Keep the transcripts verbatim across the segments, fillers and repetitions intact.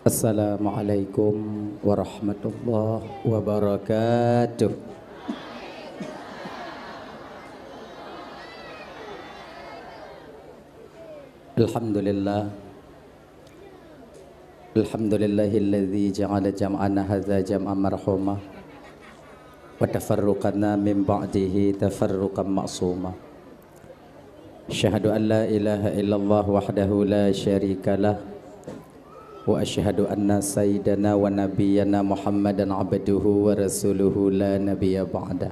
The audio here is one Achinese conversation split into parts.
Assalamualaikum warahmatullahi wabarakatuh. Alhamdulillah. Alhamdulillahilladzi ja'ala jam'ana hadza jam'an marhuma, wa tafarruqana min ba'dihi tafarruqan ma'suma. Asyhadu an la ilaha illallah wahdahu la syarikalah, wa asyhadu anna sayyidana wa nabiyyana Muhammadan abduhu wa rasuluhu la nabiyya ba'dah.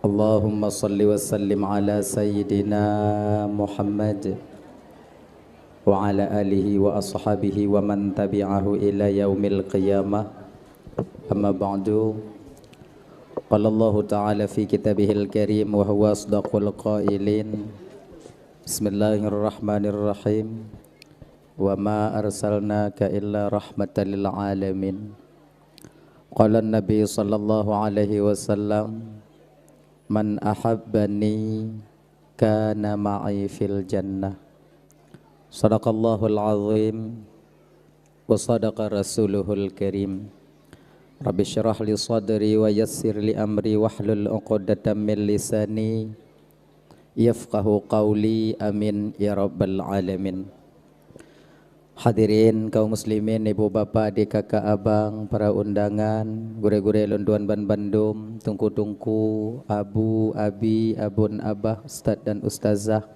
Allahumma salli wa sallim ala sayyidina Muhammad wa ala alihi wa ashabihi wa man tabi'ahu ila yaumil qiyamah. Amma ba'du. Qala Allahu ta'ala fi kitabihil karim wa huwa asdaqul qailin. Bismillahirrahmanirrahim. Wa ma arsalnaka illa rahmatan lil alamin. Qala Nabi sallallahu alaihi wasallam, "Man ahabbani kana ma'i fil jannah." Sadaqallahul azim wa sadaqa rasuluhul karim. Rabbi syrah li sadri wa yassir li amri wahlul uqdatam min lisani yafqahu qauli. Amin ya rabbal alamin. Hadirin kaum muslimin, ibu bapa, adik kakak abang, para undangan, gurée-gurée lôn tuan ban bandum, teungku-teungku, abu, abi, abon, abah, ustaz dan ustazah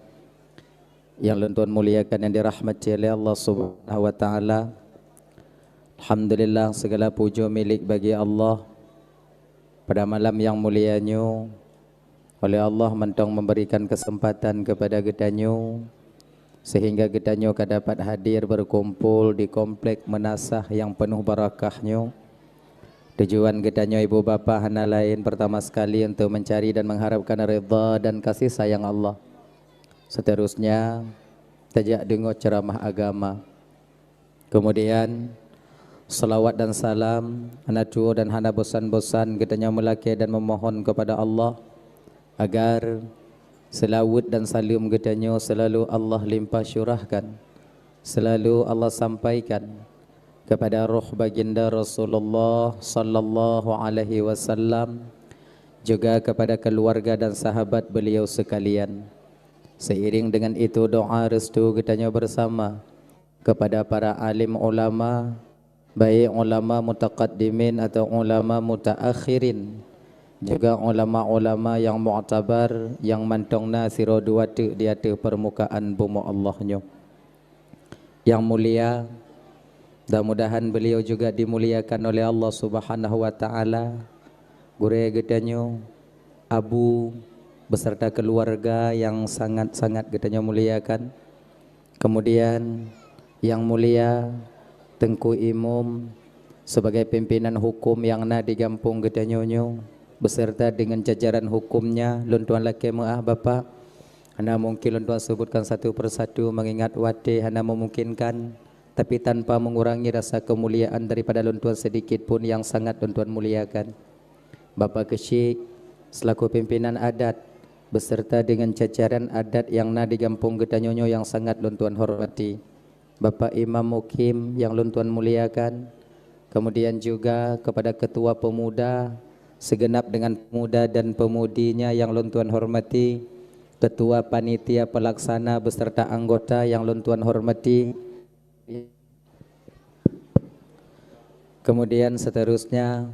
yang lôn tuan muliakan, yang dirahmati oleh Allah Subhanahu wa taala. Alhamdulillah, segala puji milik bagi Allah. Pada malam yang mulia nyoe, oleh Allah mantong memberikan kesempatan kepada geutanyoe, sehingga geutanyoe ka dapat hadir berkumpul di komplek meunasah yang penuh barakah nyoe. Tujuan geutanyoe ibu bapa hana lain, pertama sekali untuk mencari dan mengharapkan ridha dan kasih sayang Allah. Seterusnya, tajak deungoe ceramah agama. Kemudian, salawat dan salam hana tuwoe dan hana bosan-bosan geutanyoe meulakée dan memohon kepada Allah agar seulaweuet dan saleuem geutanyoe selalu Allah limpah curahkan, selalu Allah sampaikan kepada roh baginda Rasulullah sallallahu alaihi wasallam, juga kepada keluarga dan sahabat beliau sekalian. Seiring dengan itu, doa restu geutanyoe bersama kepada para alim ulama, baik ulama mutaqaddimin atau ulama mutaakhirin, juga ulama-ulama yang muktabar, yang mantong na sidroe dua teuk di ateueh permukaan bumoe Allah nyoe. Yang mulia, mudah-mudahan beliau juga dimuliakan oleh Allah Subhanahu wa taala. Gurée geutanyoe, abu beserta keluarga yang sangat-sangat geutanyoe muliakan. Kemudian, yang mulia Teungku Imum, sebagai pimpinan hukum yang na di gampông geutanyoe nyoe, beserta dengan jajaran hukumnya, lôn tuan lakée meuáh, Bapak. Hana mungkin lôn tuan sebutkan satu persatu, mengingat watée hana memungkinkan, tapi tanpa mengurangi rasa kemuliaan daripada lôn tuan sedikit pun yang sangat lôn tuan muliakan. Bapak Keuchik, selaku pimpinan adat, beserta dengan jajaran adat yang na di gampông geutanyoe nyoe yang sangat lôn tuan hormati. Bapak Imam Mukim yang lôn tuan muliakan, kemudian juga kepada Ketua Pemuda, segenap dengan pemuda dan pemudinya yang lôn tuan hormati, Ketua Panitia Pelaksana beserta anggota yang lôn tuan hormati, kemudian seterusnya,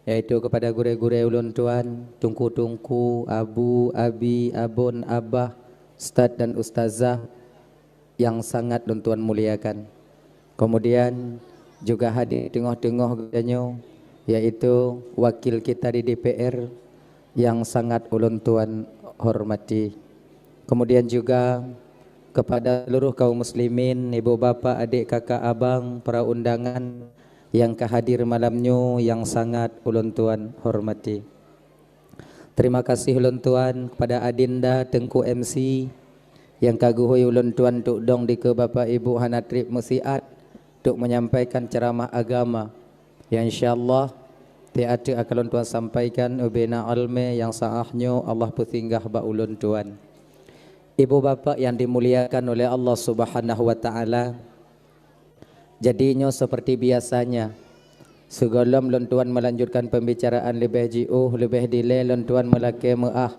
yaitu kepada gurée-gurée ulôn tuan, teungku-teungku, abu, abi, abon, abah, ustaz dan ustazah yang sangat lôn tuan muliakan. Kemudian juga hadir teungoh-teungoh geutanyoe, yaitu wakil kita di D P R yang sangat ulôn tuan hormati. Kemudian juga kepada seluruh kaum muslimin, ibu bapa, adik kakak abang, para undangan yang ka hadir malam nyoe yang sangat ulôn tuan hormati. Terima kasih ulôn tuan kepada Adinda Teungku M C yang ka geuhôi ulôn tuan untuk dong dikeue Bapak Ibu hana treb meusiat untuk menyampaikan ceramah agama. Ya, insya Allah, teuk-teuk akan lôn tuan sampaikan ubena almé nyang sah nyoe Allah peusinggah bak ulôn tuan. Ibu bapak yang dimuliakan oleh Allah Subhanahu wa Ta'ala, Jadi nyoe seperti biasanya, sigohlom lôn tuan melanjutkan pembicaraan leubeh jiôh, leubeh dilée lôn tuan meulakée meuáh.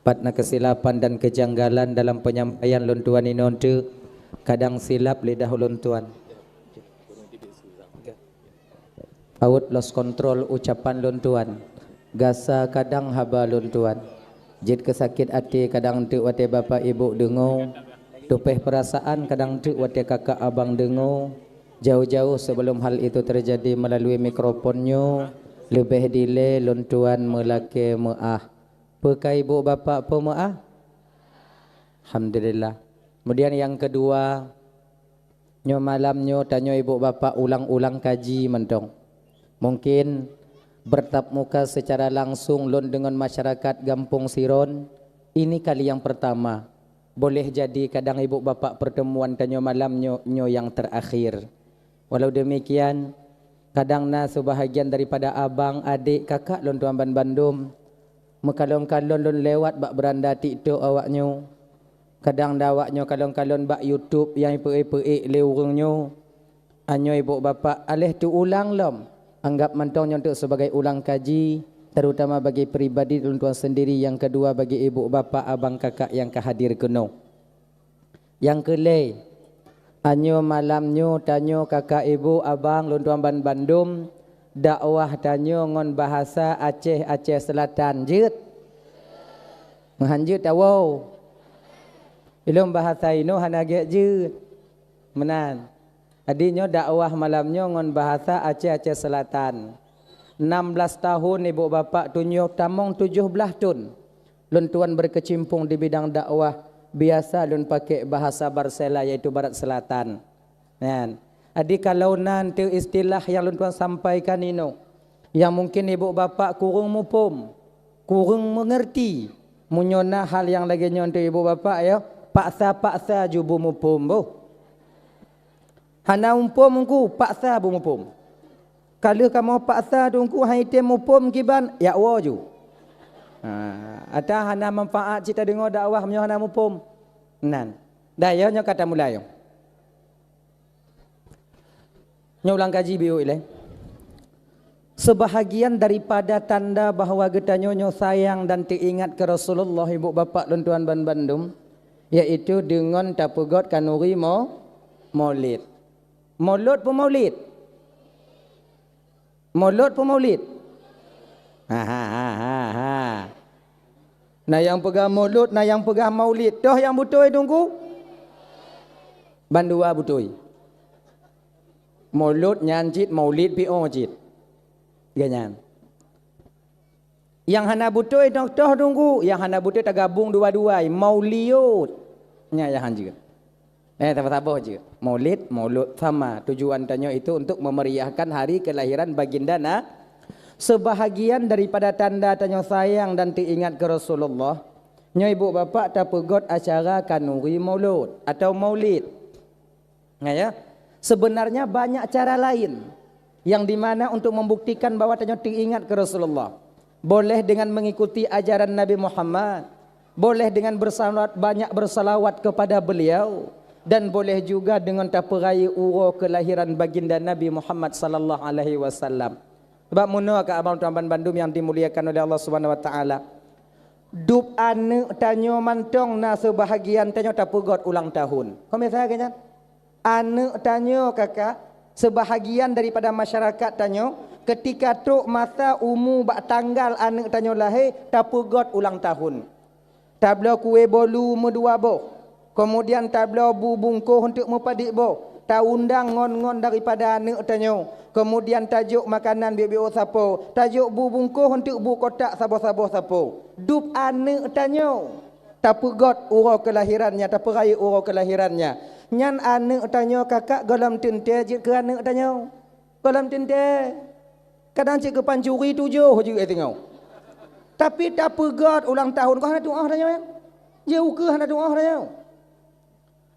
Pat na kesilapan dan kejanggalan dalam penyampaian lôn tuan inoe teuk, kadang silap lidah lôn tuan. Awot lost control ucapan lôn tuan, gasa kadang haba lôn tuan. Jeuet keu sakét até kadang teuk watée bapak ibu deungoe, tupéh peurasaan kadang teuk watée kakak abang deungoe. Jauh-jauh sebelum hal itu terjadi melalui mikrofon nyoe, leubeh dilée lôn tuan meulakée meuáh. Peu ka ibu bapak peumeuáh? Alhamdulillah. Kemudian yang kedua, nyoe malam nyoe tanyoe ibu bapak ulang-ulang kaji mantong. Mungkin bertatap muka secara langsung lôn deungon masyarakat Gampông Siron, ini kali yang pertama. Boleh jadi kadang ibu bapak pertemuan tanyoe malam nyoe, nyoe yang terakhir. Walau demikian, kadang na seubahagian daripada abang, adék, kakak lôn tuan banbandum, meukalon-kalon lôn lewat bak beuranda TikTok awak nyoe. Kadang na awak nyoe kalon-kalon bak YouTube nyang ipeuék-peuék lé ureuëng nyoe. Anyoe ibu bapak, aléh teuulang lom. Anggab mantong nyoe teuk sebagai ulang kaji, terutama bagi pribadi lôn tuan sendiri, yang kedua bagi ibu bapak, abang, kakak yang ka hadir keunoe. Nyang keu lhée, anyoe malam nyoe tanyoe kakak ibu abang lôn tuan banbandum, dakwah tanyoe ngon bahasa Aceh, Aceh Selatan. Jeuet? Meuhan jeuet, awoe. Ilôn bahasa inoe hana gét jeuet. Meunan. Jadi nyoe dakwah malam nyoe ngon bahasa Aceh, Aceh Selatan. Enam belas tahun ibu bapak tunyok tamong tujoh blaih thon. Lôn tuan berkecimpung di bidang dakwah, biasa lôn pakai bahasa Barsela, yaitu Barat Selatan. Nyan. Jadi kalau na teu istilah yang lôn tuan sampaikan inoe, yang mungkin ibu bapak kureueng muphom, kureueng mengerti, meunyoe na hal yang lagée nyoe teu ibu bapak ya, paksa-paksa ju beumuphom boh. Hana muphom Teungku, paksa beumuphom. Ka lheueh kamoe paksa Teungku, han item muphom kiban, jak woe ju. Ha, ata hana manfaat cit tadeungoe dakwah meunyoe hana muphom. Nan. Dah, ya, nyoe ka tamulai. Nyoe ulang kaji biôh ilée. Seubahagian daripada tanda bahwa geutanyoe nyoe sayang dan teuingat keu Rasulullah, ibu bapak lôn tuan banbandum, yaitu deungon tapeugét khanuri mo-, maulid. Maulud peu maulid? Maulud peu maulid? Ha, ha, ha, ha, ha. Na nyang peugah maulud, na nyang peugah maulid. Toh nyang beutôi Teungku? Bandua beutôi. Maulud nyan cit, maulid pi oh cit. Geuh nyan. Nyang hana beutôi toh, toh Teungku, nyang hana beutôi tagabong dua-dua, mauliud. Nyan nyang han jeuet. Eh, saboh-saboh jeuet. Maulid, maulud sama. Tujuan tanyoe itu untuk memeriahkan hari kelahiran baginda na-, seubahagian daripada tanda tanyoe sayang dan teuingat keu Rasulullah. Nyoe ibu bapak tapeugét acara khanuri maulud atau maulid. Nah, ya. Sebenarnya banyak cara lain yang dimana untuk membuktikan bahwa tanyoe teuingat keu Rasulullah. Boleh dengan mengikuti ajaran Nabi Muhammad, boleh dengan bersalawat, banyak bersalawat kepada beliau, dan boleh juga dengan tapeurayeuk uroe kelahiran baginda Nabi Muhammad sallallahu alaihi wasallam. Sebab meunoe ka abang tuan banbandum yang dimuliakan oleh Allah Subhanahu wa taala. Dub aneuëk tanyoe mantong na seubahagian tanyoe tapeugét ulang tahun. Kok misalnya kan? Aneuëk tanyoe kakak, seubahagian daripada masyarakat tanyoe, keutika trok masa umu bak tanggal aneuëk tanyoe lahé, tapeugét ulang tahun. Tabloe kué bolu meudua boh, keumudian tabloe bu bungkôh eunteuk meupadit boh, taundang ngon-ngon daripada aneuëk tanyoe, keumudian tajok makanan biôk-biôk sapo, tajok bu bungkôh eunteuk bu kotak saboh-saboh sapo. Dub aneuëk tanyoe. Tapeugét uroe keulahiran nyan, tapeurayeuk uroe keulahiran nyan. Nyan aneuëk tanyoe kakak gohlom teuntée jeuet keu aneuëk tanyoe. Gohlom teuntée. Kadang cit keu pancuri tujoh jeuet singoh. Tapi tapeugét ulang tahun, kok hana tuoh tanyoe nyan? Jeuet ukeue hana tuoh tanyoe.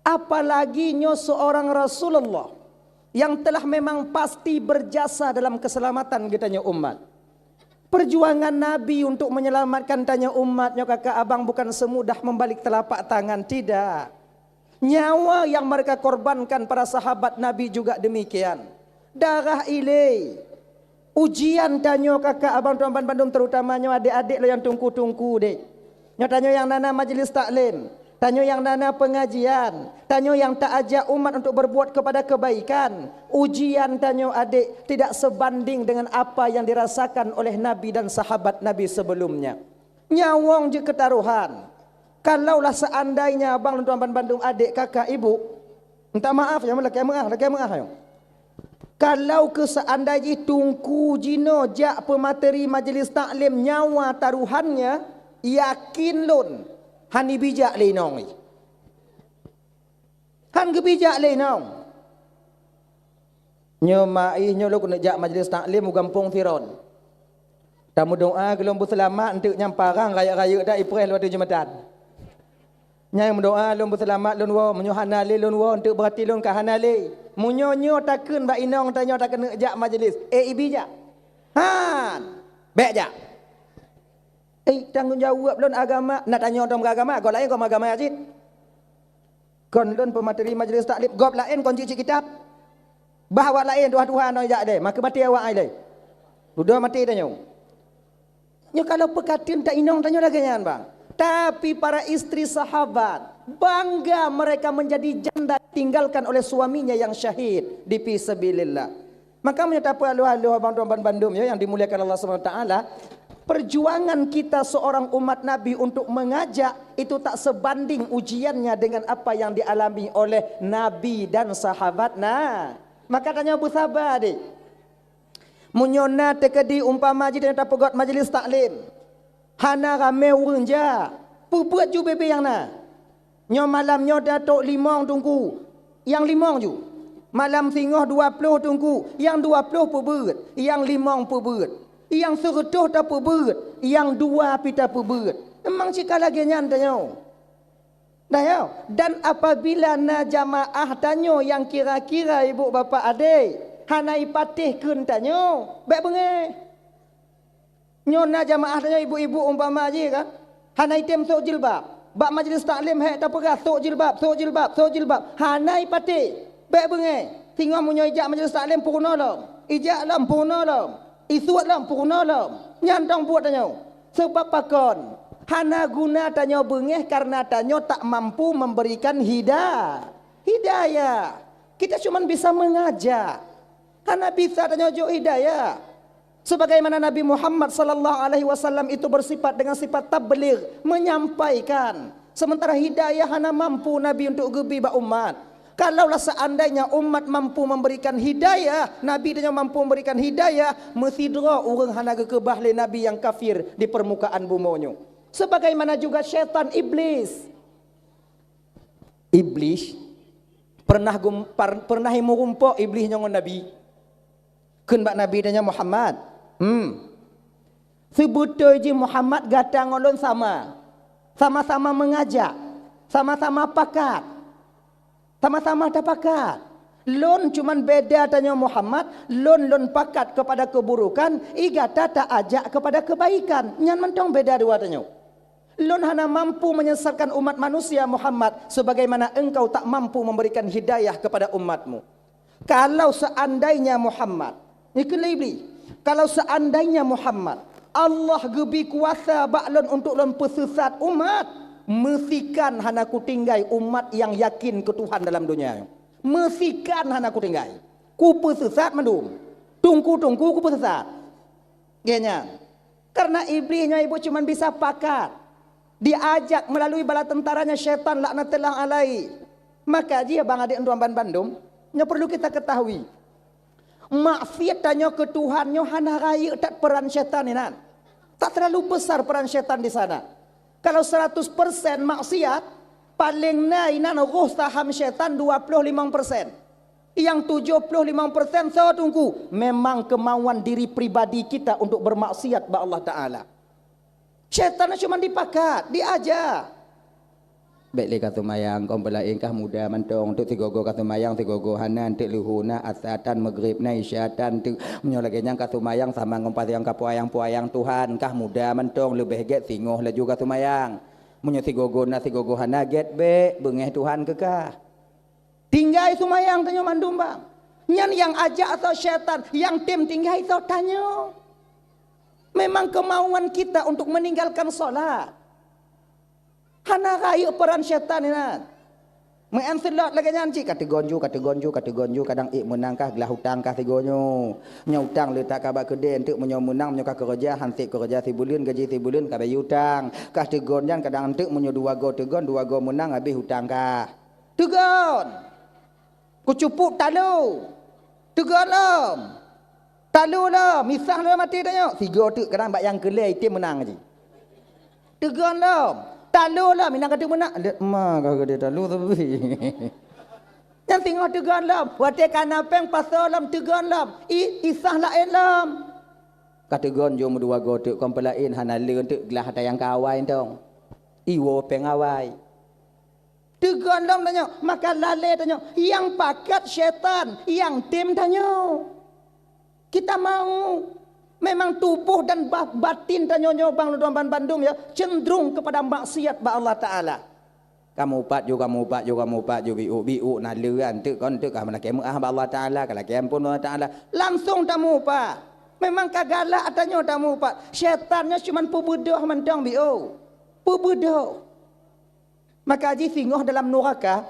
Apalagi nyoe seorang Rasulullah yang telah memang pasti berjasa dalam keselamatan geutanyoe umat. Perjuangan Nabi untuk menyelamatkan tanyoe umat nyoe kakak abang bukan semudah membalik telapak tangan, tidak. Nyawa yang mereka korbankan para sahabat Nabi juga demikian. Darah ilée. Ujian tanyoe kakak abang tuan bandum, terutama nyoe adék-adék lôn nyang teungku-teungku deh. Nyoe tanyoe nyang na-na majlis taklim, tanyoe nyang na-na pengajian, tanyoe nyang taajak umat untuk berbuat kepada kebaikan. Ujian tanyoe adék tidak sebanding dengan apa yang dirasakan oleh Nabi dan sahabat Nabi sebelumnya. Nyawöng jeuet keutarohan. Kalaulah seandainya abang lôn tuan bandum, adék, kakak, ibu, minta maaf ya, lakée meu'ah, lakée meu'ah ya. Kalau keu seandai jih teungku jinoe jak peumateri majlis taklim nyawa taruhannya, yakin lôn, hana bijak lé inong jih. Han geubijak lé inong. Nyoe mak ih nyoe lôn keuneuk jak majlis taklim u gampông Firon. Tameudoá keu lôn beuseulamat, enteuk nyang parang rayeuk-rayeuk that ipreh lôn ateueh jeumatan. Nyang meudoá lôn beuseulamat lôn woe, meunyoe hana lé lôn woe, enteuk beurati lôn ka hana lé. Meunyoe nyoe takheun bak inong tanyoe takeuneuk jak majlis, eh, ibi jak? Han! Bék jak! Eh, tanggong jaweueb lôn agama, na tanyoe dong agama, gob laén gob agama cit. Kon lôn peumateri majlis taklim, gob laén kon cit-cit kitab. Bah awak laén tuha-tuha nyoe jak deh, maka maté awak ai lé. Dudoe maté tanyoe. Nyoe kalau peukateun ta inong tanyoe lagée nyan, bang. Tapi para istri sahabat, bangga mereka menjadi janda ditinggalkan oleh suaminya yang syahid di fi sabilillah. Maka meunyoe tapeualoh-aloh abang tuan bandum ya yang dimuliakan Allah Subhanahu Wa Taala, perjuangan kita seorang umat Nabi untuk mengajak itu tak sebanding ujiannya dengan apa yang dialami oleh Nabi dan sahabat. Nah, maka tanyoe beusaba deh. Meunyoe na teukeudi umpama jih tanyoe tapeugöt majlis taklim, hana ramé ureuëng jak, peue-peue ju bebe nyang na. Nyoe malam nyoe tatok limong teungku, nyang limong ju. Malam singoh dua ploh teungku, nyang dua ploh peubeuet, nyang limong peubeuet. Nyang sireutôh tapeubeuet, nyang dua pih tapeubeuet. Memang cit ka lagée nyan tanyoe. Dah ya? Dan apabila na jamaah tanyoe nyang kira-kira ibu bapak adék, hana ipatéh kheun tanyoe, bék beungéh. Nyoe na jamaah tanyoe ibu-ibu umpama jih kan, hana item sôk jilbab. Bak majlis taklim hék tapeugah sôk jilbab, sôk jilbab, sôk jilbab. Hana ipatéh, bék beungéh. Singoh meunyoe ijak majlis taklim peurunoe lom, ijak lom peurunoe lom. Isuet lom, peurunoe lom. Nyan dong buet tanyoe. Sebab pakon? Hana guna tanyoe beungéh karena tanyoe tak mampu memberikan hida-, hidayah. Kita cuma bisa mengajak. Hana bisa tanyoe jok hidayah. Sebagaimana Nabi Muhammad sallallahu alaihi wasallam itu bersifat dengan sifat tabligh, menyampaikan. Sementara hidayah hana mampu Nabi untuk geubi bak umat. Kalaulah seandainya umat mampu memberikan hidayah, Nabi tanyoe mampu memberikan hidayah, meusidroe ureuëng hana geukeubah lé nabi nyang kafir di permukaan bumoe nyoe. Sebagaimana juga syaitan iblis. Iblis pernah gum-, par-, pernah meurumpok iblis nyoe ngon Nabi. Kheun bak Nabi tanyoe, "Muhammad, hmm, seubeutôi jih Muhammad gata ngon lôn sama, sama-sama mengajak, sama-sama pakat, sama-sama tapakat. Lôn cuman beda tanyoe Muhammad, lôn, lôn pakat kepada keburukan, i gata taajak kepada kebaikan. Nyan mantong beda dua tanyoe. Lôn hana mampu menyesatkan umat manusia Muhammad sebagaimana engkau tak mampu memberikan hidayah kepada umatmu." Kalau seandainya Muhammad, ikheun lé Iblis, kalau seandainya Muhammad, Allah geubi kuasa bak lôn untuk lôn peusesat umat, meusikan hana kutinggai umat nyang yakin keu Tuhan dalam donya nyoe. Meusikan hana kutinggai. Kupeusesat mandum. Teungku-teungku kupeusesat. Geuh nyan. Karena Iblis nyoe ibu cuman bisa pakat. Diajak melalui bala tentaranya syaitan laknatullah alaihi. Maka jih bang adék tuan bandum, nyoe perlu kita ketahui. Maksiat tanyoe keu Tuhan nyoe hana rayeuk that peran syaitan inan. Tak terlalu besar peran syaitan di sana. Kalau seratus persen maksiat, paling na inan roh saham syaitan dua puluh lima persen. Nyang tujoh puluh lima persen soe teungku? Memang kemauan diri pribadi kita untuk bermaksiat bak Allah Taala. Syaitan cuma dipakat, diaja. Bék lé ka seumayang, kon peulaén kah muda mantong, teuk sigogo ka seumayang, sigogo hana, teuk leuhô na, asar tan, maghrib na, isya tan, teuk meunyoe lagée nyan ka seumayang sama ngon paséng ka puayang-puayang Tuhan, kah muda mantong, leubeh gét singoh laju ka seumayang. Meunyoe sigoe-goe na sigoe-goe hana gét, bék beungéh Tuhan keu kah. Tinggai seumayang tanyoe mandum bang. Nyan nyang ajak soe syaitan, nyang tem tinggai soe tanyoe. Memang kemauan kita untuk meninggalkan salat. Hana rayeuk peran syaitan inan. Meu'en seulot lagée nyan cit, ka teugon ju, ka teugon ju, ka teugon ju, kadang ék meunang kah, glah utang kah sigoe nyoe. Nyoe utang le that ka bak keudée, enteuk meunyoe meunang, meunyoe ka keureuja, han sép keureuja sibuleuen, gaji sibuleuen ka bayeue utang. Kah teugon nyan, kadang enteuk meunyoe dua goe teugon, dua goe meunang, habéh utang kah. Teugon! Kucupuk talu. Teugon lom. Talu lom, misah lom até tanyoe. Sigoe teuk kadang bak nyang keu lhée item meunang jih. Teugon lom. Talu lom, inan ka teuk meunang. Lé ma ka geude talu tapi. Nyang singoh teugon lom. Watée ka na péng pasoe lom teugon lom. I, isah laén lom. Ka teugon jom dua goe teuk kon peulaén hana le teuk glah ata nyang ka awai tong. Iwoe péng awai. Teugon lom tanyoe, maka lalée tanyoe, nyang pakat syaitan, nyang tem tanyoe. Kita mau. Memang tuboh dan ba-, batin tanyoe nyoe bang lôn ban bandum ya, cenderung kepada maksiat bak Allah Taala. Kamu upat ju, kamu upat ju, kamu upat ju, biuk, biuk, na le enteuk kon enteuk ka lakée meu'ah bak Allah Taala, ka lakée amphon Allah Taala. Langsung tamu upat. Memang ka galak tanyoe tamu upat. Syaitan nyoe cuman peubeudoh mantong biuk. Peubeudoh. Maka jih singoh dalam nuraka,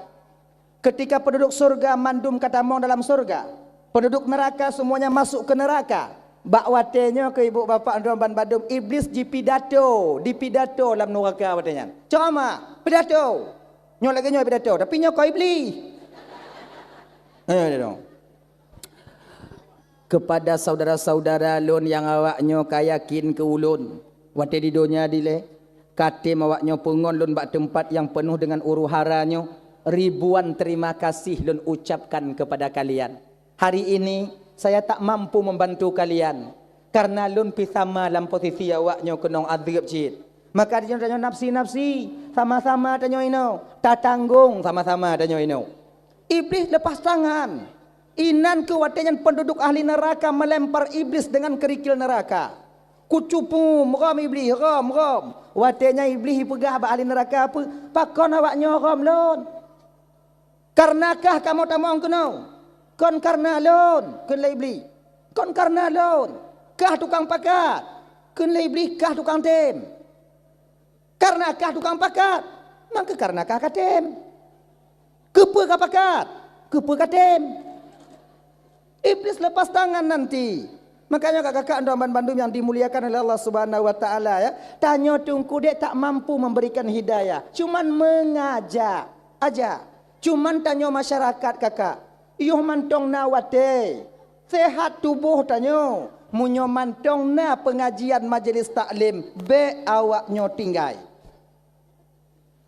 ketika penduduk surga mandum ka tamong dalam surga, penduduk neraka semuanya masuk ke neraka. Bak watée nyoe keu ibu bapak droe ban bandum, Iblis jipidato, dipidato lam nuraka watée nyan. Ceramah, pidato. Nyoe lagée nyoe pidato, tapi nyoe kon Iblis. Nyoe, nyoe, nyoe. Kepada saudara-saudara lôn nyang awaknyoe ka yakin keu ulôn, watée di donya dilée, ka tem awaknyoe peungon lôn bak teumpat nyang peunoh deungon huru-hara nyoe, ribuan terima kasih lôn ucapkan kepada kalian. Hari ini, saya tak mampu membantu kalian, karena lôn pih sama lam posisi awaknyoe keunong adeueb cit. Maka di nyoe tanyoe nafsi-nafsi, sama-sama tanyoe inoe, tatanggong sama-sama tanyoe inoe. Iblis lepas tangan. Inan keuh watée nyan penduduk ahli neraka melempar Iblis dengan kerikil neraka. Kucupum, rom Iblis, rom, rom. Watée nyan Iblis ipeugah bak ahli neraka peue, "Pakon awaknyoe rom lôn? Kareuna kah kamoe tamong keunoe? Kon kareuna lôn," kheun lé Iblis. "Kon kareuna lôn. Kah tukang pakat," kheun lé Iblis, "kah tukang tem." Kareuna kah tukang pakat, maka kareuna kah ka tem. Keupeue ka pakat? Keupeue ka tem? Iblis lepas tangan nanti. Makanya kakak-kakak dan bandum yang dimuliakan oleh Allah Subhanahu wa Taala ya, tanyoe teungku dek tak mampu memberikan hidayah, cuman mengajak aja. Cuman tanyoe masyarakat kakak, yoh mantong na watée. Sehat tuboh tanyoe, meunyoe mantong na peungajian majelis taklim, bék awaknyoe tinggai.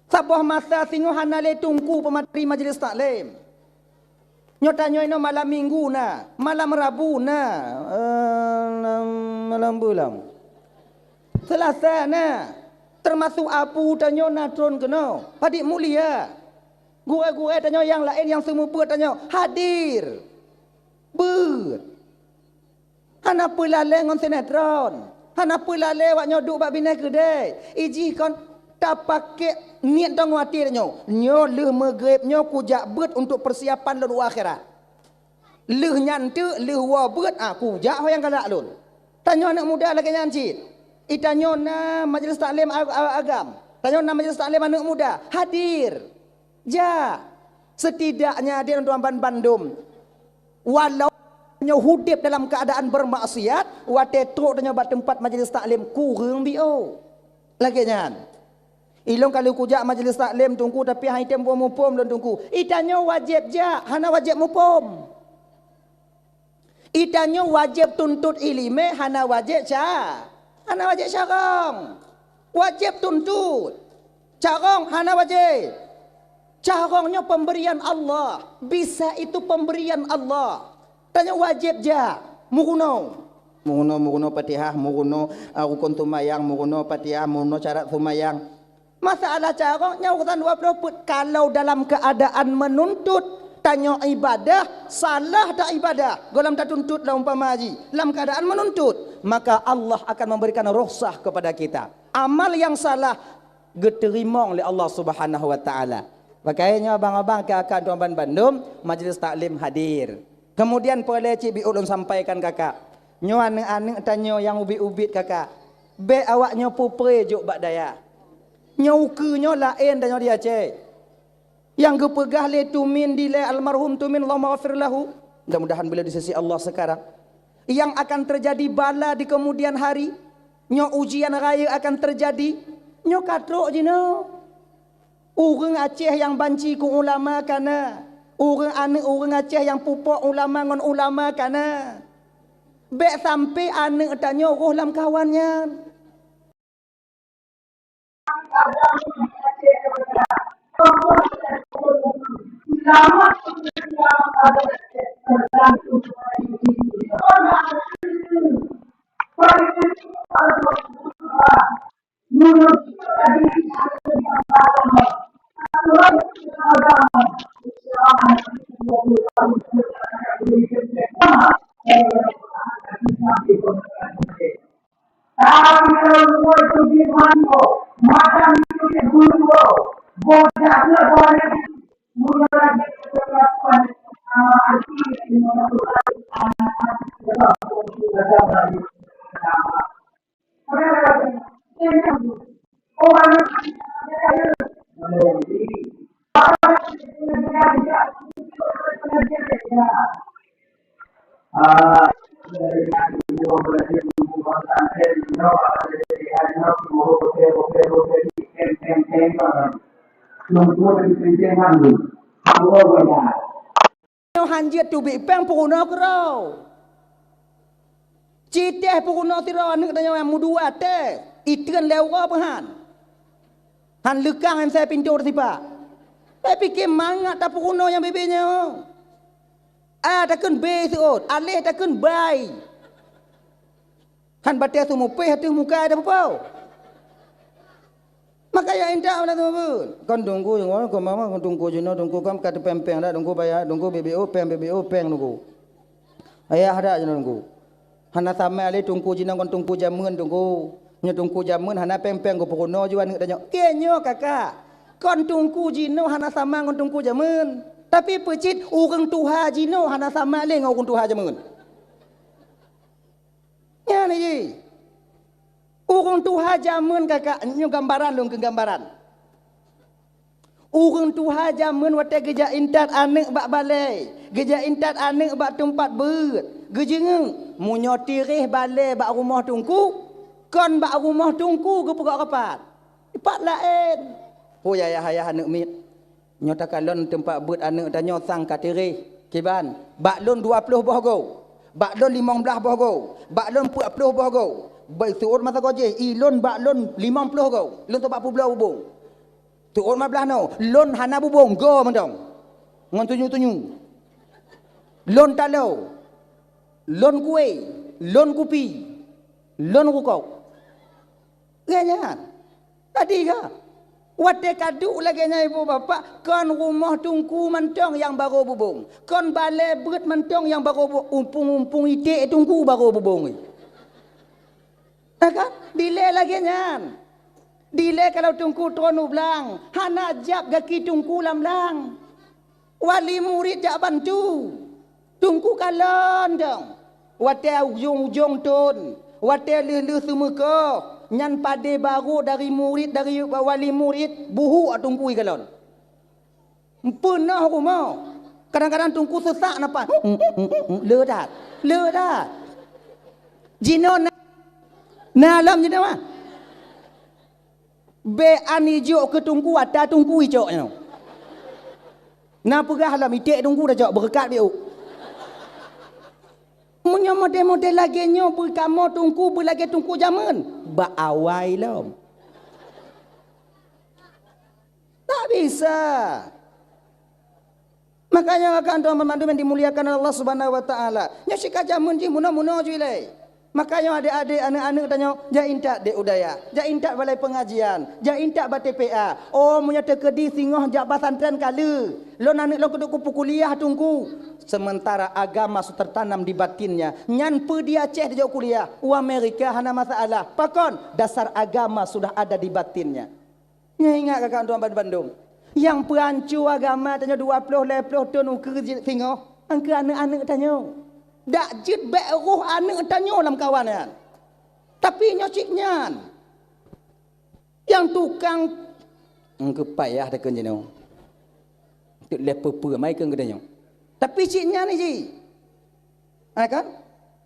Saboh masa singoh hana lé teungku peumateri majelis taklim. Nyoe tanyoe inoe malam minggu na, malam rabu na, eh, malam bulan. Selasa na, termasuk abu tanyoe na tron keunoe, padit mulia. Gurée-gurée tanyoe nyang laén nyang seumeubeuet tanyoe hadir. Beuet. Hana peulalée ngon sinetron. Hana peulalée awaknyoe duek bak binéh keudée. Ijih kon tapakék niet tanyoe até tanyoe. Nyoe lheueh meugreb nyoe kujak beuet untuk persiapan lôn u akhirat. Lheueh nyan teuk, lheueh woe beuet, ah, kujak ho nyang galak lôn. Tanyoe aneuëk muda lagée nyan cit. Itanyoe na majelis taklim ag-, ag-, agam. Tanyoe na majelis taklim aneuëk muda. Hadir. Jak. Setidaknya di tuan ban bandum. Walau nyoe udeb dalam keadaan bermaksiat, watée trok tanyoe bak teumpat majelis taklim kureueng biôh. Lagée nyan. Ilong ka lheueh kujak majelis taklim teungku, tapi hai tem buah muphom lôn teungku. Itanyoe wajéb jak, hana wajéb muphom. Itanyoe wajéb tuntot iéleumé, hana wajéb ca-, hana wajéb carông. Wajéb tuntot. Carông hana wajéb. Carông nyoe pemberian Allah. Bisa itu pemberian Allah. Tanyoe wajéb jak. Meurunoe. Meurunoe, meurunoe Fatihah, meurunoe, ah, rukon seumayang, meurunoe Fatihah, meurunoe syarat seumayang. Masalah carông nyan urusan dua ploh peuet. Kalau dalam keadaan menuntut, tanyoe ibadah, salah dak ibadah, gohlom tatuntut lah umpama jih, dalam keadaan menuntut, maka Allah akan memberikan rukhsah kepada kita. Amal yang salah, geuteurimong lé Allah Subhanahu wa Taala. Pakaian nyoe abang-abang, kakak, tuan bandum, majlis taklim hadir. Kemudian peureulée cit biôh ulôn sampaikan kakak. Nyoe aneuëk-aneuëk tanyoe nyang ubit-ubit kakak. Bék awak nyoe peupreh jok bak dayah. Nyoe ukeue nyoe laén tanyoe di Aceh. Nyang geupeugah lé Tumin dilée, almarhum Tumin, Allahumma ghafir lahu. Mudah-mudahan beliau di sisi Allah sekarang. Yang akan terjadi bala di kemudian hari, nyoe ujian raya akan terjadi, nyoe ka trok jinoe. Ureuëng Aceh nyang banci keu ulama ka na, ureuëng aneuëk ureuëng Aceh nyang pupok ulama ngon ulama ka na. Bék sampai aneuëk tanyoe roh lam kawan nyan. Nyoe han jeuet teubiet péng peurunoe keudroe. Ci teh peurunoe sidroe aneuëk tanyoe nyang meudua teh, itreun lé uroe peuhan. Han leukang M C pintoe teusipak. Bèk pike mangat tapeurunoe nyang bebe nyoe. A takheun B seuôt, aléh takheun bai. Han batèe seumupéh ateueh muka tapeupo. Maka ya intat pada teumeubeuen. Kon teungku, kon mama, kon teungku jinoe, teungku kon ka teupéng-péng dah, teungku bayar, teungku B B O péng, B B O péng teungku. Ayah dak jinoe teungku. Hana samai lé teungku jinoe ngon teungku jameun teungku. Nyoe teungku jameun hana péng-péng geupeurunoe ju aneuëk tanyoe. Keu nyoe kakak, kon teungku jinoe hana sama ngon teungku jameun. Tapi peucit ureuëng tuha jinoe hana sama lé ngon ureuëng tuha jameun. Nyan jih. Ureuëng tuha jameun kakak, nyoe gambaran lôn keu gambaran. Ureuëng tuha jameun watèe geujak intat aneuëk bak balè, geujak intat aneuëk bak teumpat beuet, geujeungeuk, meunyoe tiréh balè bak rumoh teungku, kon bak rumoh teungku geupeugah rapat. Pat laén. Ho yah, yah, yah aneuëk miet. Nyoe takalon teumpat beuet aneuëk tanyoe sang ka tiréh. Kiban, bak lôn dua ploh boh goe, bak lôn limong blaih boh goe, bak lôn peuet ploh boh goe. Bai seuôt masa goe jih, i lôn bak lôn limong ploh goe, lôn teuh bak peubloe bubông. Teuôt ma blaih noe, lôn hana bubông, goe mantong. Ngon tunyue-tunyue. Lôn taloe, lôn kué, lôn kupi, lôn rukok. Lagèe nyan. Tadi ka. Watèe ka duek lagèe nyan ibu bapak, kon rumoh teungku mantong nyang barô bubông. Kon balè beuet mantong nyang barô bu-, umpung-umpung iték teungku barô bubông. Ya kan? Dilèe lagèe nyan. Dilèe kalau teungku tron u blang, hana jab gaki teungku lam blang. Wali murit jak bantu. Teungku kalon dong. Watèe ujong-ujong thon, watèe lheueh-lheueh seumeukoh, nyan padé barô dari murit, dari wali murit, buhuk teungku ikalon. Peunoh rumoh. Kadang-kadang teungku seusak nafas. Le that. Le that. Jinoe na, na lom jinoe mah. Bèk an ijok keu teungku, ata teungku icok nyoe. Na peugah lom iték teungku tacok beureukat biôk. Meunyoe model-model lagèe nyoe beukamoe teungku, beulagèe teungku jameun, bak awai lom. Tak bisa. Makanya rakan tuan banmandum yang dimuliakan Allah Subhanahu wa Taala. Nyoe sika jameun jih munoe-munoe ju ilèe. Makanya adék-adék, aneuk-aneuk tanyoe, jak intat dék u dayah, jak intat balai pengajian, jak intat bak T P A. Oh, meunyoe teukeudi singoh jak pesantren ka lheueh. Lôn aneuk lôn keuduek kuliah teungku. Sementara agama su tertanam di batinnya. Nyan peue di Aceh dijok kuliah, u Amerika hana masalah. Pakon? Dasar agama sudah ada di batinnya. Nyoe ingat kakak tuan bandum. Nyang peuhanco agama tanyoe dua ploh lhèe ploh thon ukeue singoh, angkeu aneuk-aneuk tanyoe. Dak jeuet bèk roh aneuk tanyoe lam kawan nyan. Tapi nyoe cit nyan. Nyang tukang, "Engkeu payah takheun jinoe. Teuk lhèe peue-peue mai keu geutanyoe." Tapi cit nyan jih. Ha, kan?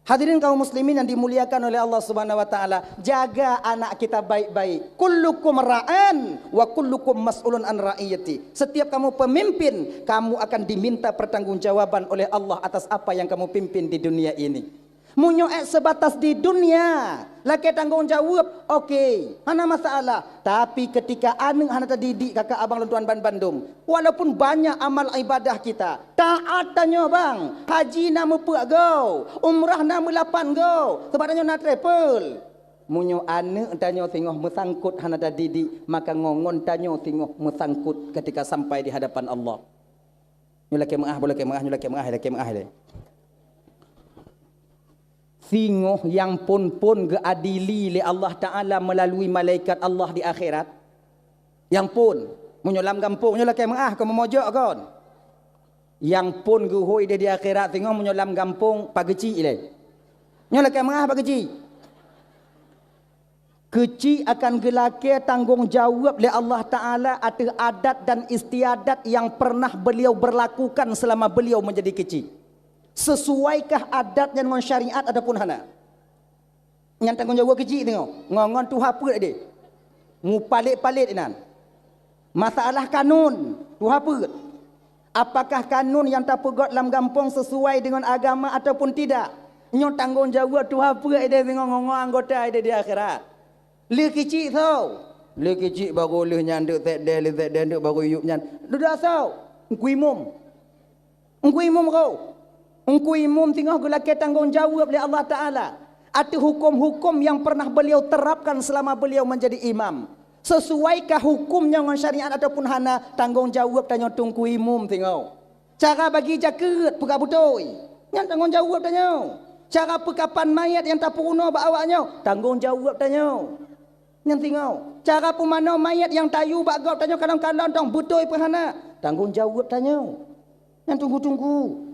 Hadirin kaum muslimin yang dimuliakan oleh Allah Subhanahu wa Taala, jaga anak kita baik-baik. Kullukum ra'in wa kullukum mas'ulun an ra'iyati. Setiap kamu pemimpin, kamu akan diminta pertanggungjawaban oleh Allah atas apa yang kamu pimpin di dunia ini. Meunyoe ék sebatas di dunia, lakèe tanggong jaweueb, oke, hana masalah. Tapi ketika aneuk hana tadidik, kakak abang lôn tuan ban bandum, walaupun banyak amal ibadah kita, taat tanyoe bang, haji na meupeuk go, umrah na meulapan go, sabab tanyoe na travel. Meunyoe aneuk tanyoe singoh meusangkot hana tadidik, maka ngon-ngon tanyoe singoh meusangkot ketika sampai di hadapan Allah. Nyoe lakèe meu'ah, boh lakèe meu'ah, nyoe lakèe meu'ah, lakèe meu'ah lé. Singoh nyang phôn-phôn geuadili lé Allah Taala meulalu malaikat Allah di akhirat. Nyang phôn, meunyoe lam gampông, nyoe lakèe meu'ah, kon meumojok kon. Nyang phôn geuhôi di, di akhirat singoh meunyoe lam gampông, pageucik lé. Nyoe lakèe meu'ah, pageucik. Keucik akan geulakèe tanggong jaweueb lé Allah Taala ateueh adat dan istiadat nyang pernah beliau berlakukan selama beliau menjadi keucik. Seusuaikah adat nyan ngon syariat ataupun hana? Nyan tanggong jaweueb keucik teungoh. Ngon, ngon tuha peuet deh. Mupalét-palét inan. Masalah kanun, tuha peuet. Apakah kanun nyang tapeugöt lam gampông seusuai deungon agama ataupun tidak? Nyoe tanggong jaweueb tuha peuet ideh singoh ngon anggota ideh di akhirat. Lheueh keucik soe? Lheueh keucik baru lheueh nyan deuk sekdeh, lheueh sekdeh deuk baru yup nyan. Dudoe soe? Teungku imum. Teungku imum ko. Teungku imum singoh geulakèe tanggong jaweueb lé Allah Taala ateueh huköm-huköm nyang pernah beliau terapkan selama beliau menjadi imam. Seusuaikah huköm nyoe ngon syariat ataupun hana, tanggong jaweueb tanyoe teungku imum singoh. Cara bagi jakeuet peugah beutôi, nyan tanggong jaweueb tanyoe. Cara peukapan manyét nyang tapeurunoe bak awak nyoe, tanggong jaweueb tanyoe. Nyan singoh. Cara peumanoe manyét nyang tayue bak gob tanyoe kalon-kalon dong beutôi peu hana, tanggong jaweueb tanyoe. Nyan teungku-teungku.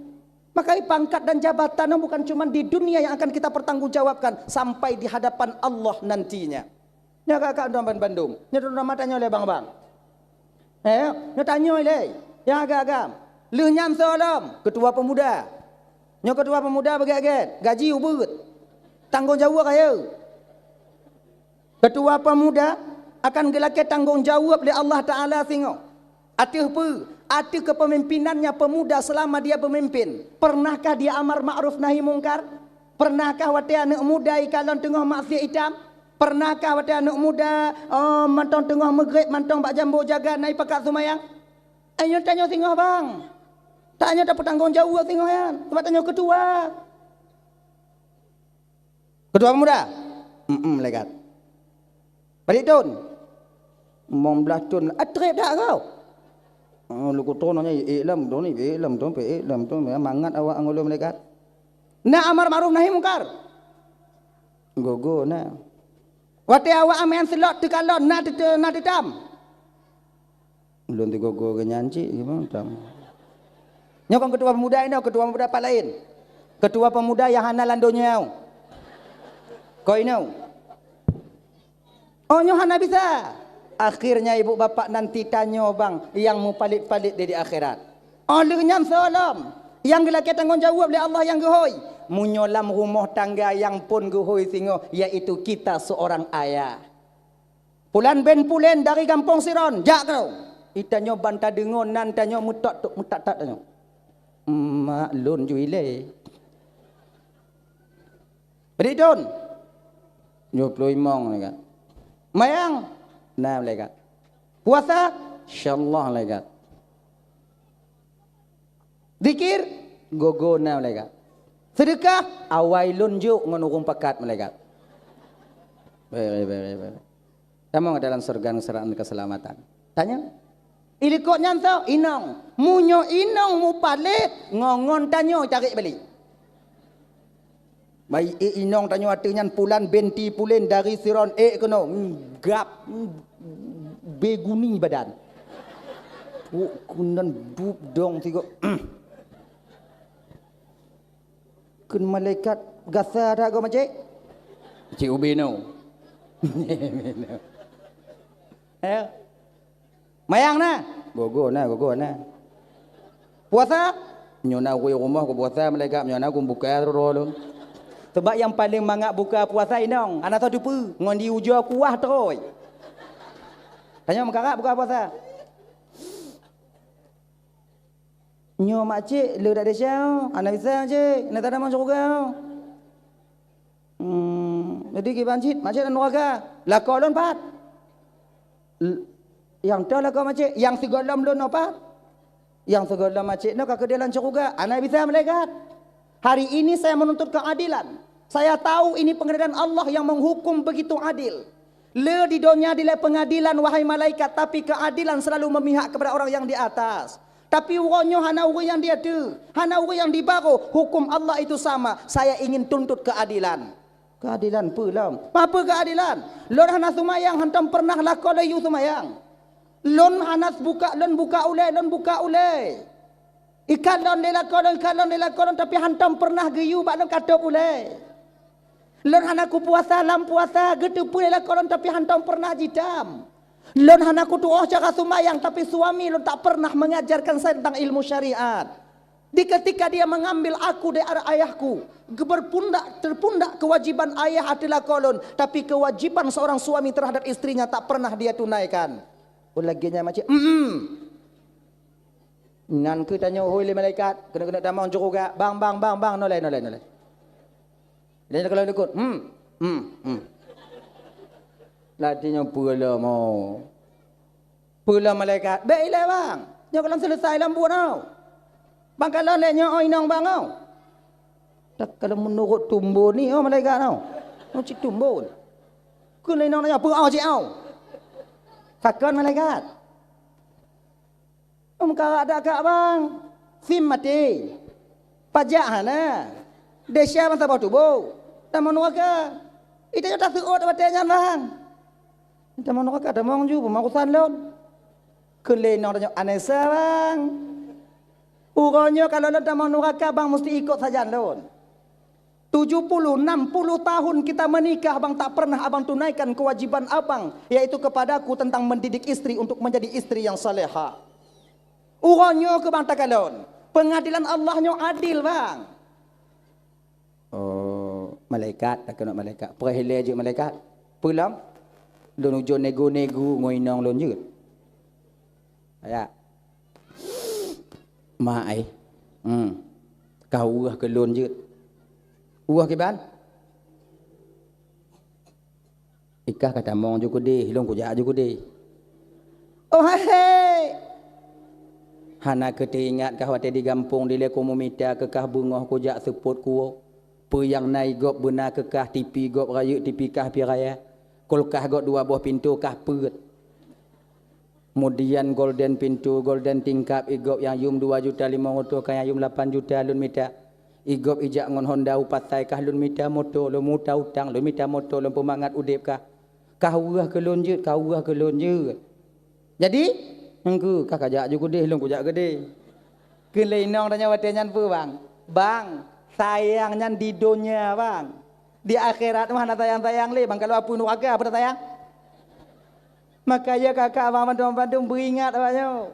Maka pangkat dan jabatan nyoe bukan cuma di dunia yang akan kita pertanggungjawabkan sampai di hadapan Allah nantinya. Nyoe kakak tuan ban bandum. Nyoe tuan mata nyoe lé bang-bang. Eh, nyoe tanyoe lé. Nyang agam-agam. Lheueh nyan soe lom, ketua pemuda. Nyoe ketua pemuda beugét-gét, gaji ubeut. Tanggong jaweueb ayeue. Ketua pemuda akan geulakèe tanggong jaweueb lé Allah Taala singoh. Ateueh peue? Ateueh kepemimpinannya pemuda selama dia pemimpin. Pernahkah dia amar ma'ruf nahi mungkar? Pernahkah watèe aneuk muda ikalon teungoh maksiat itam? Pernahkah watèe aneuk muda, oh, mantong teungoh meugréb mantong bak jambo jaga na ipakat seumayang? Ayo tanyoe singoh bang. Tanyoe tapeutanggong jaweueb singoh nyan. Sabab tanyoe ketua. Ketua pemuda? Mm-mm, malaikat. Padit thon? Limong blaih thon. Atrép dak kau? Oh, leukoe thon nyan, ék lom thon ni, ék lom thon, ék lom thon, mangat awak ngon lôn malaikat. Na amar ma'ruf nahi mungkar? Gogo na. Watèe awak amèn seulot teukalon na teu-, na teutam. Ulôn teugogo geuh nyan cit, gimana tam? Nyoe kon ketua pemuda inoe, ketua pemuda pat laén. Ketua pemuda nyang hana lam donya. Kon inoe. Oh, nyoe hana bisa. Akhirnya ibu bapak nanti tanyoe bang nyang mupalét-palét di, di akhirat. Oh, lheueh nyan soe lom nyang geulakèe tanggong jaweueb lé Allah nyang geuhôi. Meunyoe lam rumoh tangga nyang phon geuhôi singoh, yaitu kita seorang ayah. Pulan bin Pulen dari gampông Siron, jak keu. Itanyoe ban tadeungoe nan tanyoe meutot-tot meutat-tat tanyoe. Mak lôn ju ilèe. Bri thon. Nyoe ploh limong malaikat. Mayang, na malaikat. Puasa, insyaallah malaikat. Zikir, gogo na malaikat. Seudeukah, awai lôn jok ngon ureueng pakat malaikat. Baik, baik, baik, baik, baik. Tamong dalam syeuruga keuseudahan keuseulamatan. Tanya, ilikot nyan soe? Inong. Meunyoe inong mupalét, ngon-ngon tanyoe tarék balek. Baik, ék inong tanyoe ateueh nyan Pulan binti Pulen dari Siron, ék keunoe. Hmm, gap. Hmm. Beguni badan. Trok keunan dup dong sigoe. Kheun malaikat, "Gasa that goe, Makcik?" "Cit ubé nyoe." Eh? "Mayang na?" "Goe-goe na, goe-goe na." "Puasa?" "Nyoe na ureueng rumoh keu puasa, malaikat, nyoe na keu buka droe lôn." Sabab nyang paleng mangat buka puasa inong, hana soe teupeue, ngon di ujoe kuah trôi. Tanyoe meukarat buka puasa. "Nyoe Makcik, le dak desya, hana bisa Makcik, hana tamong syeuruga." Hmm, jadi kiban cit, Makcik lam nuraka. Lakoe lôn pat? L-, nyang toh lakoe Makcik, nyang sigohlom lôn nyoe pat? Nyang sigohlom Makcik nyoe ka keudeh lam syeuruga. Hana bisa malaikat. Hari ini saya menuntut keadilan. Saya tahu ini pengadilan Allah yang menghukum begitu adil. Le di donya dilée pengadilan, wahai malaikat, tapi keadilan selalu memihak kepada orang yang di atas. Tapi uroe nyoe hana ureueng nyang di ateueh, hana ureueng nyang di barôh, hukum Allah itu sama. Saya ingin tuntut keadilan. Keadilan peue lom? Peue keadilan? Lôn hana seumayang, hantom pernah lakoe lôn yue seumayang. Lôn hana buka, lôn buka ulée, lôn buka ulée. Ikat lôn lé lakoe lôn, ikat lôn lé lakoe lôn, tapi hantom pernah geuyue bak lôn ka tôb ulée. Lôn hana kupuasa lam puasa, geuteupeue lé lakoe lôn, tapi hantom pernah jitam. Lôn hana kutuoh cara seumayang, tapi suami lôn tak pernah mengajarkan saya tentang ilmu syariat. Di ketika dia mengambil aku dari ayahku, berpundak, terpundak kewajiban ayah ateueh lakoe lôn, tapi kewajiban seorang suami terhadap istrinya tak pernah dia tunaikan. Oh, lagée nyan Makcik, mm Nyan keuh tanyoe hôi lé malaikat, keuneuk-keuneuk tamong syeuruga, "Bang, bang, bang, bang, nolai, nolai, nolai." Lé nyan kalau likot, "Hmm, hmm, hmm." Lati nyoe peue lom, oh. Peue lom malaikat, "Bék ilée bang, nyoe kalon seuleusai lom buet nyoe. Bang kalon lé nyoe, oh, inong bang, oh." Tak kalau meunurot tumbon ni, oh, malaikat nyoe. Oh, cit tumbon. Kheun lé inong nyoe, "Peue oh, cit oh." Takon malaikat. Meukarat dak kak bang? Sim maté. Pajak hana. Desya ban saboh tuboh. Tamong nuraka. Ita nyoe taseuôt watée nyan bang. Tamong nuraka, tamong ju, peue urusan lôn. Kheun lé inong tanyoe, "Anesa bang. Uroe nyoe kalau lôn tamong nuraka bang musti ikot sajan lôn." Tujuh puluh, enam puluh tahun kita menikah, bang, tak pernah abang tunaikan kewajiban abang, yaitu kepadaku tentang mendidik istri untuk menjadi istri yang salehah. Uroe nyoe keuh bang takalon, pengadilan Allah nyoe adil, bang. Oh, malaikat, takheun malaikat. Peureulee jeuet malaikat. Peue lom? Lôn ujoe nego-nego ngon inong lôn jeuet. Ya. Mak ai. Hmm. Ka weueh keu lôn jeuet. Weueh kiban? Ikah ka tamong ju keudeh, lôn kujak ju keudeh. Oh hai! Hana keu teuingat kah watée di gampông dilée kamoe mita keu kah beungoh kujak seupôt kuwoe? Peue nyang na igob beuna keu kah, tipi gob rayeuk, tipi kah pih raya. Kulkah gob dua boh pintoe kah peuet. Kemudian golden pintu, golden tingkap, igob nyang yum dua juta limong reutôh, ka nyang yum lapan juta lôn mita. Igob ijak ngon Honda u pasai kah lôn mita moto, lôn muta utang, lôn mita moto, lôn peumangat udeb kah. Kah weueh keu lôn jeuet, kah weueh keu lôn jeuet. Jadi, engkeu kah kajak ju keudeh, lôn kujak keudeh. Kheun lé inong tanyoe watée nyan peue, bang? Bang, sayang nyan di donya, bang. Di akhirat mah hana sayang-sayang lé, bang. Kalau apui nuraka, apa sayang? Makanya kakak abang bandum-bandum beuingat awak nyoe.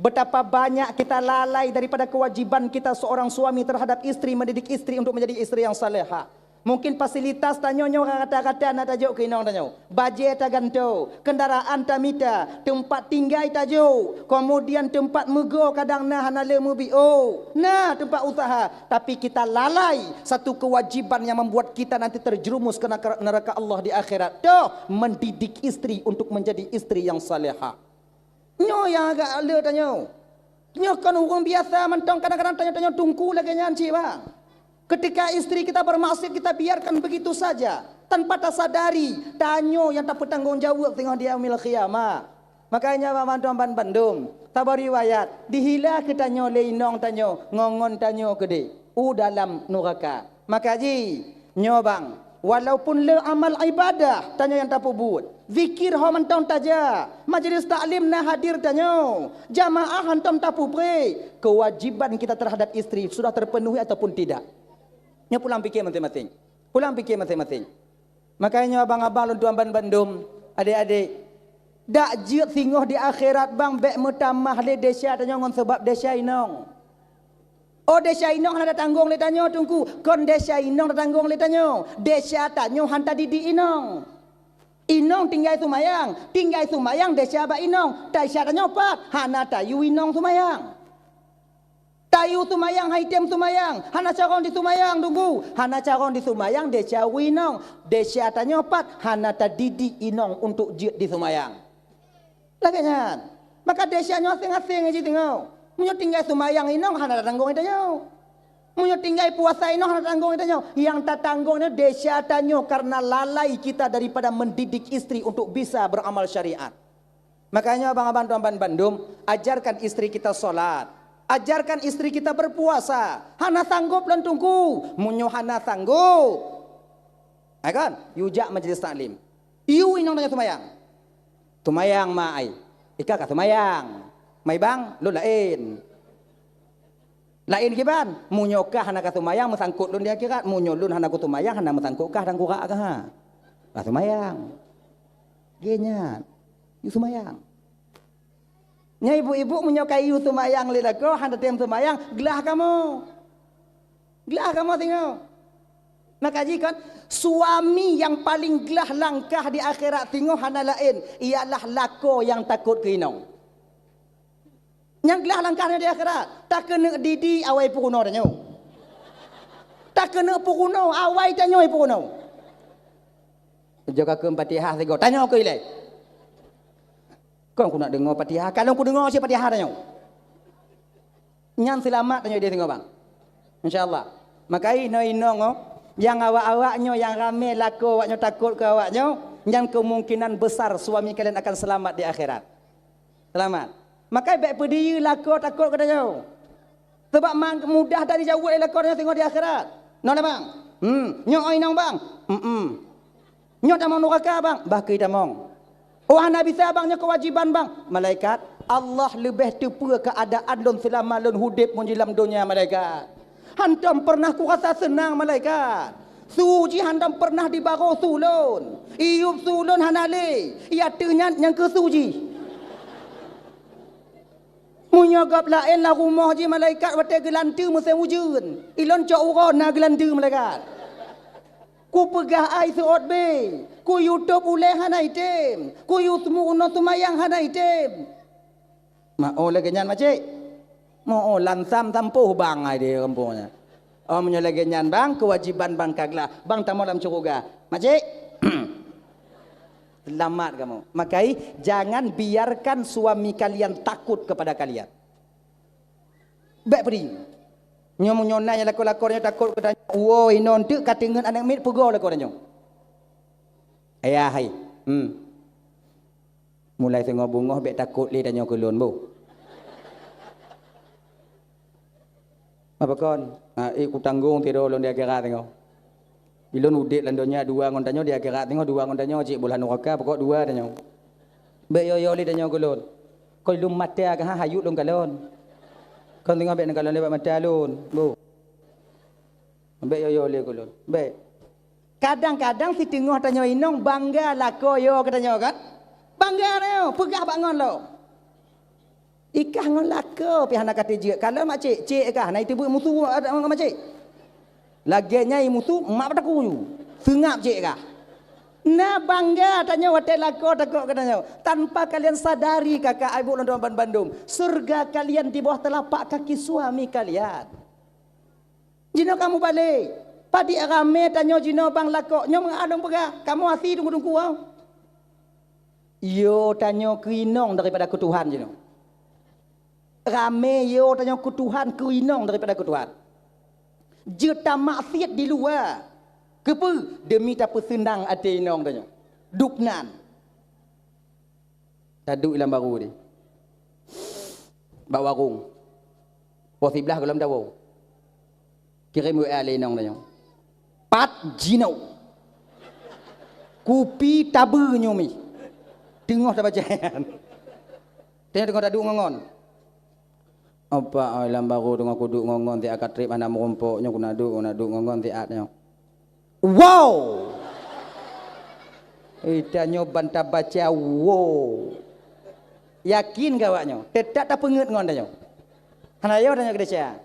Betapa banyak kita lalai daripada kewajiban kita seorang suami terhadap istri, mendidik istri untuk menjadi istri yang salehah. Mungkin fasilitas tanyoe nyoe rata-rata na tajok keu inong tanyoe. Bajée taganto, kendaraan tamita, teumpat tinggai tajok, kemudian teumpat meugo kadang na hana le meubi. Oh, na teumpat usaha. Tapi kita lalai satu kewajiban yang membuat kita nanti terjerumus ke neraka, neraka Allah di akhirat. Toh, mendidik istri untuk menjadi istri yang salehah. Nyoe nyang agak le tanyoe. Nyoe kon ureuëng biasa mantong, kadang-kadang tanyoe-tanyoe teungku lagée nyan cit, bang. Ketika istri kita bermaksiat, kita biarkan begitu saja tanpa tasadari, tanyoe nyang tapeutanggong jaweueb singoh di yaumil qiyamah. Makanya bang mantong ban bandum, saboh riwayat, dihila keu tanyoe lé inong tanyoe ngon ngon tanyoe keudeh u dalam nuraka. Maka ji, nyoe bang, Walaupun le amal ibadah tanyoe nyang tapeubuet, zikir ho mantong tajak, majlis taklim na hadir tanyoe, jamaah hántom tapeupreh, kewajiban kita terhadap istri sudah terpenuhi ataupun tidak. Nyoe pulang pikir maséng-maséng. Pulang pikir maséng-maséng. Makanya nyoe abang-abang lôn tuan ban bandum, adék-adék, dak jeuet singoh di akhirat bang bék meutamah lé desya tanyoe ngon sabab desya inong. Oh, desya inong hana tatanggong lé tanyoe, Teungku. Kon desya inong tatanggong lé tanyoe. Desya tanyoe hana tadidik inong. Inong tinggai sumayang, tinggai sumayang desya bak inong. Desya tanyoe pat, hana tayue inong sumayang. Tayue sumayang hai tem sumayang, hana carông disumayang, Teungku. Hana carông disumayang desya inong. Desya tanyoe pat, hana tadidik inong untuk jeuet disumayang. Lagée nyan. Maka desya nyoe aséng-aséng jih singoh. Meunyoe tinggai sumayang inong hana tatanggong lé tanyoe. Meunyoe tinggai puasa inong hana tatanggong lé tanyoe. Nyang tatanggong nyoe desya tanyoe karena lalai kita daripada mendidik istri untuk bisa beramal syariat. Makanya abang-abang tuan ban bandum, ajarkan istri kita salat. Ajarkan istri kita berpuasa. Hana sanggob lôn Teungku. Meunyoe hana sanggob, hai kon, yue jak majlis taklim. Yue inong tanyoe sumayang. Sumayang ma ai. Ika ka sumayang. Mai bang, lôn laén. Laén kiban, meunyoe kah hana ka sumayang meusangkot lôn di akhirat, meunyoe lôn hana kusumayang hana meusangkot kah dan kurak kah. Ka sumayang. Geuh nyan. Yue sumayang. Nyan ibu-ibu meunyoe ka yue sumayang lé lakoe hana tem sumayang, glah kamoe. Glah kamoe singoh. Maka jih kan, suami nyang paléng glah langkah di akhirat singoh hana laén, ialah lakoe nyang takot keu inong. Nyang glah langkah nyoe di akhirat, takeuneuk didik awai peurunoe tanyoe. Takeuneuk peurunoe awai tanyoe peurunoe. Jok ka keu Fatihah sigoe, tanyoe keu ilée. Kon kuneuk deungoe Fatihah, ka lôn kudeungoe cit Fatihah tanyoe. Nyan seulamat tanyoe di singoh bang. Insya Allah. Maka inoe inong oh, nyang awak-awak nyoe nyang ramé lakoe awak nyoe takot keu awak nyoe, nyan kemungkinan besar suami kalian akan selamat di akhirat. Selamat. Maka bék peudiyeu lakoe takot keu tanyoe. Sebab mang mudah that dijaweueb lé lakoe tanyoe singoh di akhirat. Nyoe na bang. Hmm, nyoe oi nong bang. Hmm. Nyoe tamong nuraka bang, bah keu tamong. Oh hana bisa bang, nyoe keuwajiban bang. Malaikat, Allah leubeh teupeue keuadaan lôn seulama lôn udeb meunyoe lam donya malaikat. Hantom pernah kurasa seunang malaikat. Su jih hantom pernah dibaroe su lôn. Iyup su lôn hana lé. Ateueh nyan nyang keu su jih. Meunyoe gob laén lam rumoh jih malaikat watée geulanteue musém ujeuen, ilôn cok uroe na geulanteue malaikat. Kupeugah ai seuôt bé, kuyue tôb ulée hana item, kuyue seumu unoe seumayang hana item. Ma oh lagée nyan macék? Ma oh lansam sampôh bang ai di gampông nyan. Oh meunyoe lagée nyan bang, keuwajiban bang ka glah, bang tamong lam syeuruga. Macék? Selamat kamu. Makai, jangan biarkan suami kalian takut kepada kalian. Bék peudiyeu. Nyoe meunyoe na nyang lakoe-lakoe nyoe takot keu tanyoe, woe inong teuk ka teungeut aneuk miet peugah lakoe tanyoe. Ayah hai. Hmm. Mulai singoh beungoh bék takot lé tanyoe keu lôn boh. Apa kon? Ha, eh, kutanggong tiroe lôn di akhirat singoh. Ilôn udeb lam donya dua ngon tanyoe, di akhirat singoh dua ngon tanyoe, cit boh lam nuraka pokok dua tanyoe. Bék yo-yo lé tanyoe keu lôn. Kon lôn mata ka ha hayut lôn kalon. Kon singoh bék neukalon lé bak mata lôn. Boh. Bék yo-yo lé keu lôn. Bék. Kadang-kadang siteungoh tanyoe inong bangga lakoe yo keu tanyoe kan? Bangga tanyoe, peugah bak ngon lom. Ikah ngon lakoe pih hana ka teujeuet. Kalon mak cék, cék kah na iteubiet musu ngon mak cék. Lagée nyai musu mak bataku ju. Seungab cék kah. Na bangga tanyoe watée lakoe takot keu tanyoe. Tanpa kalian sadari kakak ibu lôn ban bandum, surga kalian di bawah telapak kaki suami kalian. Jinoe kamoe balek. Padit ramé tanyoe jinoe bang lakoe nyoe meualong peugah, kamoe hase teungku-teungku. Yo tanyoe keu inong daripada keu Tuhan jinoe. Ramé yo tanyoe keu Tuhan, keu inong daripada keu Tuhan. Jeuet tamaksiet di luwa. Keupeue? Demi tapeuseunang até inong tanyoe. Dubnan. Taduek lam baru di. Bak warong. Poh siblaih gohlom tawoe. Kirém W A lé inong tanyoe. Pat jinoe. Kupi tabeue nyoe mi. Teungoh tabaca nyan. Teungoh, teungoh taduek ngon-ngon. Apa ai lam barô teungoh kuduek ngon-ngon, siat ka trép hana meurumpok nyoe, kunaduek, kunaduek ngon-ngon siat nyoe. Wow! Eh, tanyoe ban tabaca wow. Yakin gawak nyoe? Teutap tapeungeut ngon tanyoe. Hana yoh tanyoe keudesya.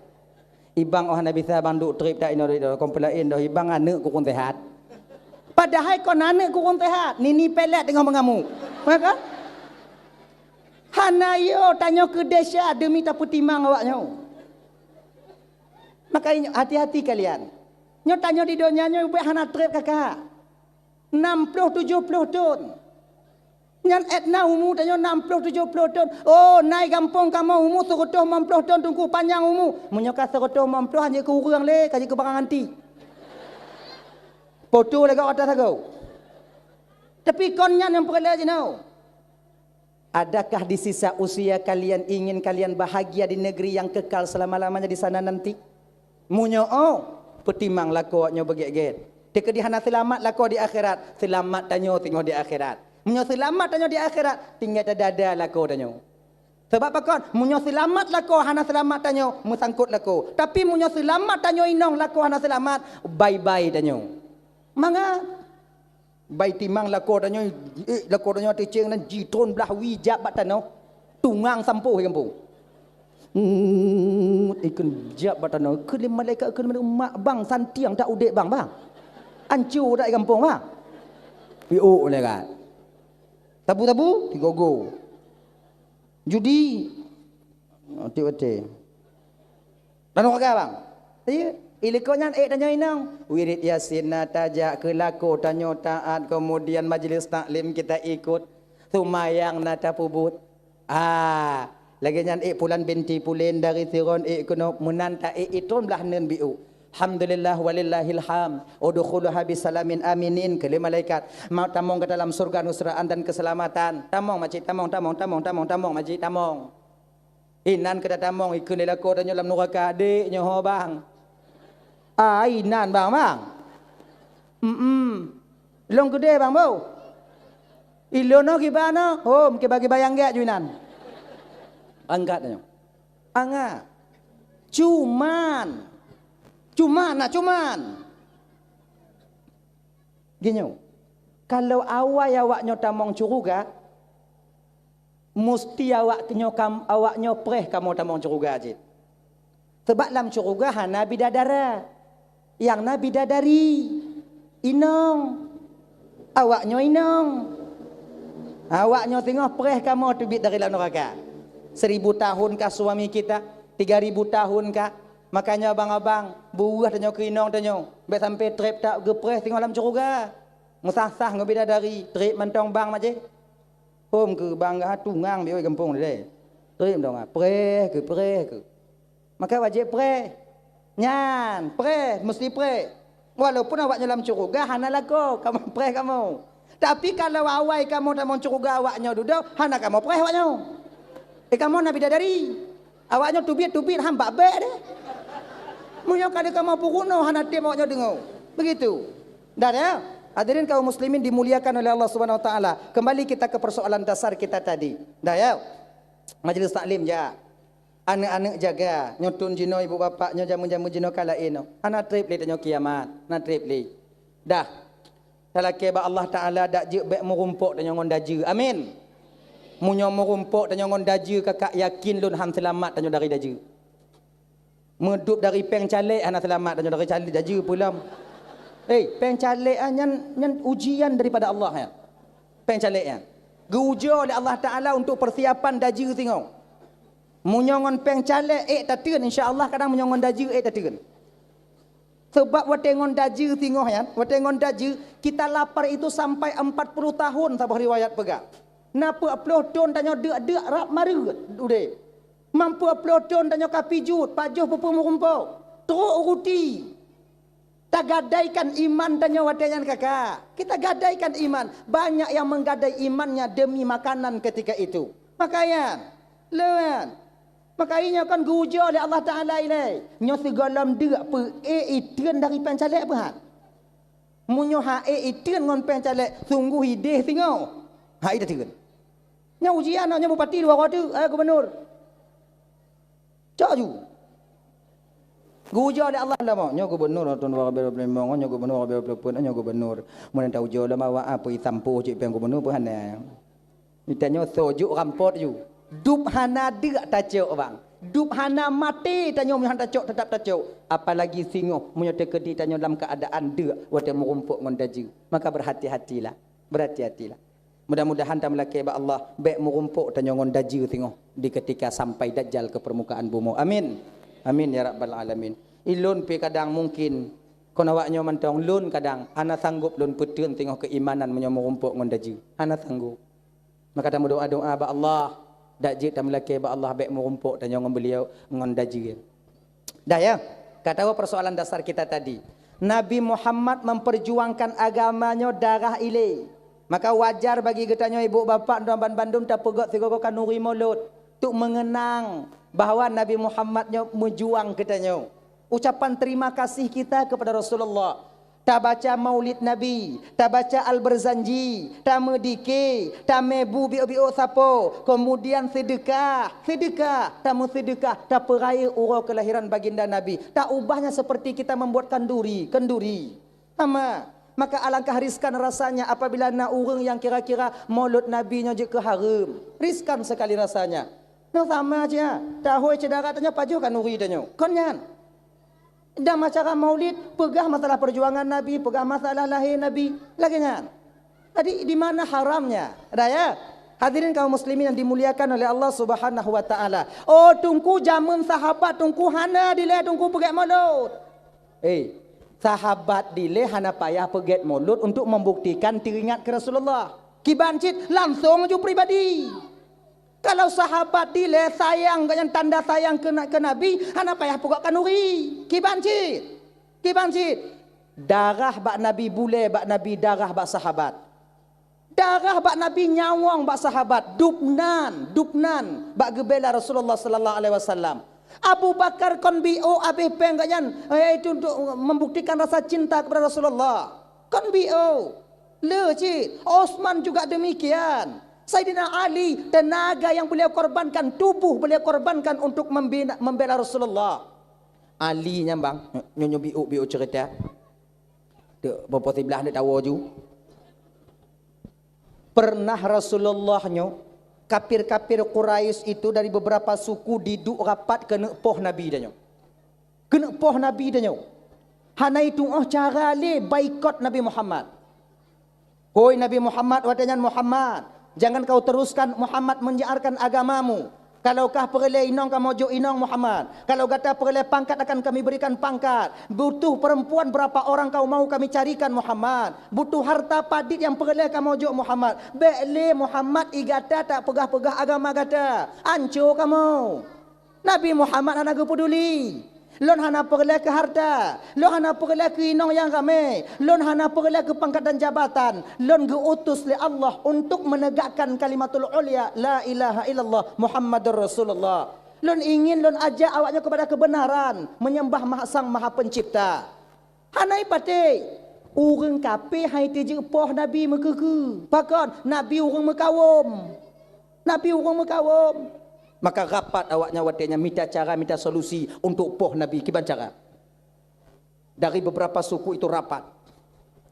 Ibang oh hana bisa bang duek trép tak inoe, kon peulaén doh ibang aneuk kureueng sehat. Padahai kon aneuk kureueng sehat, nini pelet teungoh meungamuk. Ya kan? Hana yo tanyoe keudesya deumi tapeutimang awak nyoe. Maka inyo, hati-hati kalian. Nyoe tanyoe di donya nyoe ubé hana trép kakak. Enam puluh tujuh puluh thon. Nyan etna umu tanyoe enam puluh tujuh puluh thon. Oh, nai gampông kamoe umu seureutôh limong puluh thon teungku panyang umu. Meunyoe ka seureutôh limong puluh hana keu ureueng lé, ka jeuet keu barang anti. Poto lagak atas ago. Tapi kon nyan nyang peureulée jinoe. Adakah di sisa usia kalian ingin kalian bahagia di negeri yang kekal selama-lamanya di sana nanti? Meunyoe oh, peutimang lakoe nyoe beugét-gét. Teukeudi hana seulamat lakoe di akhirat, seulamat tanyoe singoh di akhirat. Meunyoe seulamat tanyoe di akhirat, tinggai tadada lakoe tanyoe. Sabab pakon? Meunyoe seulamat lakoe hana seulamat tanyoe, meusangkot lakoe. Tapi meunyoe seulamat tanyoe inong lakoe hana seulamat, bye-bye tanyoe. Mangat. Bai timang lakoe tanyoe, eh, lakoe tanyoe teucéng nan jitron blah wie jak bak tanoh, tungang sampôh di gampông. Ngut, ikheun jak bak tanoh, kheun lé malaikat, kheun lé mak bang, santiang that udép bang, bang. Ancô that di gampông, bang. Piôh lé kan. Tabu-tabu, tigogo. Judi, Watèe-watèe. Tanyoe ka, bang. Iya, ilikot nyan ék tanyoe inong. Wirit Yasin na tajak keu lakoe tanyoe taat, keumudian majlis taklim kita ikot. Seumayang na tapeubuet. Ah, lagèe nyan ék pulan binti pulen dari Siron ék keunoe meunan ta ék itron blah neun biôh. Alhamdulillah walillahil hamd. Udkhuluha bisalamin aminin, kheun lé malaikat. Mau tamong ke dalam surga nusraan dan keselamatan. Tamong, makcik, tamong, tamong, tamong, tamong, tamong, makcik, tamong. Inan keu tatamong ikheun lé lakoe tanyoe lam nuraka, "Dek, nyoe ho, bang." "Ah, inan, bang, bang." "Mm-mm." "Lôn keudeh, bang, bo." "Ilôn nyoe kiban nyoe." "Hom, kiban-kiban nyang gèt ju inan." Angkat tanyoe. Angkat. Cuman. Cuman, nah, cuman. Geuh nyoe, kalau awai awaknyoe tamong syeuruga, musti awaknyoe kam-, awaknyoe preh kamoe tamong syeuruga cit. Sabab lam syeuruga hana bidadara, nyang na bidadari, inong. Awaknyoe inong. Awaknyoe singoh preh kamoe teubiet dari lam nuraka. Seribu tahun kah suami kita, tiga ribu tahun kah, Makanya abang-abang, beuweueh tanyoe keu inong tanyoe, bèk sampoe trép that geupreh singoh lam syeuruga. Meusah-sah ngon bidadari, trép mantong bang maje. Hom keu bang geuh tungang beu gampông deh. Trép mantong, preh keu, preh keu. Maka wajéb preh. Nyan, preh, meusti preh. Walaupun awaknyoe lam syeuruga hana lakoe, kamoe preh kamoe. Tapi kalau awai kamoe tamong syeuruga awaknyoe dudoe, hana kamoe preh awaknyoe. Eh, kamoe na bidadari. Awaknyoe teubiet-teubiet han bak bèk deh. Meunyoe ka lheueh kamoe peurunoe hana tem awaknyoe deungoe. Begitu. Dah ya? Hadirin kaum muslimin dimuliakan oleh Allah Subhanahu wa taala. Kembali kita ke persoalan dasar kita tadi. Dah ya? Majlis taklim jak. Aneuk-aneuk jaga, nyoe thon jinoe ibu bapak, nyoe jameun-jameun jinoe ka laén nyoe. Hana trép lé tanyoe kiamat, hana trép lé. Dah. Talakée bak Allah Taala dak jeuet bèk meurumpok tanyoe ngon dajeue. Amin. Meunyoe meurumpok tanyoe ngon dajeue, kakak yakin lôn han seulamat tanyoe dari dajeue. Meudup dari péng calék hana seulamat tanyoe dari calék dajeue peue lom. Eh, péng calék ah nyan, nyan ujian daripada Allah nyan. Péng calék nyan. Geuujoe lé Allah Taala untuk persiapan dajeue singoh. Meunyoe ngon péng calék ék tateun, insya Allah, kadang meunyoe ngon dajeue ék tateun. Sabab watée ngon dajeue singoh nyan, watée ngon dajeue, kita lapar itu sampai empat puluh tahun, saboh riwayat peugah. Na peuet ploh thon tanyoe deuk-deuk rab mareuet udeb. Limong ploh thon tanyoe ka pijuet, pajoh peue-peue meurumpok, trok ruti. Tagadaikan iman tanyoe watée nyan, kakak. Kita gadaikan iman. Banyak yang menggadai imannya demi makanan ketika itu. Makanya, leuan. Maka inyoe kan geuujoe lé Allah Taala ilée. Nyoe sigohlom deuk peuék iteun dari péng calék peuhat. Meunyoe hase iteun ngon péng caleg, sungguh ideh singoh. Hase iteun. Nyoe ujian, nyoe bupati dua uroe teuk, eh, gubernur. Cok ju. Geuujoe lé Allah lama. Nyoe gubernur tahun dua ribu dua puluh lima, nyoe gubernur dua ribu dua puluh empat, nyoe gubernur. Meunyoe taujoe lama, wa apa isampoe cit péng gubernur, peue hana. Tanyoe sojok rampot ju. Dub hana deuk tacok, bang. Dub hana maté tanyoe, meunyoe hana tacok, tetap tacok. Apalagi singoh, meunyoe teukeudi tanyoe lam keuadaan deuk, watée meurumpok ngon daju. Maka berhati-hatilah. Berhati-hatilah. Mudah-mudahan tameulakée bak Allah, bék meurumpok tanyoe ngon daju singoh di ketika sampai Dajjal ke permukaan bumoe. Amin. Amin ya rabbal alamin. Ilôn pi kadang mungkin, kon awak nyoe mantong, lôn kadang hana sanggob lôn peuteun singoh keuimanan meunyoe meurumpok ngon daju. Hana sanggob. Maka tameudoa-doa bak Allah, dak jeuet tameulakée bak Allah bék meurumpok tanyoe ngon beuliau ngon daju. Dah ya, ka tahu persoalan dasar kita tadi. Nabi Muhammad memperjuangkan agama nyoe darah ilée. Maka wajar bagi geutanyoe ibu bapak dan bandum tapeugét sigoe-goe khanuri mulod untuk mengenang bahwa Nabi Muhammad nyoe meujuang geutanyoe. Ucapan terima kasih kita kepada Rasulullah. Tabaca Maulid Nabi, tabaca Al-Barzanji, tameudike, tamebu biôk-biôk sapo, kemudian seudeukah, seudeukah, tameuseudeukah, tapeurayeuk uroe keulahiran baginda Nabi. Taubahnya seperti kita membuat kanduri, kenduri. Sama. Maka alangkah riskan rasanya apabila na ureuëng nyang kira-kira mulod Nabi nyoe jeuet keu hareuem. Riskan sekali rasanya. Nyoe sama aja. Tahôi syedara tanyoe pajoh khanuri tanyoe. Kon nyan. Dalam acara maulid, peugah masalah perjuangan Nabi, peugah masalah lahé Nabi. Lagée nyan. Jadi, di mana haramnya? Dah ya? Hadirin kaum muslimin yang dimuliakan oleh Allah Subhanahu wa taala. Oh, Teungku, jameun sahabat Teungku hana dilée Teungku peugét mulod. Eh, sahabat dilée hana payah peugét mulod untuk membuktikan teuingat keu Rasulullah. Kiban cit langsung ju pribadi. Kalau sahabat dilée sayang, gobnyan tanda sayang keu na-, keu Nabi, hana payah peugét khanuri. Kiban cit. Kiban cit. Darah bak Nabi, bulée bak Nabi, darah bak sahabat. Darah bak Nabi, nyawöng bak sahabat, dubnan, dubnan bak geubela Rasulullah sallallahu alaihi wasallam. Abu Bakar kon biôk habéh péng gobnyan, yaitu untuk membuktikan rasa cinta kepada Rasulullah. Kon biôk. Le cit. Utsman juga demikian. Saidina Ali, tenaga yang beliau korbankan, tubuh beliau korbankan untuk membina, membela Rasulullah. Ali nyan bang, nyoe, nyoe biôk-biôk cerita. Dek, popo siblah dek tawo ju. Pernah Rasulullah nyoe, kafir-kafir Quraisy itu dari beberapa suku diduek rapat keuneuk poh Nabi tanyoe. Keuneuk poh Nabi tanyoe. Hana itu'oh cara lé baikot Nabi Muhammad. Hôi Nabi Muhammad, watée nyan Muhammad, jangan kau teruskan Muhammad menyiarkan agamamu. Kalau kah peureulée inong kamoe jok inong Muhammad. Kalau gata peureulée pangkat akan kami berikan pangkat. Butuh perempuan berapa orang kau mau kami carikan Muhammad. Butuh harta padit nyang peureulée kamoe jok Muhammad. Bék lé Muhammad i gata tapeugah-peugah agama gata. Anco kamoe. Nabi Muhammad hana geupeuduli. Lôn hana peureulée keu harta, lôn hana peureulée keu inong nyang ramé, lôn hana peureulée keu pangkat dan jabatan. Lôn geu-utus lé Allah untuk menegakkan kalimatul ulya, la ilaha illallah Muhammadur Rasulullah. Lôn ingin lôn ajak awaknyoe kepada kebenaran, menyembah Maha Sang Maha Pencipta. Hana ipatéh. Ureuëng kafé hai teujeuet poh Nabi meukeue-keue. Pakon? Nabi ureuëng meukawöm. Nabi ureuëng meukawöm. Maka rapat awaknyan watée nyan mita cara, mita solusi untuk poh Nabi. Kiban cara? Dari beberapa suku itu rapat.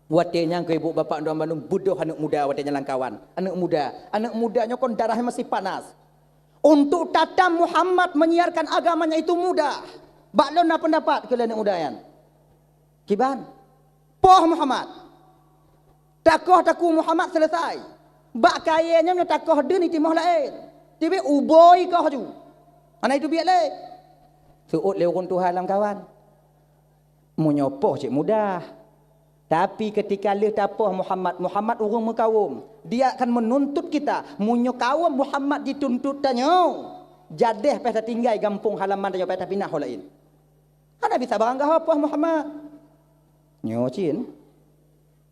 Watée nyan keu ibu bapak dan bandum beudôh aneuëk muda watée nyan lam kawan. Aneuëk muda. Aneuëk muda nyoe kon darahnya masih panas. Untuk tatam Muhammad menyiarkan agamanya itu mudah. Bak lôn na pendapat keu lé aneuëk muda nyan. Kiban? Poh Muhammad. Takoh takue Muhammad selesai. Bak kayée nyoe meunyoe takoh deun itimoh laén. Tibée uboi koh ju. Hana itubiet lé. Seuôt lé ureuëng tuha lam kawan. Meunyoe poh cit mudah. Tapi ketika lheueh tapoh Muhammad, Muhammad ureuëng meukawöm. Dia akan menuntut kita. Meunyoe kawöm Muhammad jituntut tanyoe, jadeh payah tatinggai gampông halaman tanyoe payah tapinah ho laén. Hana bisa baranggaho poh Muhammad. Nyoe cit.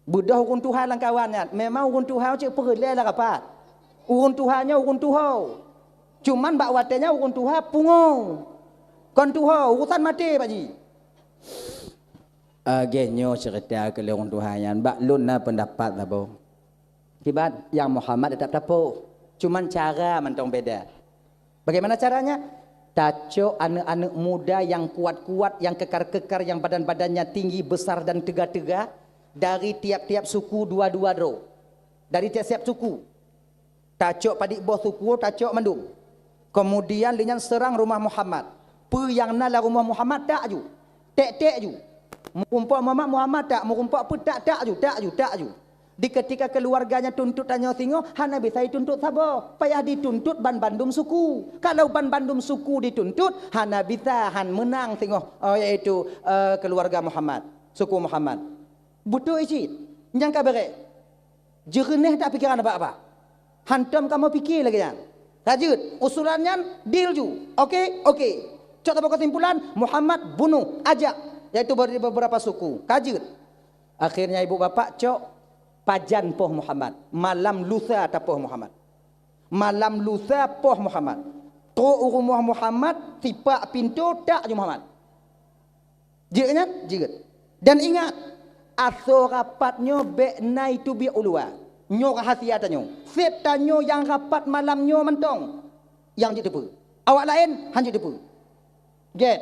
Beudôh ureuëng tuha lam kawan nyan. Memang ureuëng tuha cit peureulée lam rapat. Ureuëng tuha nyoe ureuëng tuha. Cuman bak watée nyan ureuëng tuha pungo. Kon tuha, urusan maté, Pak Ji. Lagèe nyoe ceurita keu lôn tuha nyan, bak lôn na peundapat saboh. Kiban nyang Muhammad teutap tapoh, cuman cara mantong beda. Bagaimana caranya? Tacok aneuk-aneuk muda nyang kuat-kuat, nyang kekar-kekar, nyang badan-badannya tinggi, besar dan teuga-teuga dari tiap-tiap suku dua-dua droe. Dari tiap-tiap suku. Tacok padit boh suku, tacok mandum. Kemudian lé nyan seurang rumoh Muhammad. Peue nyang na lam rumoh Muhammad, tak ju. Tek-tek ju. Meurumpok Muhammad, Muhammad tak. Meurumpok peue tak, tak ju, tak ju, tak ju. Di ketika keuluwarganya tuntot tanyoe singoh, hana bisa jituntot saboh. Payah dituntot ban bandum suku. Kalau ban bandum suku dituntot, hana bisa, han meunang singoh, eh, yaitu, eh, keuluwarga Muhammad, suku Muhammad. Beutôi cit. Nyang ka bèrèh. Jeureunèh that pikeran Abah-abah. Hantom kamoe pike lagèe nyan. Lanjut, usulan nyan deal ju. Oke? Oke. Cok saboh keusimpulan, Muhammad bunoh, ajak, yaitu be-, beberapa suku. Ka jeuet. Akhirnya ibu bapak cok pajan poh Muhammad. Malam lusa tapoh Muhammad. Malam lusa poh Muhammad. Trok u rumoh Muhammad, sipak pintoe, tak ju Muhammad. Jeuet nyan? Jeuet. Dan ingat, asoe rapat nyoe bèk na jiteubiet u luwa. Nyoe rahasia tanyoe. Sép tanyoe nyang rapat malam nyoe mantong nyang jeuet teupeue. Awak laén han jeuet teupeue. Gèt.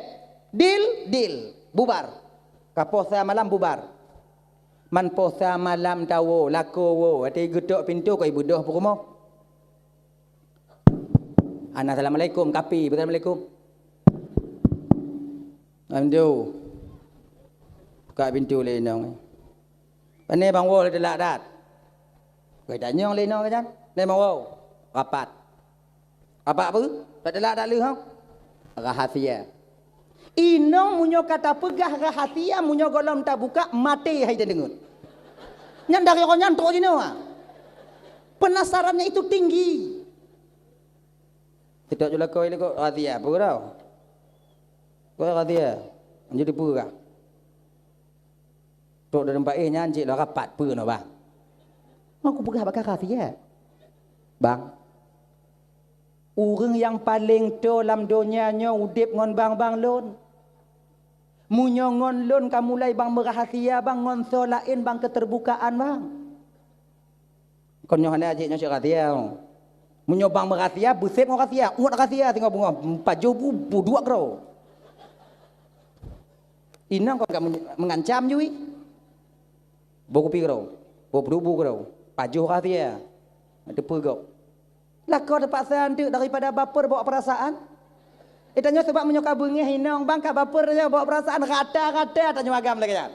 Deal? Deal. Bubar. Ka poh sa malam bubar. Man poh sa malam tawoe, lakoe woe, watèe geutok pintoe kok ibeudôh peurumoh. Hana assalamualaikum, kapi, assalamualaikum. Alhamdulillah. Buka pintoe lé inong. Pane bang woe lé teulak that. Wei tanyong lé inong nyan. Pane bang woe. Rapat. Rapat peue? Tak teulak that lheueh, ha? Rahasia. Inong meunyoe ka tapeugah rahasia, meunyoe gohlom tabuka, maté hai tadeungon. Nyan dari uroe nyan trok jinoe, ha. Penasarannya itu tinggi. Tidak ju lakoe lé kok rahasia peue tau. Kok rahasia? Jadi peue kah? Trok dalam paéh nyan cit lôn rapat peue nyoe, bang. Mau kupeugah bak kakak siat. Bang, ureueng nyang paleng toe lam donya nyoe udeb ngon bang-bang lôn. Meunyoe ngon lôn ka mulai bang meurahasia, bang, ngon soe laén bang keuteubukaan, bang. Kon nyoe hana jeuet nyoe cit rahasia. Meunyoe bang meurahasia, beusép ngon rahasia, uet rahasia singoh beungoh, pajoh bu, bu duek keudroe. Inong kon ka men-, meungancam jih. Boh kupi keudroe, boh peuduek bu keudroe, pajoh rahasia. Teupeue gob. Lakoe teupaksa anteuk daripada baper bawa perasaan. Eh, tanyoe sabab meunyoe ka beungéh inong bang ka baper tanyoe bawa perasaan, rata-rata tanyoe agam lagèe nyan.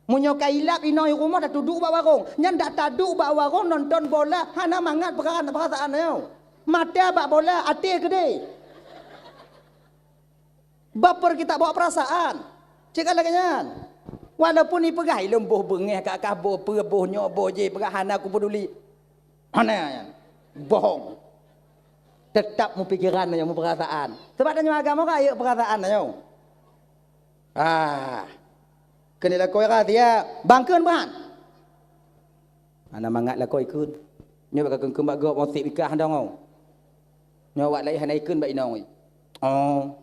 Meunyoe ka ilab inong i rumoh, dak taduek bak warong. Nyan dak taduek bak warong nonton bola, hana mangat peukaran perasaan nyoe. Mata bak bola, até keudéh. Baper kita bawa perasaan. Cit ka lagèe nyan. Walaupun ipeugah ilôn boh beungéh, ka kah boh peue, boh nyoe, boh jéh, peugah hana kupeuduli. Hana nyan. Bohong. Tetap mupikeran nyoe, muperasaan. Sebab tanyoe agama ka ayeuek perasaan nyoe. Ah. Keuneuk lakoe rahasia, bang kheun beuhan. Hana mangat lakoe ikheun. Nyoe bak kakheun-kheun bak gob, meusit bikah dong. Nyoe awak laén hana ikheun bak inong. Oh.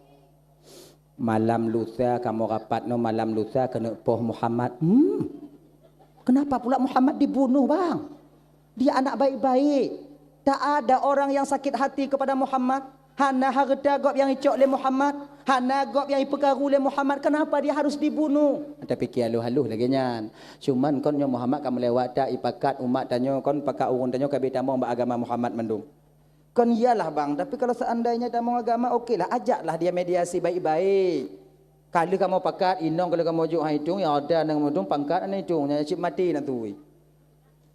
Malam lusa kamoe rapat nyoe, malam lusa keuneuk poh Muhammad. Hmm. Kenapa pula Muhammad dibunuh, bang? Dia anak baik-baik. Tak ada orang yang sakit hati kepada Muhammad. Hana hareuta gob nyang icok lé Muhammad. Hana gob nyang ipeukaru lé Muhammad. Kenapa dia harus dibunuh? Tapike halôh-halôh lagèe nyan. Cuman kon nyoe Muhammad ka meulewat that ipakat umat tanyoe, kon pakat ureueng tanyoe ka beutamong bak agama Muhammad mandum. Kon iyalah, bang, tapi kalau seandainya tamong agama, okelah, ajaklah dia mediasi baik-baik. Ka lheueh kamoe pakat, inong ka lheueh kamoe jok han itong, nyang ada nyang mudong pangkat hana itong, nyang cit maté na tui.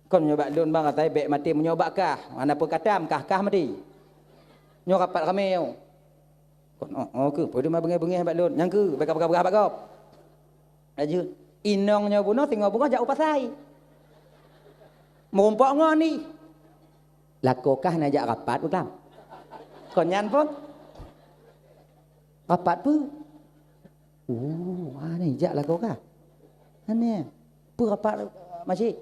Kon nyoe bak lôn bang, asai bèk maté meunyoe bak kah. Hana peue katam, kah-kah maté. Nyoe rapat ramé nyoe. Kon, oh, oh, keuh, peue teuma beungéh-beungéh bak lôn. Nyang keuh, bèk ka peugah-peugah bak gob. Laju, inong nyoe bunoe, singoh beungoh jak u pasai. Meurumpok ngon ni. Lakoe kah na jak rapat peue tam. Kon nyan pun. Rapat peue? Oh, ha ni jak lakoe kah? Ha ni. Peue rapat, eh, masjid?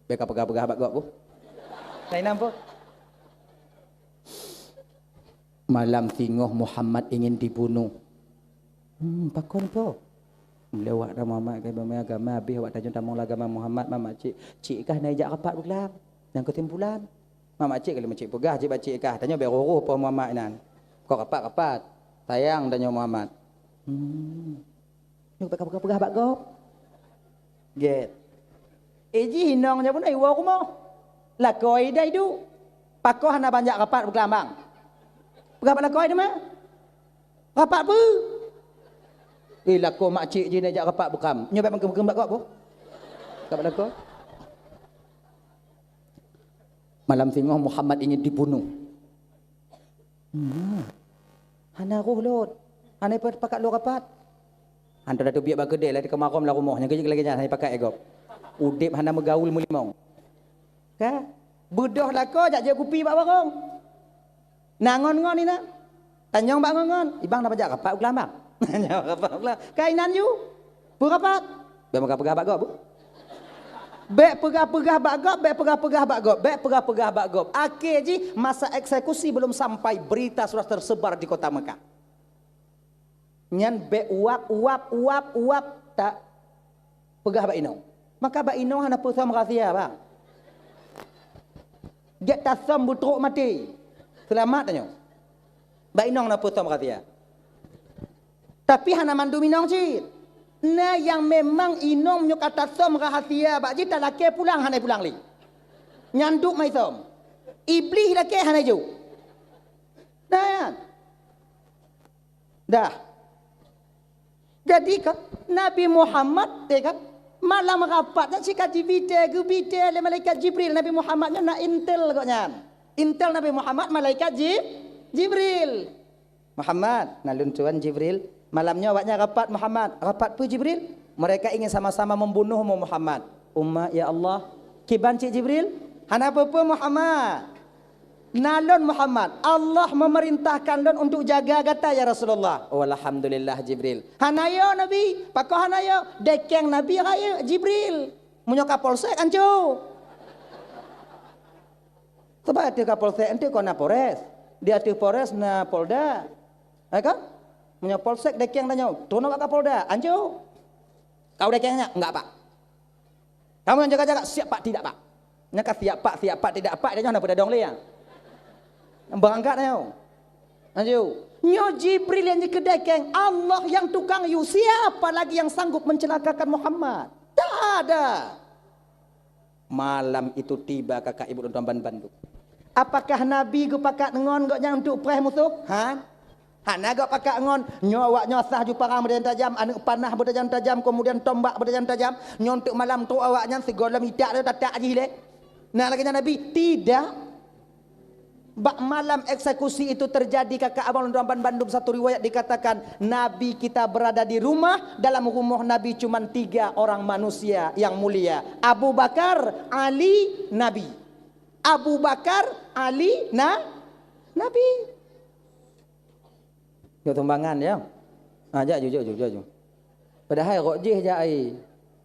Bèk ka peugah-peugah bak gob, Bu. Lain apa? Malam singoh Muhammad ingin dibunuh. Hmm, pakon po? Lewat dah Muhammad ka beuagama, habéh awak tanyoe tamong lam agama Muhammad, mak cik, cik kah na jak rapat beuklam. Nyang keusimpulan, mak cik kali mak cik peugah cik bak cik kah, tanyoe bèk roh-roh poh Muhammad inan. Kok rapat-rapat, sayang tanyoe Muhammad. Hmm. Nyoe bèk ka peugah-peugah bak gob. Gèt. Eh jih inong nyan pun iwoe rumoh. Lakoe dai duek. Pakoh hana banjak rapat beuklam bang. Peugah bak lakoe teuma. Rapat peue? Eh, lakoe mak cik jih neujak rapat beuklam. Nyoe bèk meukeum-keum bak gob boh. Rapat lakoe. Malam singoh Muhammad ingin dibunuh. Hmm. Hana roh lôn. Hana pakat lôn rapat. Hantom teubiet bak keudè, lagèe keumarôm lam rumoh. Nyang keujeuet lagèe nyan, hana pakat gob. Udép hana meugaul meulimong. Ka? Beudôh lakoe jak jép kupi bak warong. Na ngon-ngon inan. Tanyong bak ngon-ngon, "Ibang na banjak rapat beuklam bang?" Rapat beuklam. Ka inan ju. Peue rapat? Bèk peugah-peugah bak gob. Bèk peugah-peugah bak gob, bèk peugah-peugah bak gob, bèk peugah-peugah bak gob. Akhé jih masa eksekusi belum sampai, berita sudah tersebar di kota Mekah. Nyan bèk uap, uap, uap, uap, tak peugah bak inong. Maka bak inong hana peue som rahsia, bang. Gèt tasom beutrok maté. Seulamat tanyoe. Bak inong hana peue som rahsia. Tapi hana mandum inong cit. Na nyang memang inong meunyoe ka tasom rahsia bak jih, talakèe pulang hana pulang lé. Nyan duek meuisom. Iblih lakèe hana jok. Nah, nyan. Dah. Jadi kan, Nabi Muhammad, ya kan, malam rapat nyan sika jibitèe, geubitèe lé malaikat Jibril. Nabi Muhammad nyan na intel gobnyan. Intel Nabi Muhammad malaikat Ji-, Jibril. "Muhammad," nan lôn tuan Jibril, "malam nyoe awaknyan rapat, Muhammad." "Rapat peue, Jibril?" "Mereka ingin sama-sama membunuhmu, Muhammad." "Umat, ya Allah." "Kiban cit, Jibril?" "Hana peue-peue, Muhammad. Na lôn, Muhammad, Allah memerintahkan lôn untuk jaga gata, ya Rasulullah." "Oh, alhamdulillah, Jibril." "Hana yo, Nabi." "Pakon hana yo?" "Dekeng Nabi rayeuk, Jibril. Meunyoe kapolsek, anco." Sabab ateueh kapolsek, enteuk kon na Polres. Di ateueh Polres na Polda. Hai kan? Meunyoe polsek dekeng tanyoe, tron bak Kapolda, anco. "Kau dekeng nyak?" "Enggak, Pak." "Kamu yang jaga-jaga?" "Siap, Pak, tidak, Pak." Nyan ka siap, Pak, siap, Pak, tidak, Pak, dia nyoe hana peudadong lé, ya. Beurangkat tanyoe. Anco. Nyoe Jibril nyang jikeudekeng, Allah nyang tukang yue, siapa lagi yang sanggup mencelakakan Muhammad? Tak ada. Malam itu tiba kakak ibu dan teman bandum. Apakah Nabi geupakat ngon gobnyan untuk preh musoh? Ha? Hana geupakat ngon. Nyoe awaknyoe sah ju parang beutajam-tajam, aneuk panah beutajam-tajam, kemudian tombak beutajam-tajam. Nyoe untuk malam tu awaknyan sigohlom itak lé tatak jih lé. Nah, lagèe nyan Nabi? Tidak. Bak malam eksekusi itu terjadi, kakak abang lôn tuan bandum, satu riwayat dikatakan, Nabi kita berada di rumah, dalam rumoh Nabi cuman tiga orang manusia yang mulia, Abu Bakar, Ali, Nabi. Abu Bakar, Ali, na-, Nabi. Jok sumbangan, ya. Ha, jak ju, jak ju, jak ju. Padahai rot jih jak ai.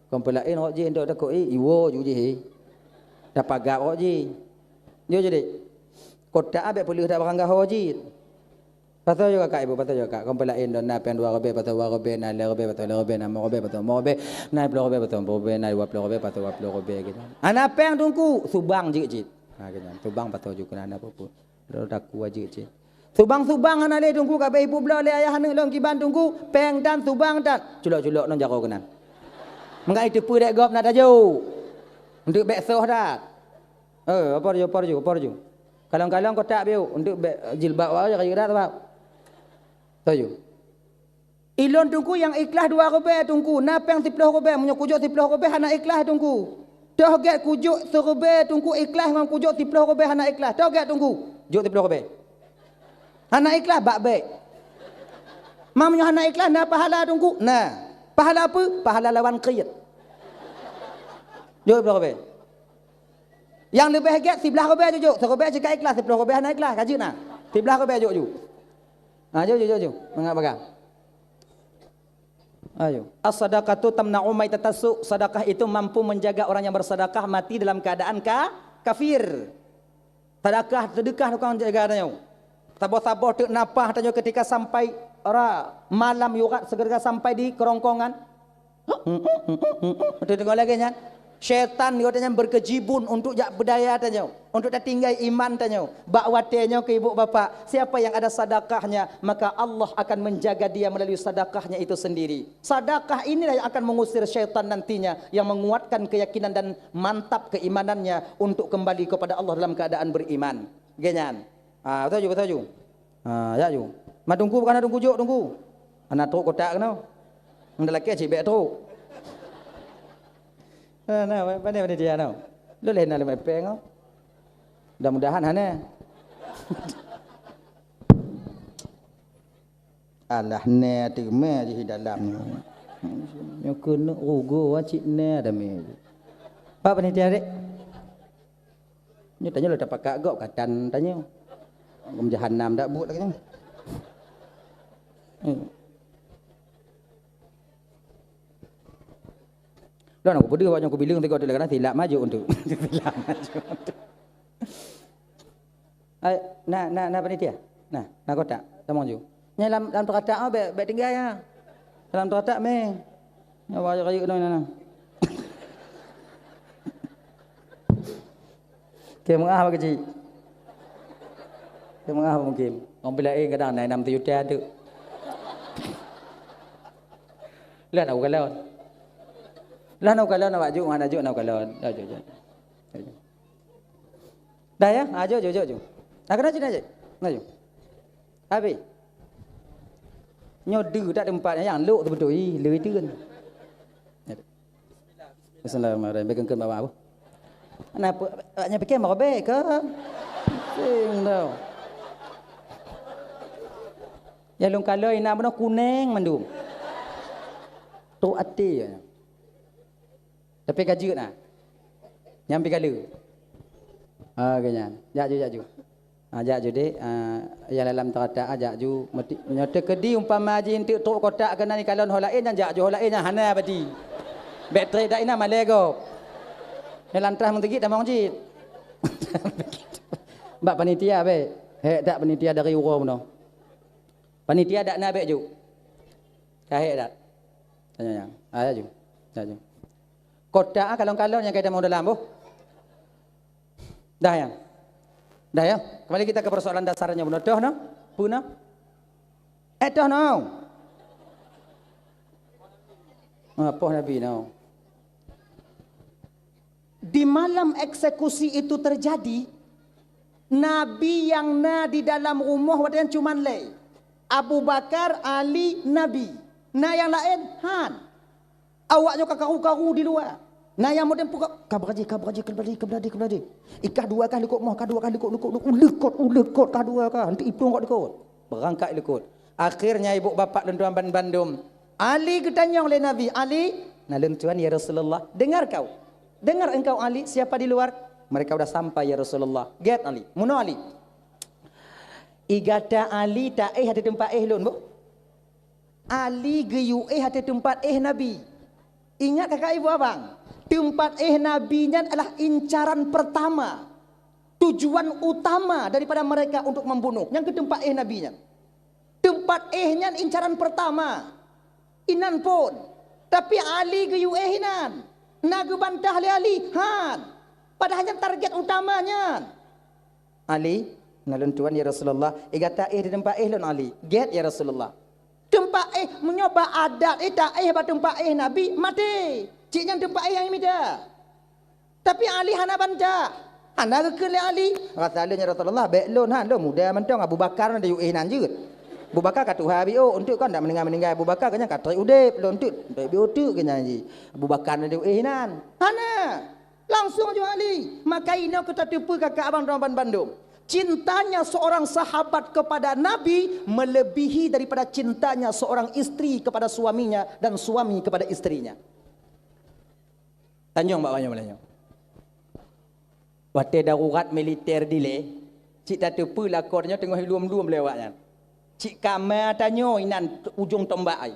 Kon peulaén rot jih, enteuk takot, eh, iwoe ju jih, eh. Tapagab rot jih. Jok ju dek. Kotak bèk peuleueh that barang gaho jih. Pasoe ju kakak ibu, pasoe ju kakak. Kon peulaén dong, na péng dua ribèe, pasoe dua ribèe, na lhèe ribèe, pasoe lhèe ribèe, na limong ribèe, pasoe limong ribèe, na limong ribèe, pasoe limong ribèe, na dua ploh ribèe, pasoe dua ploh ribèe gitu. Hana péng teungku, subang jih cit. Ha, gitu. Subang pasoe ju keunan, hana peue-peue. Lôn takue jeuet cit. Subang-subang hana lé teungku, ka abéh ibu bloe lé ayah aneuk lôn kiban teungku, péng tan, subang tan. Culok-culok ngon jaroe keunan. Meukai teupeue dek gob na tajok. Enteuk bèk soh that. Eh, apa ju, apa ju, apa ju. Kalon-kalon kotak biu, enteuk bèk jilbab awak ka jeuet that sabab. Taju. Ilôn teungku nyang ikhlaih dua ribèe teungku, na péng siploh ribèe, meunyoe kujok siploh ribèe hana ikhlaih teungku. Toh gèt kujok siribèe teungku ikhlaih ngon kujok siploh ribèe hana ikhlaih. Toh gèt teungku. Jok siploh ribèe. Hana ikhlaih bak bèk. Ma meunyoe hana ikhlaih na pahala teungku? Na. Pahala peue? Pahala lawan kriet. Jok siploh ribèe. Nyang leubeh gèt siblaih ribèe jok-jok. Siribèe cit ka ikhlaih, siploh ribèe hana ikhlaih, ka jeuet na. Siblaih ribèe jok-jok. Ha, jok, jok, jok, jok. Mangat bagah. Ayo. As-sadaqatu tamna'u maitatas su'. Sedekah itu mampu menjaga orang yang bersedekah mati dalam keadaan ka-, kafir. Sedekah, sedekah tukang jaga tanyoe. Saboh-saboh teuk nafah tanyoe ketika sampai ra-, malam yurat segera sampai di kerongkongan. Beutôi deungoe lagée nyan. Syaitan geutanyoe berkejibun untuk jak beudaya tanyoe, untuk tatinggai iman tanyoe. Bak watée nyoe keu ibu bapak, siapa yang ada sedekahnya, maka Allah akan menjaga dia melalui sedekahnya itu sendiri. Sedekah inilah yang akan mengusir syaitan nantinya, yang menguatkan keyakinan dan mantap keimanannya untuk kembali kepada Allah dalam keadaan beriman. Geuh nyan. Ah, beutôi ju, beutôi ju. Ha, jak ju. Ma teungku bukan teungku jok teungku. Hana trok kotak keunoe. Meunan lakée cit bék trok. Na, na, pandai, pandai dia na. Lôn lé na lima peng. Mudah-mudahan hana. Alah, na teuma jih dalam nyoe. Nyoe keuneuk rugoe cit na damé. Pak panitia dek. Nyoe tanyoe lôn tapakak gob katan tanyoe. Gom jahanam dak buet lagée nyoe. Hmm. Lôn aku peudeuh awak nyoe kubileung sigoe teuk lé kana silap maju untuk. Silap maju untuk. Ai, na, na, na panitia? Na, na kotak? Tamong ju. Nyan lam, lam teukatak, oh, bék, bék tinggai, ya. Lam teukatak, mé. Nyoe bak rayeuk-rayeuk nyoe, na, na. Keu meuah bak keuchik. Keu meuah mungkin. Orang pih laén kadang na enam juta tu. Lah na ukalon. Lah na ukalon awak juk, na juk na ukalon. Dah juk, juk. Dah juk. Dah ya? Ha, jok, jok, jok, jok. Nah, kena cina je. Nah, jok. Habis. Nyoe deuh tak tempat nyang lok tu beutôi. Ih, leu itu kan. Bismillahirrahmanirrahim. Bagi engkeun bawa apa? Kenapa? Awaknya fikir merobek ke? Pusing tau. Ya lôn kalon ina beuna kuneng mandum. Tu até. Tapi ka jeuet na. Nyang pi kali. Ah, ke nyan. Jak ju, jak ju. Ah, jak ju dek. Ah, nyang dalam teukatak, ah, jak ju. Meuti-, nyoe teukeudi umpama ji enteuk trok kotak keunan ikalon ho laén, nyan jak ju ho laén nyan hana badi. Bék trép dak ina malée gob. Nyang lantas meuteugit tamong jih. Bak panitia bék. Hék that panitia dari uroe bunoe. Panitia dak na bék ju. Ka hék that. Tanya nyang. Ah, jak ju. Jak ju. Kotak, ah, kalon-kalon nyang ka itamong dalam boh. Dah ya. Dah ya. Kembali kita ke persoalan dasarnya bunoe. Toh no? Peue no? Eh, toh no? Ah, poh Nabi no. Di malam eksekusi itu terjadi, Nabi nyang na di dalam rumoh watée nyan cuman lé. Abu Bakar, Ali, Nabi. Na nyang laén? Han. Awak nyoe ka karu-karu di luwa. Na nyang model puka, "Ka beuraji, ka beuraji, ka beuraji, ka beuraji, ka beuraji." Ikah dua kah likot moh, kah dua kah likot, likot, likot, likot, likot, kah dua kah. Henti iplueng kok likot. Beurangkat likot. Akhirnya ibu bapak lôn tuan ban-, bandum. Ali geutanyong lé Nabi, "Ali?" "Na lôn tuan, ya Rasulullah." "Dengar kau. Dengar engkau, Ali, siapa di luar?" "Mereka udah sampai, ya Rasulullah." "Gét, Ali. Munoe, Ali." I gata Ali taéh ateueh teumpat éh lôn, boh. Ali geuyue éh ateueh teumpat éh Nabi. Ingat kakak ibu abang, teumpat éh Nabi nyan adalah incaran pertama, tujuan utama daripada mereka untuk membunuh. Nyang keu teumpat éh Nabi nyan. Teumpat éh nyan incaran pertama. Inan phon. Tapi Ali geuyue éh inan. Na geubantah lé Ali? Han. Padahal nyan target utama nyan. "Ali, na lôn tuan, ya Rasulullah." "I gata éh di teumpat éh lôn, Ali." "Gét, ya Rasulullah." Teumpat éh, meunyoe bak adat, eh, taéh bak teumpat éh Nabi, maté. Cit nyan teumpat éh nyang imita. Tapi Ali hana bantah. Hana geukheun lé Ali. "Rasa lôn, ya Rasulullah, bék lôn, han, lôn muda mantong, Abu Bakar na geuyue éh nan jeuet. Abu Bakar ka tuha biôh, enteuk kon dak meuninggai-meuninggai Abu Bakar, keu nyan ka trép udép, lôn enteuk, enteuk biôh teuk keu nyan jih. Abu Bakar na geuyue éh nan." Hana. Langsung aju Ali. Maka inoe keutateupeue kakak abang droe ban bandum. Cintanya seorang sahabat kepada Nabi melebihi daripada cintanya seorang istri kepada suaminya dan suami kepada istrinya. Tanyong bak banyoe malam nyoe. Watée darurat militer dilée, cit tateupeue lakoe nyoe teungoh ilum-lum lé awaknyan. Cit kama tanyoe inan ujong tombak ai.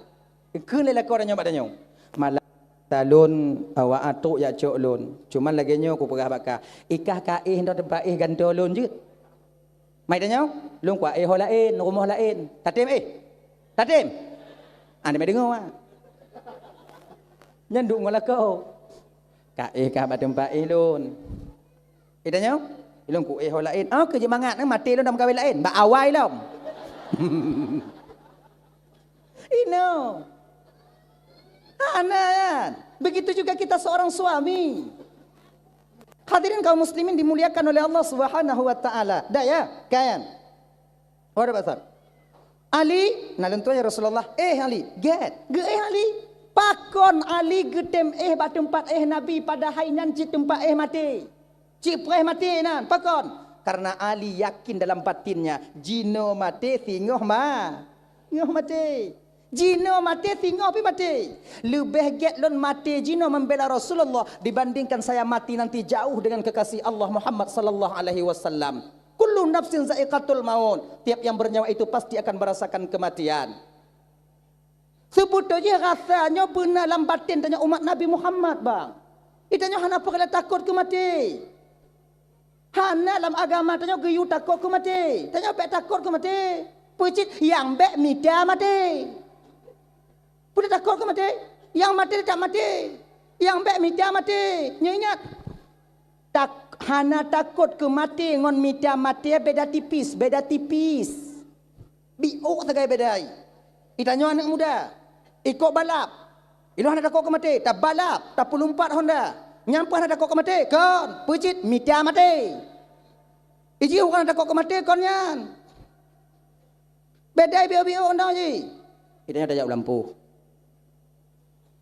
Kheun lé lakoe tanyoe bak tanyoe, "Malam talon awak atuk jak cok lôn. Cuman lagée nyoe kupeugah bak kah, ikah ka éh nyoe teumpat éh gantoe lôn jeuet. Mai tanyoe, lôn kuéh ho laén, rumoh laén. Tatem éh? Tatem?" Hana meudeungoe, wah. Nyan duek ngon lakoe. Ka éh kah bak teumpat éh lôn. Geutanyoe, "Ilôn kuéh ho laén." "Oh, keu jeuet mangat, eh, maté lôn dan meukawen laén. Bak awai lom." Inoe. Hana nyan. Begitu juga kita seorang suami. Hadirin kaum muslimin dimuliakan oleh Allah Subhanahu wa taala. Dah ya, kan? Waduh, Pak Ustaz. Ali, na lôn tuan ya Rasulullah. "Eh, Ali, gét." Geuéh Ali. Pakon Ali geutem éh bak teumpat éh Nabi, padahai nyan cit teumpat éh maté? Cit preh maté nan. Pakon? Karena Ali yakin dalam batinnya, jinoe maté, singoh ma-, singoh maté. Jinoe maté, singoh pih maté. Leubeh gét lôn maté jinoe membela Rasulullah dibandingkan saya mati nanti jauh dengan kekasih Allah Muhammad sallallahu alaihi wasallam. Kullu nafsin za'iqatul maut. Tiap yang bernyawa itu pasti akan merasakan kematian. Seubeutôi jih rasa nyoe beuna lam baten tanyoe umat Nabi Muhammad, bang. Geutanyoe hana peureulée takot keu maté. Hana lam agama tanyoe geuyue takot keu maté. Tanyoe bék takot keu maté. Peue cit nyang bék mita maté. Peue takot keu maté? Nyang maté teutap maté. Nyang bék mita maté. Nyoe ingat, tak-, hana takot keu maté ngon mita maté beda tipis, beda tipis. Biôk sagai beda hai. Geutanyoe aneuëk muda, ikot balap. Ilôn hana takot keu maté, tabalap, tapeulumpat honda. Nyan peue hana takot keu maté? Kon, peue cit mita maté. Ijih ureuëng hana takot keu maté kon nyan. Beda biôk-biôk honda jih. Geutanyoe tajak u lampôh.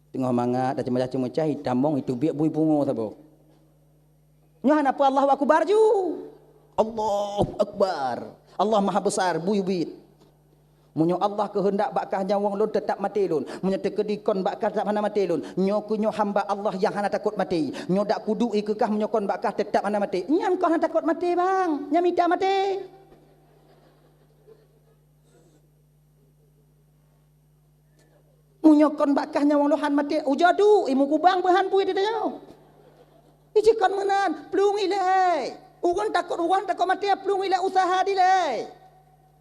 Teungoh mangat, dah ceumeucah-ceumeucah, itamong, iteubiet bui pungo saboh. Nyoe hana peue Allahu Akbar ju. Allahu Akbar. Allah Maha Besar, bui ubit. Meunyoe Allah keuheundak bak kah nyawöng lôn, teutap maté lôn. Meunyoe teukeudi kon bak kah, teutap hana maté lôn. Nyoe keuh nyoe hamba Allah nyang hana takot maté. Nyoe dak kuduek i keu kah, meunyoe kon bak kah, teutap hana maté. Nyan kon hana takot maté, bang. Nyan mita maté. Meunyoe kon bak kah nyawöng lôn han maté, ujoe duek, i meukubang peuhan bui di tanyoe. Iji kon meunan, plueng ilée. Ureuëng takot, ureuëng takot maté, plueng ilée usaha dilée.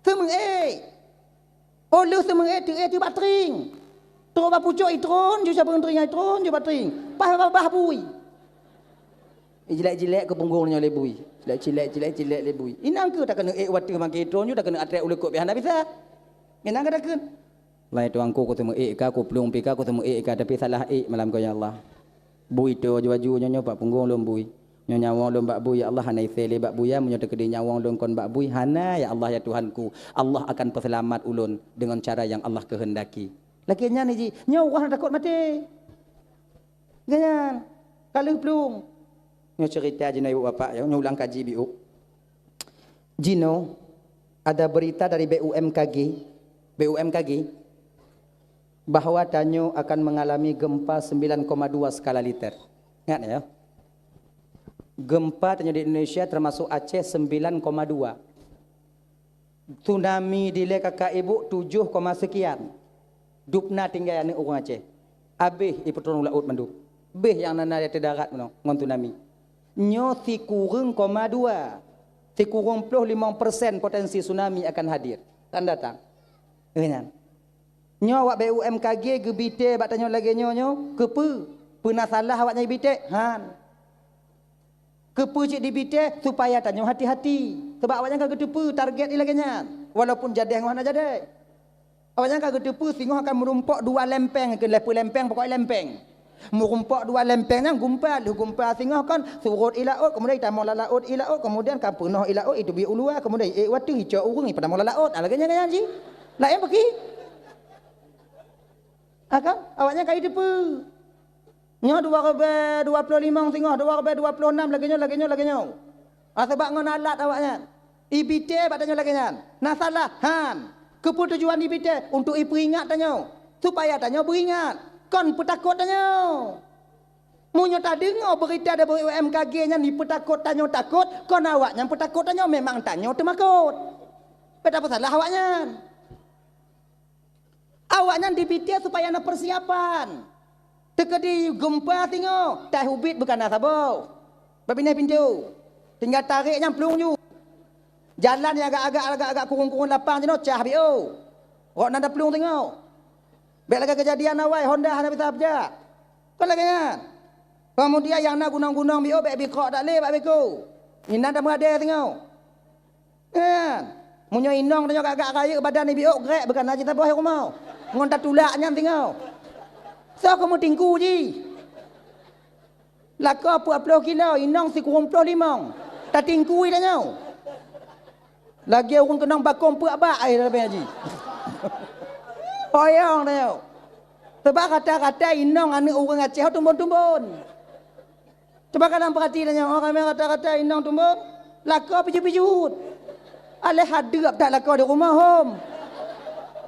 Seumeuék. Oh lheueh seumeuék, teuék teuh bak tring. Trok bak pucok itron, ju sapeue tring itron, ju bak tring. Paih babah bui. Jilek-jilek keu punggong nyoe lé bui. Jilek-jilek, jilek-jilek lé bui. Inang keuh takeuneuk ék wateuh maké tron ju takeuneuk atrek uleukot pih hana bisa. Inang keuh takeuneuk. Lai tuangku, ku teumeuék ka, ku plueng pih ka, ku teumeuék ka, tapi salah ék malam ko, ya Allah. Bui to ju aju nyoe, nyoe bak punggong lôn bui. Nyoe nyawöng lôn bak bui, ya Allah, hana isé lé bak bui, ya. Meunyoe teukeudi nyawöng lôn kon bak bui, hana, ya Allah, ya Tuhanku. Allah akan peuseulamat ulôn deungon cara nyang Allah keuheundaki. Lagée nyan jih, nyoe ureuëng hana takot maté. Ganyan, ka lheueh plueng. Nyoe ceurita jinoe ibu bapak, ya, nyoe ulang kaji biôk. Jinoe ada berita dari B U M K G, B U M K G, bahwa tanyoe akan mengalami gempa sembilan koma dua skala Richter. Ingat ya, gempa tanyoe di Indonesia termasuk Aceh sembilan koma dua. Tsunami dilée kakak ibu tujoh koma sekian. Dubna tinggai aneuëk ureuëng Aceh. Abéh ipeutron u laôt mandum. Béh nyang na-na di ateueh darat meunoe ngon tsunami. Nyoe sikureueng koma dua. Sikureueng ploh limong persen potensi tsunami akan hadir, akan datang. Nyan. Nyoe awak B U M K G geubitée bak tanyoe lagée nyoe nyoe, keupeue? Peue na salah awak nyan geubitée? Han. Keupeue cit dibitée? Supaya tanyoe hati-hati. Sabab awaknyan ka geuteupeue target ilée lagée nyan, walaupun jadeh ngon hana jadeh. Awaknyan ka geuteupeue singoh akan meurumpok dua lempeng, keu lhée peue lempeng, pokok lempeng. Meurumpok dua lempeng nyan gumpa, lheueh gumpa singoh kon surot i laôt, kemudian itamong lam laôt i laôt, kemudian ka peunoh i laôt, iteubiet u luwa, kemudian iék wateuh, icok ureuëng, itamong lam laôt. Ah, lagée nyan, nyan jih. Laén pakri? Ah, kan? Awaknyan ka jiteupeue. Nyoe dua ribée dua ploh limong singoh, dua ribée dua ploh nam lagée nyoe, lagée nyoe, lagée nyoe. Ah, sabab ngon alat awaknyan. Ibitée bak tanyoe lagée nyan. Na salah? Han. Keupeue tujuan ibitée? Untuk ipeuingat tanyoe. Supaya tanyoe beuingat. Kon peutakot tanyoe. Meunyoe tadeungoe beurita dari B U M K G nyan jipeutakot tanyoe takot, kon awaknyan peutakot tanyoe, memang tanyoe teumakot. Bék tapeusalah awaknyan. Awaknyan dibitée supaya na peusiapan. Teukeudi geumpa singoh, taih ubit beukana saboh. Bak binéh pintoe. Tinggai tarék nyang plueng ju. Jalan nyang agak-agak, agak-agak kurong-kurong lapang jinoe cah biôh. Rot nan taplueng singoh. Bék lagée keujadian awai, honda hana bisa beujak. Kon lagée nyan. Keumudian nyang na gunong-gunong biôk bék bikok that lé bak beko. Inan tameuadée singoh. Nyan. Meunyoe inong tanyoe gak-gak rayeuk badan biôk grek beukan na jisaboh rumoh. Ngon tatulak nyan singoh. Soe keumeutingku jih? Lakoe peuet ploh kilo, inong sikureueng ploh limong. Tatingkui tanyoe. Lagée ureuëng keunong bakong peuet bak ai leubeh jih. Oyong tanyoe. Sebab rata-rata inong aneuëk ureuëng Aceh tumbon-tumbon. Cuba kadang peurati tanyoe, orang ramé rata-rata inong tumbon, lakoe pijut-pijut. Aléh hadeueb that lakoe di rumoh hom.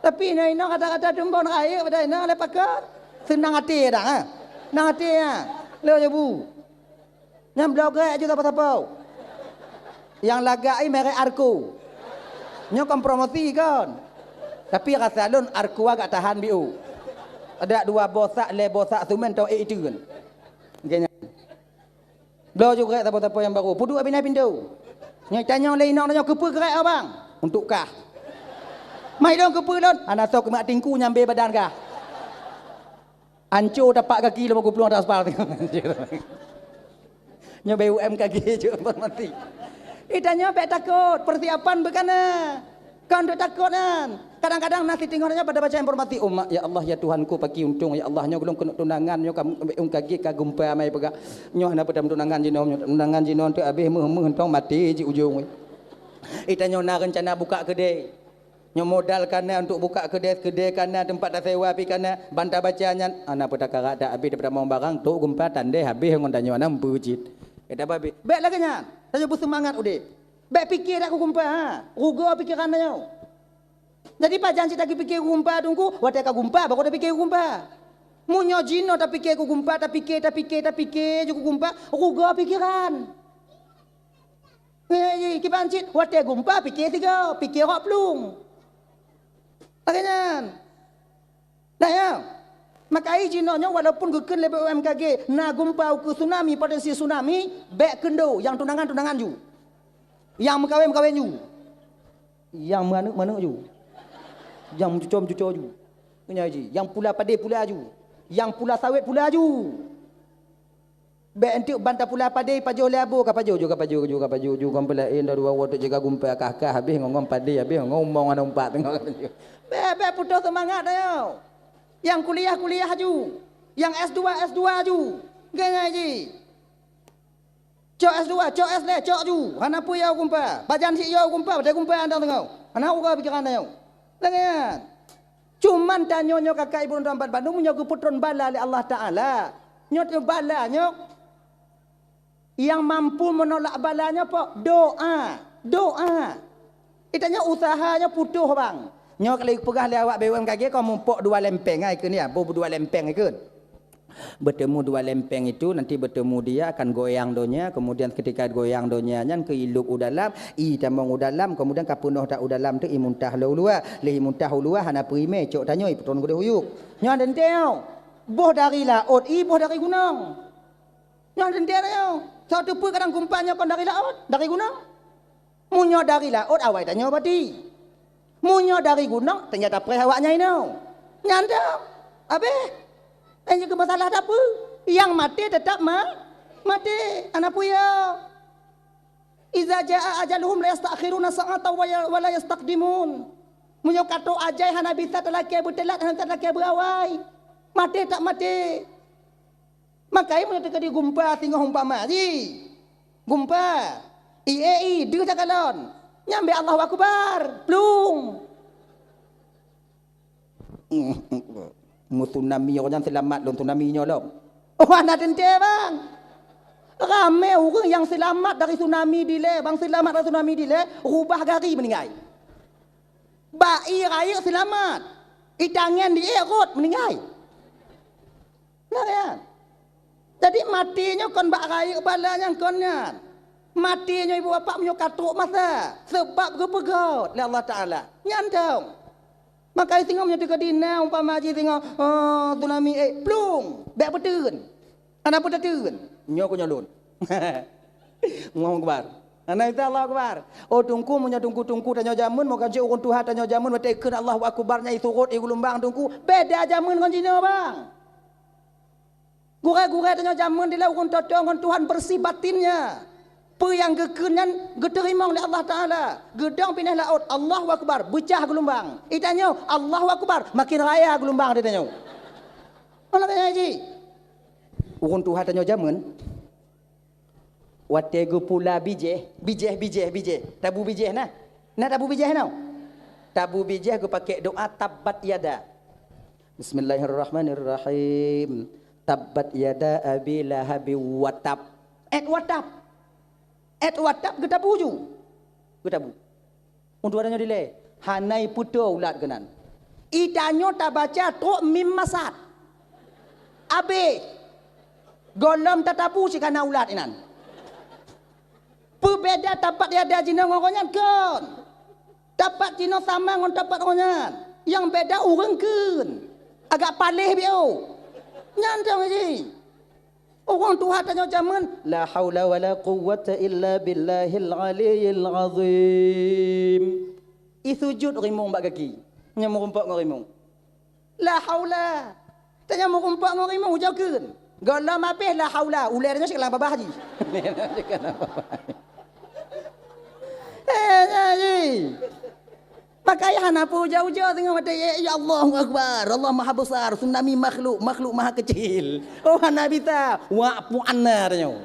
Tapi inong-inong rata-rata tumbon rayeuk pada inong aléh pakon. Seunang até dah, ha. Seunang até, ha. Lé jabu. Nyang bloe grek aju sapo-sapo. Nyang lagak i merek Arco. Nyoe kon promosi kon. Tapi rasa lôn Arco agak tahan biôk. Ada dua boh sak, lhée boh sak sumen tau ék iteun. Oke nyan. Bloe ju grek sapo-sapo nyang barô. Peuduek binéh pintoe. Nyoe tanyong lé inong nyoe keupeue grek abang? Untuk kah. Mai dong keupeue lôn? Hana soe keumat tingku nyambe badan kah. Anco tapak gaki lom guplueng atas aspal. Nyoe B U M K G jok informasi. Ita nyoe bék takot, persiapan beukana. Kon dok takot nyan. Kadang-kadang na siteungoh nyoe pada baca informasi, "Oh mak, ya Allah, ya Tuhanku, paki untung, ya Allah, nyoe golom keuneuk tunangan, nyoe ka B U M K G ka gumpa mai peugah. Nyoe hana peudam tunangan jinoe, nyoe tunangan jinoe teu abéh meuh-meuh tong maté ji ujong." Ita nyoe na reuncana buka keudè. Nyoe modal kana untuk buka keudè, keudè kana, teumpat tasewa pi kana, ban tabaca nyan, hana peue takarak dak abéh daripada mong barang, tok gumpa tandeh abéh ngon tanyoe hana meupeue cit. Kata babi, bék lagée nyan, tanyoe beuseumangat udeb. Bék pike dak keu gumpa, ha, rugoe pikeran tanyoe. Jadi pajan cit tapiké keu gumpa teungku, watée ka gumpa baru tapiké keu gumpa. Meunyoe jinoe tapiké keu gumpa, tapiké, tapiké, tapiké ju keu gumpa, rugoe pikeran. Ngieng kiban cit watée gumpa piké sigoe, piké rot plueng. Lagée nyan. Nah ya, maka jinoe nyoe walaupun geukheun lé B U M K G na gumpa ukeue tsunami, potensi tsunami, bék keundo nyang tunangan-tunangan ju. Nyang meukawen-meukawen ju. Nyang meuaneuk-meuaneuk ju. Nyang meucuco-meucuco ju. Nyan ji, nyang pula padé pula ju. Nyang pula sawét pula ju. Bék enteuk ban tapula padé pajoh lé abo, ka pajoh ju, ka pajoh ju, ka pajoh ju, kon peulaén dua-dua woe teuk jiga gumpa kah-kah habéh ngon, ngon padé habéh ngon umong aneuk umpat teungoh. Bék, bék putôh seumangat ayo. Nyang kuliah-kuliah ju, nyang S dua, S dua ju. Ngieng ji. Cok S dua, cok S lhée, cok ju. Hana peue yo gumpa. Pajan cit yo gumpa, padahai gumpa andang teungoh. Hana uga pikeran ayo. Lagée nyan. Cuman tanyoe nyoe kakak ibu dan bandum nyoe geupeutron bala lé Allah Taala. Nyoe teuh bala nyoe. Nyang mampu meunolak bala nyoe po? Doa. Doa. Ita nyoe usaha nyoe putôh bang. Nyoe kalau peugah lé awak B U M K G kau mumpok dua lempeng ai keu ni, boh dua lempeng ikeu. Bertemu dua lempeng itu, nanti bertemu dia akan goyang donya, kemudian ketika goyang donya nyan keu ilup u dalam, i tamong u dalam, kemudian ka peunoh that u dalam tu i muntah lom u luwa, lé i muntah u luwa hana peurimé cok tanyoe i peuton keudeh uyuek. Nyoe den teuh. Boh dari laôt, i boh dari gunong. Nyoe den teuh nyoe. Soe teupeu kadang gumpa nyoe kon dari laôt, dari gunong. Meunyoe dari laôt awai tanyoe bati. Meunyoe dari gunong, teunyata preh awak nyan inoe. Nyan dong. Abéh. Nyang keu masalah dapeu. Nyang maté teutap ma-, maté. Hana peue yo. Iza jaa ajaluhum la yastakhiruna sa'atan wa ya-, wa la yastaqdimun. Meunyoe ka trok ajai hana bisa talakée beuteulat, hana bisa talakée beuawai. Maté tak maté. Makai meunyoe teukeudi gumpa singoh umpama jih. Gumpa. I, e, i, deuh takalon. Nyang bèk Allahu Akbar. Plueng. Mu tsunami nyoe nyan seulamat lom tsunami nyoe lom. Oh, hana teuntèe, bang. Ramé ureueng nyang seulamat dari tsunami dilèe, bang, seulamat dari tsunami dilèe, rubah gari meuninggai. Bak ie rayeuk seulamat. Itangen di ie rhot meuninggai. Nah, ya. Jadi, maté nyoe kon bak rayeuk bala nyang kon nyan. Maté nyoe ibu bapak meunyoe ka trok masa, seubab geupeugöt lé Allah Taala. Nyan dong. Maka singoh meunyoe teukeudi na umpama jih singoh, oh, tsunami, eh, plueng, bèk peuteun. Hana peue tateun. Nyoe keu nyoe lôn. Allahu Akbar. Hana isa Allahu Akbar. Oh, teungku, meunyoe teungku-teungku tanyoe jameun, moga jeuet ureueng tuha tanyoe jameun, watèe kheun Allahu Akbar nyan isurot, igulumbang teungku. Beda jameun ngon jinoe, bang. Gurée-gurée tanyoe jameun dilée ureuëng toe-toe ngon Tuhan beureuséh batinnya. Peue nyang geukheun nyan geuteurimong lé Allah Taala. Geudong binéh laôt, Allahu Akbar, beucah geulumbang. Itanyoe, Allahu Akbar, makin raya geulumbang di tanyoe. Olah tanyoe ji. Ureuëng tuha tanyoe jameun, watée geupula bijéh, bijéh, bijéh, bijéh. Tabu bijéh na? Na tabu bijéh na? Tabu bijéh geupakée doa tabbat yada. Bismillahirrahmanirrahim. Tabbat yada Abi Lahabi wa tab. Ét wa tab. Ét wa tab geutabu ju. Geutabu. Untuk tanyoe dilée, hana ipeutoe ulat keunan. Itanyoe tabaca trok mim masat. Abéh. Gohlom tatabu cit kana ulat inan. Peubeda tabbat yada jinoe ngon gobnyan kon. Tabbat jinoe sama ngon tabbat gobnyan. Nyang beda ureuëng kheun. Agak paléh biôh. Nyan teuh ji. Ureuëng tuha tanyoe jameun, la haula wala quwwata illa billahil aliyyil azim. Isujud rimong bak gaki. Nyan meurumpok ngon rimong. La haula. Tanyoe meurumpok ngon rimong ujoe kheun. Gohlom abéh la haula, ulée tanyoe sikalang babah ji. Eh, nyan ji. Makajih hana peue ujoe-ujoe teungoh watée, ya, ya Allahu Akbar, Allah Maha Besar, tsunami makhluk, makhluk maha kecil. Oh, hana bisa, wak puan na tanyoe.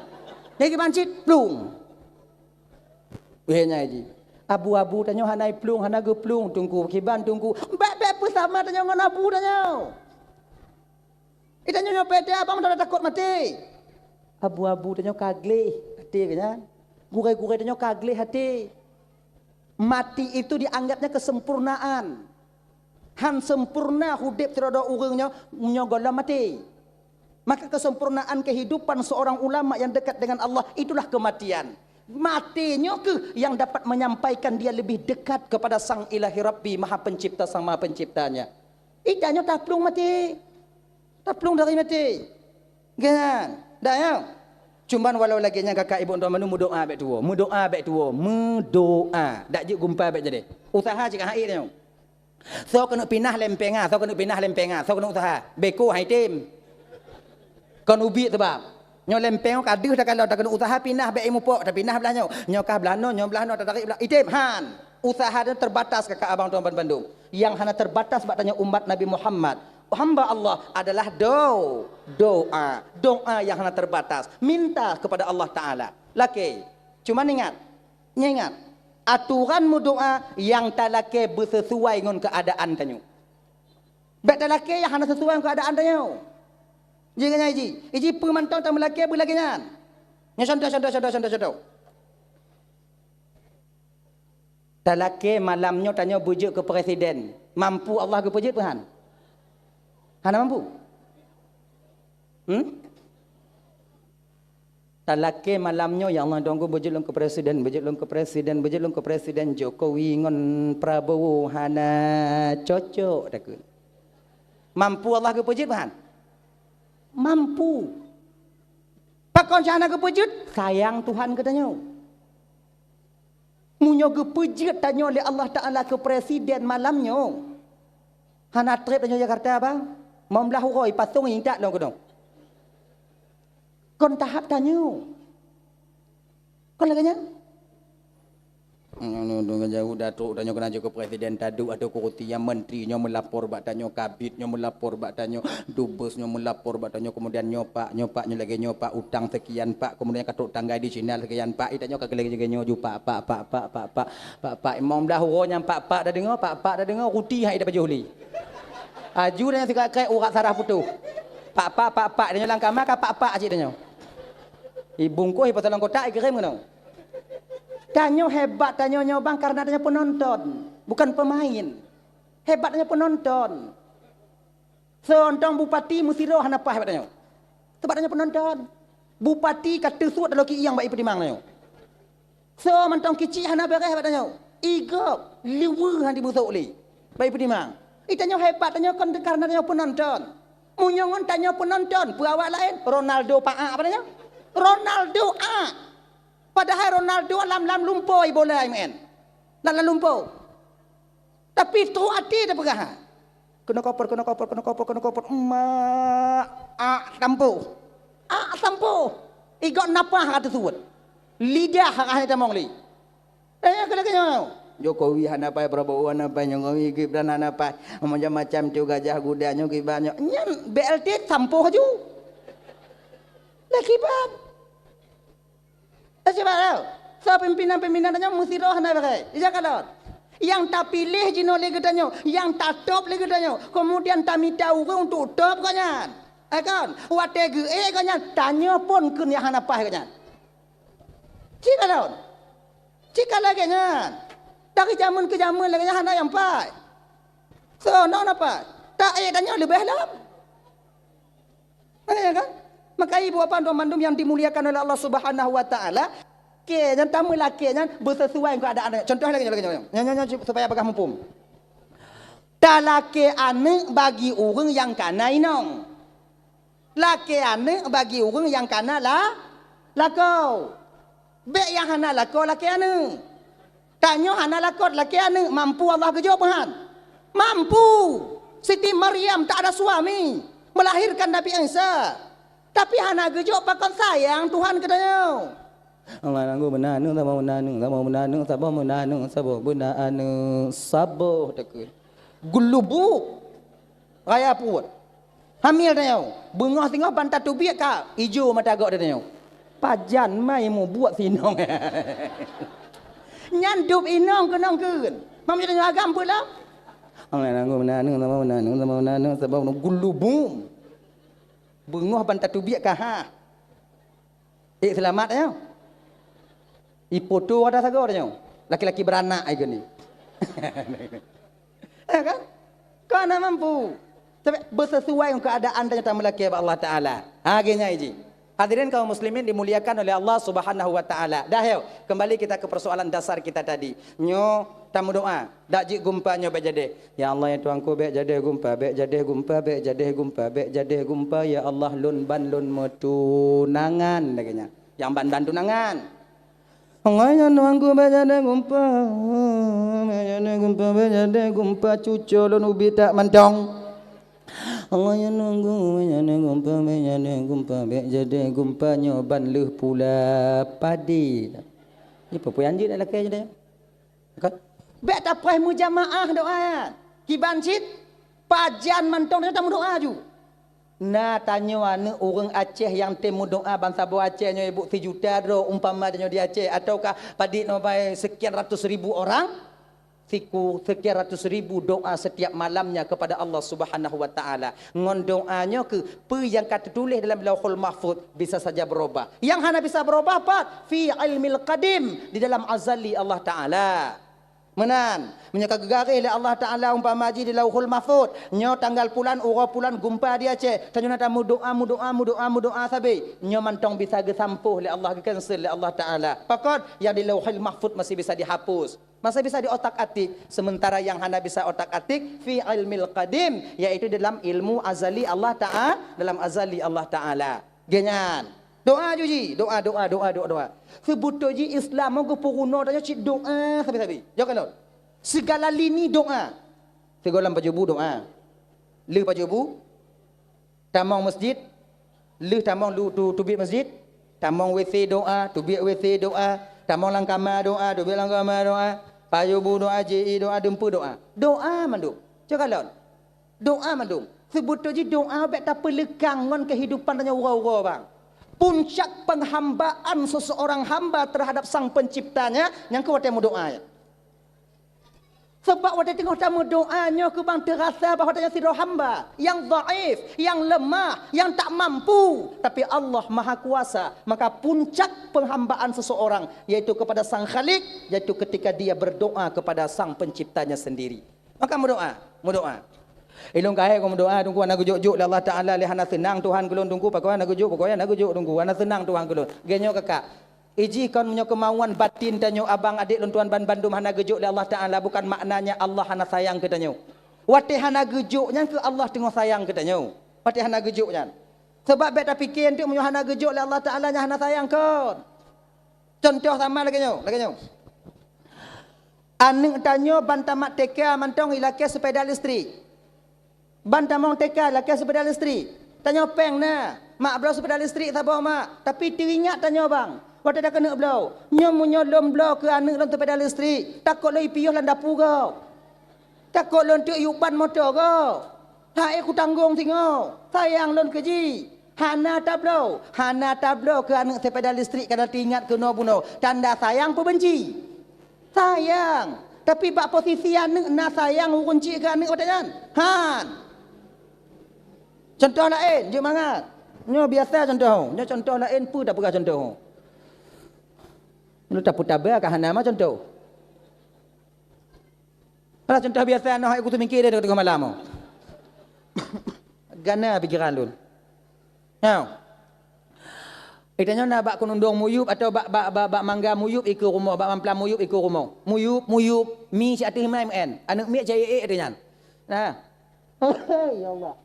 Lagi bancit, plueng. Weh, nyan ji. Abu-abu tanyoe hana iplueng, hana geuplueng, teungku, kiban teungku. Bék-bék peusama tanyoe ngon abu tanyoe. Itanyoe nyoe pété abang udah takot maté. Abu-abu tanyoe ka gleh, até keu nyan. Gurée-gurée tanyoe ka gleh até. Mati itu dianggapnya kesempurnaan. Han sempurna udeb sidroe-droe ureuëng nyoe, nyoe gohlom maté. Maka kesempurnaan kehidupan seorang ulama yang dekat dengan Allah itulah kematian. Maté nyoe keuh yang dapat menyampaikan dia lebih dekat kepada Sang Ilahi Rabbi, Maha Pencipta, Sang Maha Penciptanya. Itanyoe taplueng maté. Taplueng dari maté. Kan? Dah ya? Cuman walau lagée nyan kakak ibu tuan meudoa bék tuwoe. Meudoa bék tuwoe. Meudoa. Dak jeuet gumpa bék jadi. Usaha cit ka hai nyoe. Soe keuneuk pinah lempeng ah, soe keuneuk pinah lempeng ah, soe keuneuk usaha. Beko hai tem. Kon ubit sebab. Nyoe lempeng ka deuh takalon, takeuneuk usaha pinah bék mupok, tapinah blah nyoe. Nyoe kah blah noe, nyoe blah noe, tatarik blah. Item han. Usaha nyoe terbatas kakak abang tuan bandum. Yang hana terbatas bak tanyoe umat Nabi Muhammad. Hamba Allah adalah do, doa. Doa yang hana terbatas. Minta kepada Allah Taala. Lakée. Cuman ingat, ingat, aturan meudoa nyang talakée beusesuai ngon keuadaan tanyoe. Bék talakée nyang hana sesuai ngon keuadaan tanyoe. Ji nyan ji, iji peue mantong tameulakée beulagée nyan. Nyoe contoh, contoh, contoh, contoh, contoh. Talakée malam nyoe tanyoe beujeuet keu presiden. Mampu Allah geupeujeuet peue han? Hana mampu? Hmm? Talakée malam nyoe, "Ya Allah, dong beujeuet lôn keu presiden, beujeuet lôn keu presiden, beujeuet lôn keu presiden, Jokowi ngon Prabowo hana cocok," takheun. Mampu Allah geupeujeuet peue han? Mampu. Pakon hana geupeujeuet? Sayang Tuhan keu tanyoe. Meunyoe geupeujeuet tanyoe lé Allah Taala keu presiden malam nyoe, hana treb tanyoe Jakarta, bang. Limong blaih uroe pasong intat lom keudong. Kon tahap tanyoe. Kon lagée nyan? Nyoe, nyoe, nyoe, jauh datuk tanyoe keunan jeuet keu presiden taduek atau kursi nyang menteri nyoe meulapor bak tanyoe, kabid nyoe meulapor bak tanyoe, dubes nyoe meulapor bak tanyoe, kemudian nyoe pak, nyoe pak, nyoe lagée nyoe pak, utang sekian pak, kemudian ka trok tanggai di Cina sekian pak, ita nyoe ka lagée nyoe ju pak, pak, pak, pak, pak, pak, pak, pak, limong blaih uroe nyang pak, pak tadeungoe, pak, pak tadeungoe, ruti hai ida pajoh li. Aju dan sikrek-krek urat sarah putôh. Pak, pak, pak, pak, tanyoe lam kama ka pak, pak cit tanyoe. Ibungkus, ipasang lam kotak, ikirém keunoe. Tanyoe hebat tanyoe nyoe bang karena tanyoe penonton, bukan pemain. Hebat tanyoe penonton. Seuntong bupati meusidroe hana paih bak tanyoe. Sebab tanyoe penonton. Bupati ka teusuet dalam kieng bak ipeutimang tanyoe. Soe mantong kicik hana beres bak tanyoe. Igop, liweue han jibeusok lé. Bak ipeutimang. Itanyoe hebat tanyoe kon karena tanyoe penonton. Meunyoe ngon tanyoe penonton, peue awak laén? Ronaldo paak bak tanyoe. Ronaldo ak. Padahai Ronaldo lam, lam lumpoe bola imeu'en. Lam, lam lumpoe. Tapi trok até tapeugah. Keuneuk koper, keuneuk koper, keuneuk koper, keuneuk koper. Emak, ak, tampoh. Ak sampôh. Igoe napah ka teusuet. Lidah ka hana tamong lé. Eh, keuneuk nyoe. Jokowi hana pai, Prabowo hana pai, Jokowi Gibran hana pai. Macam-macam tu gajah guda nyoe kiban nyoe. Nyan B L T sampôh aju. Lah kiban. Eh, cuba tau. So pimpinan-pimpinan tanyoe meusiroh hana beureh. Ija kalon. Nyang tapiléh jinoe lé geutanyoe, nyang tatôb lé geutanyoe. Kemudian tamita ureuëng untuk tôb gobnyan. Eh, kan? Watée geuék gobnyan, tanyoe phon keu nyang hana paih gobnyan. Cit kalon. Cit ka lagée nyan. Dari jameun keu jameun lagée nyan hana nyang paih. So, non apa? Tak ék tanyoe leubeh lom. Makanya kan? Maka ibu bapa dan mandum yang dimuliakan oleh Allah Subhanahu wa taala, ke nyang tameulakée nyan beuseusuai ngon keuadaan. Contoh lagée nyoe, lagée nyoe. Nyoe, nyoe, nyoe, supaya bagah muphom. Talakée aneuëk bagi ureuëng nyang kana inong. Lakée aneuëk bagi ureuëng nyang kana la-, lakoe. Bék nyang hana lakoe lakée aneuëk. Tanyoe hana lakoe lakée aneuëk, mampu Allah geujok meuhan? Mampu! Siti Maryam tak ada suami, melahirkan Nabi Isa. Tapi hana geujok pakon sayang Tuhan keu tanyoe. Allah nanggu meunan aneuëk, saboh meunan aneuëk, saboh meunan aneuëk, saboh meunan aneuëk, saboh meunan aneuëk, saboh takheun. Geulubu. Raya peuet. Hamil tanyoe. Beungoh singoh ban tatubiet ka ijo mata gok tanyoe. Pajan mai mubuet sinong. Nyan dub inong keunong keun. Mam tanyoe agam peue lah? Angai nanggu meunan aneuëk, sama meunan aneuëk, sama meunan aneuëk, sama meunan gulubu. Beungoh ban tatubiet ka ha. Eh, seulamat nyoe. Ipoto ata sagoe nyoe. Laki-laki beranak ai geuh ni. Ya kan? Kau hana mampu. Tapi beuseusuai ngon keuadaan tanyoe tameulakée bak Allah Taala. Ha, geunyai jih. Hadirin kaum muslimin dimuliakan oleh Allah Subhanahu wa taala. Dah yo, kembali kita ke persoalan dasar kita tadi. Nyoe tameudoa. Dak jeuet gumpa nyoe bék jadeh. Ya Allah, ya Tuhanku, bék jadeh gumpa, bék jadeh gumpa, bék jadeh gumpa, bék jadeh gumpa, ya Allah, lôn ban lôn meutunangan, lagée nyan. Nyang ban ban tunangan. Allah, ya Tuhanku, bék jadeh gumpa, bék jadeh gumpa, bék jadeh gumpa, cuco lôn ubit that mantong. Allah, ya Tuhanku, bék jadeh gumpa, bék jadeh gumpa, bék jadeh gumpa, nyoe ban lheueh pula padé. Nyoe peue-peue nyang jeuet lakée jadeh. Kan? Bék tapreh meujamaah doa nyan. Kiban cit, pajan mantong tanyoe tameudoa ju. Na tanyoe aneuëk ureuëng Aceh nyang tem meudoa ban saboh Aceh nyoe ibu sijuta droe umpama tanyoe di Aceh, ataukah padit nyoe bai sekian ratus ribu orang, siku sekian ratus ribu doa setiap malamnya kepada Allah Subhanahu wa taala. Ngon doa nyoe keuh peue nyang ka teutuléh dalam Lauhul Mahfuz bisa saja berubah. Nyang hana bisa berubah pat fi ilmil qadim, di dalam azali Allah Taala. Meunan, meunyoe ka geugaréh lé Allah Taala umpama jih di Lauhul Mahfuz, nyoe tanggal pulan, uroe pulan gumpa di Aceh, tanyoe na tameudoa, meudoa, meudoa, meudoa sabe. Nyoe mantong bisa geusampôh lé Allah, geucancel lé Allah Taala. Pakon? Nyang di Lauhul Mahfuz masih bisa dihapus. Masa bisa di otak atik, sementara nyang hana bisa otak atik fi ilmil qadim, yaitu dalam ilmu azali Allah Taala, dalam azali Allah Taala. Geuhnyan. Doa ju ji, doa, doa, doa, doa, doa. Seubeutôi ji Islam nyoe geupeurunoe tanyoe cit doa sabe-sabe. Jaweueb kalon. Segala lini doa. Sigohlom pajobu doa. Lheueh pajobu, tamong masjid, lheueh tamong lu-, tu-, teubiet masjid, tamong W C doa, teubiet W C doa, tamong lam kama doa, teubiet lam kama doa, pajobu doa, J I doa, dumpeue doa. Doa mandum. Cok kalon. Doa mandum. Seubeutôi jih doa bék tapeuleugang ngon keuhidupan tanyoe uroe-uroe, bang. Puncak penghambaan seseorang hamba terhadap Sang Penciptanya nyang keu watée meudoa nyan. Sabab watée teungoh tameudoa nyoe keu bang teurasa bahwa tanyoe sidroe hamba nyang dhaif, nyang leumah, nyang tak mampu, tapi Allah Maha Kuasa. Maka puncak penghambaan seseorang yaitu kepada Sang Khalik, yaitu ketika dia berdoa kepada Sang Penciptanya sendiri. Maka meudoa, meudoa. Ilôn kahé keu meudoa, Teungku, hana geujok-jok lé Allah Taala, lé hana seunang Tuhan keu lôn, Teungku, pakon hana geujok, pakon hana geujok, Teungku, hana seunang Tuhan keu lôn. Geuhnyoe kakak, iji kon meunyoe keumauan batin tanyoe abang adék lôn tuan ban bandum hana geujok lé Allah Taala, bukan maknanya Allah hana sayang keu tanyoe. Watée hana geujok nyan keuh Allah teungoh sayang keu tanyoe. Watée hana geujok nyan. Sabab bék tapike eunteuk meunyoe hana geujok lé Allah Taala nyan hana sayang kon. Contoh sama lagée nyoe, lagée nyoe. Aneuëk tanyoe ban tamat T K mantong ilakée sepeda listrik. Ban tamong T K ilakée sepeda listrik. Tanyoe péng na. Mak bloe seupeda listrik saboh, Mak. Tapi teuingat tanyoe, Bang. Watée takeuneuk bloe, nyoe meunyoe lôn bloe keu aneuëk lôn seupeda listrik, takot lôn ipiôh lam dapu gob. Takot lôn teuk iuban moto gob. Hai kutanggong singoh, sayang lôn keu jih. Hana tabloe, hana tabloe keu aneuëk seupeda listrik kana teuingat keunoe bunoe. Tanda sayang peubenci? Sayang. Tapi bak posisi aneuëk na sayang ureuëng cit keu aneuëk watée nyan? Han. Contoh laén, jeuet mangat. Nyoe biasa contoh. Nyoe contoh laén peue tapeugah contoh. Nyoe tapeutaba ka hana ma contoh. Alah, contoh biasa noh hai kutu mikir dia tengah malam. Gana pikiran lôn. Nyoe. Itanyoe na bak keunundong muyup atau bak, bak, bak, bak mangga muyup ikeue rumoh, bak mamplam muyup ikeue rumoh. Muyup, muyup, mi siat ateueh mai meu'en. Aneuëk miet jai ék-ék ateueh nyan. Nah. Ya Allah.